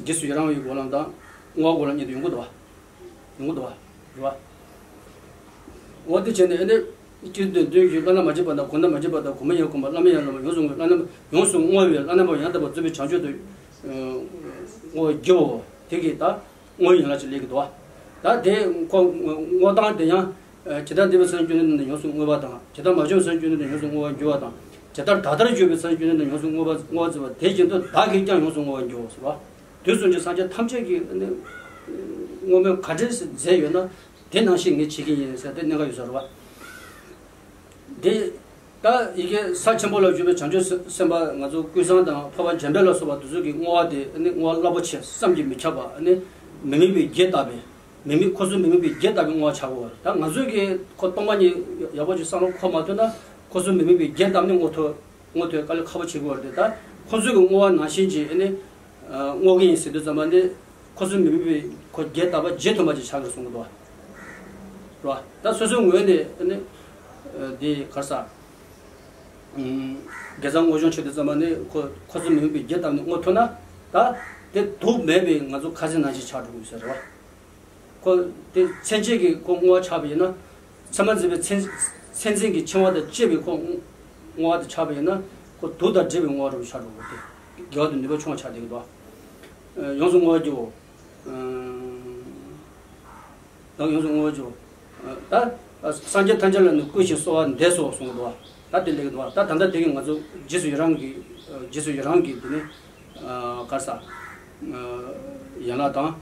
རྗེས་སུ་ཡི་རང་བའི་སྒོམ་ལམ་དང་། བསྔོ་བ་སྒོམ་ལམ་གཉིས་དེ་ཡོང་གི་འདུག་བ། ཡོང་གི་འདུག་བ། རེད་བ། འོ་དེ་བྱས་ནས་ཨ་ནི། སྤྱིར་དོན་དོན་བཞིན་བླ་ན་མ་མཆིས་པ་དང་། གོང་ན་མ་མཆིས་པ་དང་། གོང་མ་ཡང་གོང་མ། བླ་མ་ཡང་བླ་མ། ཡོངས་སུ་བསྔོ་བའི་བླ་ན་མ། ཡོངས་སུ་བསྔོ་བའི་བླ་ན་མ་ཡང་དག་པར་རྫོགས་པའི་བྱང་ཆུབ་ཏུ། ཨ། བསྔོ་བར་བགྱིའོ། དེ་གིས་ད། བསྔོ་བའི་ཡན་ལག་ཅིག་སླེབས་ཀྱི་འདུག་བ། ད་དེ་ཁོ་བསྔོ་སྟངས་དེ་ཡང་། ཇི་ལྟར་འདས་པའི་སངས་རྒྱས་བཅོམ་ལྡན་འདས་ནི་ཡོངས་སུ་བསྔོས་པ་དང་། ཇི་ལྟར་མ་བྱོན་པའི་སངས་རྒྱས་བཅོམ་ལྡན་འདས་ནི་ཡོངས་སུ་བསྔོ་བར་འགྱུར་བ་དང་། ཇི་ལྟར་ད་ལྟར་བྱོན་པའི་སངས་རྒྱས་བཅོམ་ལྡན་འདས་ནི་ཡོངས་སུ་བསྔོ་བ་བསྔོ་བར་བགྱིའོ་ཟེར་བ། དུས་གསུམ་གྱི་སངས་རྒྱས་ཐམས་ཅད་ཀྱི་ནི། བསྔོ་སྨོན་ག་འདྲས་མཛད་ཡོད་ན་དེ་ནང་བཞིན་ངས་བྱེད་ཀྱི་ཡིན་ཟེར་དེ་གནད་འགག་ཡོད་ས་རེད་བ། དེ་ད་ཡི་གེ་ས་ཆེན་པོ་ལ་བཞུགས་པའི་བྱང་ཆུབ་སེམས་དཔའ་ང་ཚོ་ཀུན་བཟང་དང་འཕགས་པ་འཇམ་དཔལ་ལ་སོགས་པ་དེ་ཚོ་གི་བསྔོ་བ་དེ་ནི་བསྔོ་བ་རླབས་པོ་ཆེ་བསམ་གྱིས་མི་ཁྱབ་པ་ནི་མི་དམིགས་པའི་རྒྱས་བཏབ་པའི་མི་དམིགས་ཁོ་ཚོ་མི་དམིགས་པའི་རྒྱས་བཏབ་པའི་བསྔོ་བ་བྱ་དགོས་པ་རེད། ད་ང་ཚོས་ཀྱི་ཁོ་སྟོང་པ་ཉིད་ཡག་པོ་ཅིག་བསམ་བློ་འཁོར་མ་ཐུབ་ན་ཁོ་ཚོ་མི་དམིགས་པའི་རྒྱས་བཏབ་ནི་བསྔོ་ཐུབ། བསྔོ་ཐུབ་དཀའ་ལས་ཁག་པོ་བྱེད་དགོས་པ་རེད། ད་ཁོ་ཚོས་ཀྱི་བསྔོ་བ་ནང་བཞིན་གྱི་ནི་བསྔོ་གི་ཡིན་ཟེར་དུས་ཙམ་པ་ནི་ཁོ་ཚོའི་མི་དམིགས་པའི་ཁོ་རྒྱས་བཏབ་པ་རྗེས་མཐུན་པ་ཅིག་ཆགས་ཀྱི་གསུང་གི་འདུག་བ། རེད་བ། ད་སོ་སོའི་ངོས་ནས་ནི་འདི་ག་རེ་ཟ། དགེ་རྩ་བསྔོ་སྦྱོང་བྱེད་དུས་ཙམ་པ་ནི་ཁོ་ཁོ་ཚོའི་མི་དམིགས་པའི་རྒྱས་བཏབ་ནས་བསྔོ་ཐུབ་ན་ད་དེ་དུག་མེད་པའི་ང་ཚོ་ཁ་ཟས་ནང་བཞིན་ཆགས་འགྲོ་གི་ཡོད་ས་རེད་བ། ཁོ་དེ་མཚན་བཅས་ཀྱི་ཁོ་བསྔོ་བ་ཆགས་པ་ཡིན་ན། ཚད་མ་འཛིན་པའི་མཚན་མཚན་འཛིན་གྱི་འཆིང་བ་དང་བཅས་པའི་ཁོ་བསྔོ་བ་དེ་ཆགས་པ་ཡིན་ན། ཁོ་དུག་དང་འདྲེས་པའི་བསྔོ་བ་རུ་ཆགས་འགྲོ་གི་དེ་དགེ་བ་དེ་ནུས་པ་ཆུང་བ་ཆགས་བསྡད་ཀྱི་འདུག་ཡོངས་སུ་བསྔོ་བར་བགྱིའོ། ད་ཡོངས་སུ་བསྔོ་བར་བགྱིའོ། ད་སངས་རྒྱས་ཐམས་ཅད་ལ་ནི་བསྐུལ་ཞིང་གསོལ་བ་འདེབས་སོ་གསུངས་འདུག་ད་དེ་ལེགས་འདུག་ད་ད་ལྟ་དེ་གི་ང་ཚོ་རྗེས་སུ་ཡི་རང་གི་རྗེས་སུ་ཡི་རང་གི་དེ་ནི་ག་རེ་ཟ། ཡན་ལག་དང་།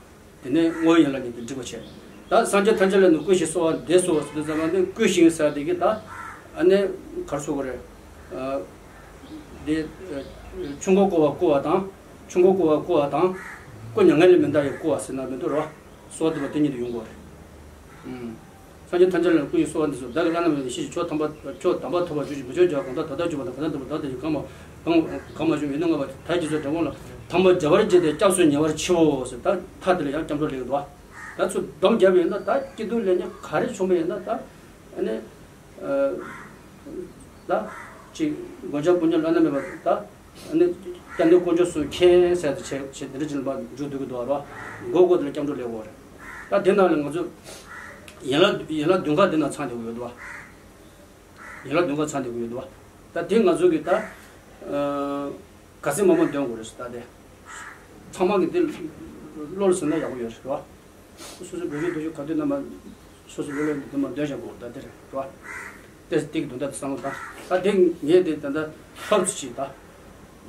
དེ་ནས་བསྔོ་བའི་ཡན་ལག་གཉིས་དེ་འགྲིག་པ་བྱས། ད་སངས་རྒྱས་ཐམས་ཅད་ལ་ནི་བསྐུལ་ཞིང་གསོལ་བ་འདེབས་སོ་ཟེར་དུས་ཙམ་པ་ནི་བསྐུལ་ཞིང་ཟེར་དེ་གི་ད་ཨ་ནི་ག་རེ་ཟེར་དགོས་རེད། དེ་ཆུ་འགོ་བསྐོར་བ་བསྐུལ་བ་དང་། ཆུ་འགོ་བསྐོར་བ་བསྐུལ་བ་དང་། བསྐུལ་མྱ་ངན་ལས་མི་འདའ་བའི་བསྐུལ་བ་ཟེར་ན་མི་འདུག་རོ། གསོལ་བ་འདེབས་པ་དེ་གཉིས་དེ་ཡོང་དགོས་རེད། སངས་རྒྱས་ཐམས་ཅད་ལ་བསྐུལ་ཞིང་གསོལ་བ་འདེབས་སོ། བདག་གི་བླ་ན་མེད་པའི་ཡེ་ཤེས་ཀྱི་མཆོག་དམ་པ་མཆོག་དམ་པ་ཐོབ་པར་གྱུར་ཅིག་བུ་ཆུང་རྒྱལ་བ་གང་དག་ད་ལྟ་བྱུང་བ་དང་གང་དག་འདས་པ་ད་ལྟ་ཡོད་གང་མ་གང་གང་མ་བྱུང་མི་ནུས་ལྔ་པ་དལ་གྱིས་སོ་འགྲམ་གོང་ལ་དམ་པ་རྒྱལ་བར་བགྱིས་ཏེ་སྐྱབས་སུ་ཉེ་བར་མཆིའོ་ཟེར། ད་མཐའ་དེ་ལ་ཡང་སྐྱབས་འགྲོ་ལེགས་འདུག་ད་ཚུར་སྡོམ་བརྒྱབ་ཡོད་ན་ད་སྐྱིད་སྡུག་ལས་ཉེན་ག་རེ་བྱུང་བ་ཡིན་ན་ད་ཨ་ནི་ད་ཅིག་མགོན་སྐྱབས་དཔུང་གཉེན་བླ་ན་མེད་པ་ད། ཨ་ནི་སྐྱབས་གནས་དཀོན་མཆོག་གསུམ་མཁྱེན་ཟེར་དེ་བྱས་བྱས་དེ་འདྲ་ཅིག་ལ་མཇུག་བསྡུ་གི་འདུག་རོ། མགོ་སྐོར་དེ་ལ་སྐྱབས་འགྲོ་ལེགས་འོ་རེད། ད་དེ་ནང་ལ་ང་ཚོ་ཡན་ལག་ཡན་ལག་བདུན་ཀ་དེ་ནང་ཚང་བསྡད་ཀྱི་ཡོད་འདུག་བ། ཡན་ལག་བདུན་ཀ་ཚང་བསྡད་ཀྱི་ཡོད་འདུག་བ། ད་དེ་ང་ཚོ་གི་ད་ག་ཚད་མང་མང་འདོན་དགོས་རེད་ཟེར། ད་དེ་ཚང་མ་གི་དེ་བློ་ལ་ཟིན་ན་ཡག་པོ་ཡོད་རེད་བ། སོ་སོའི་བོད་བརྒྱུད་དུ་ཞུགས་ག་དུས་རྣམ་པ་སོ་སོའི་ལོ་ལོན་དུ་མ་འདོན་བཞག་གོ། ད་དེར་རོ། ཏེས་ཏིག་དོན་དག་བསམ་བློ་བཏང་། ད་དེ་ངས་དེ་ད་ལྟ་ཧྲོབ་ཅིག་ད་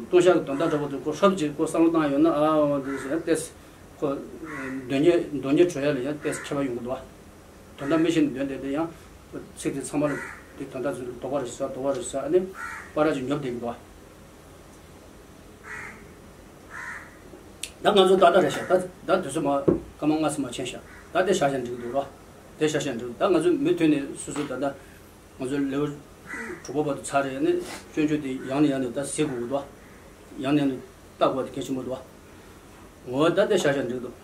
ལྟུང་བཤགས་ཀྱི་དོན་དག་འདྲ་པོ་དེ་ཁོ་ཧྲོབ་ཅིག་ཁོ་བསམ་བློ་བཏང་ཡོད་ན་ཨ་འོ་དེ་ཟེར་ཏེས་ཁོ་དོན་གཉེར་དོན་གཉེར་བྱོས་ཡ་ལ་ཡང་ཏེས་ཁྱད་པར་ཡོང་གི་འདུག་བ། དོན་དག་མི་ཤེས་ནས་འདོན་བསྡད་དེ་ཡང་ཚིག་དེ་ཚང་མ་ལ་དེ་དོན་དག་ཚོ་ལ་དོགས་པ་རེ་ཟ་དོགས་པ་རེ་ཟ་ཨ་ནི་པར་ཅིག་ཉོབ་བསྡད་ཀྱི་འདུག་བ། ད་ང་ཚོ་ད་ལྟ་རེད་ཤག་ད་ད་དུས་ཚོད་མ་སྐར་མ་ལྔ་ཙམ་མ་ཕྱིན་ཤག་ད་དེ་བཞག་བཞག་འགྲིག་འདུག་རོ། དེ་བཞག་བཞག་འགྲིག་ད་ང་ཚོ་མུ་མཐུད་ནས་སོ་སོ་ད་ལྟ་ང་ཚོ་ལེའུ་དྲུག་པ་བར་དུ་ཚར་རེད་ནས་སྤྱོད་འཇུག་དེ་ཡང་ནས་ཡང་ནས་ད་གཟིགས་དགོས་འདུག་ཡང་ནས་ཡང་ནས་ལྟ་དགོས་དེ་གལ་ཆེན་པོ་འདུག་འོ་ད་དེ་བཞག་བཞག་འགྲིག་འདུག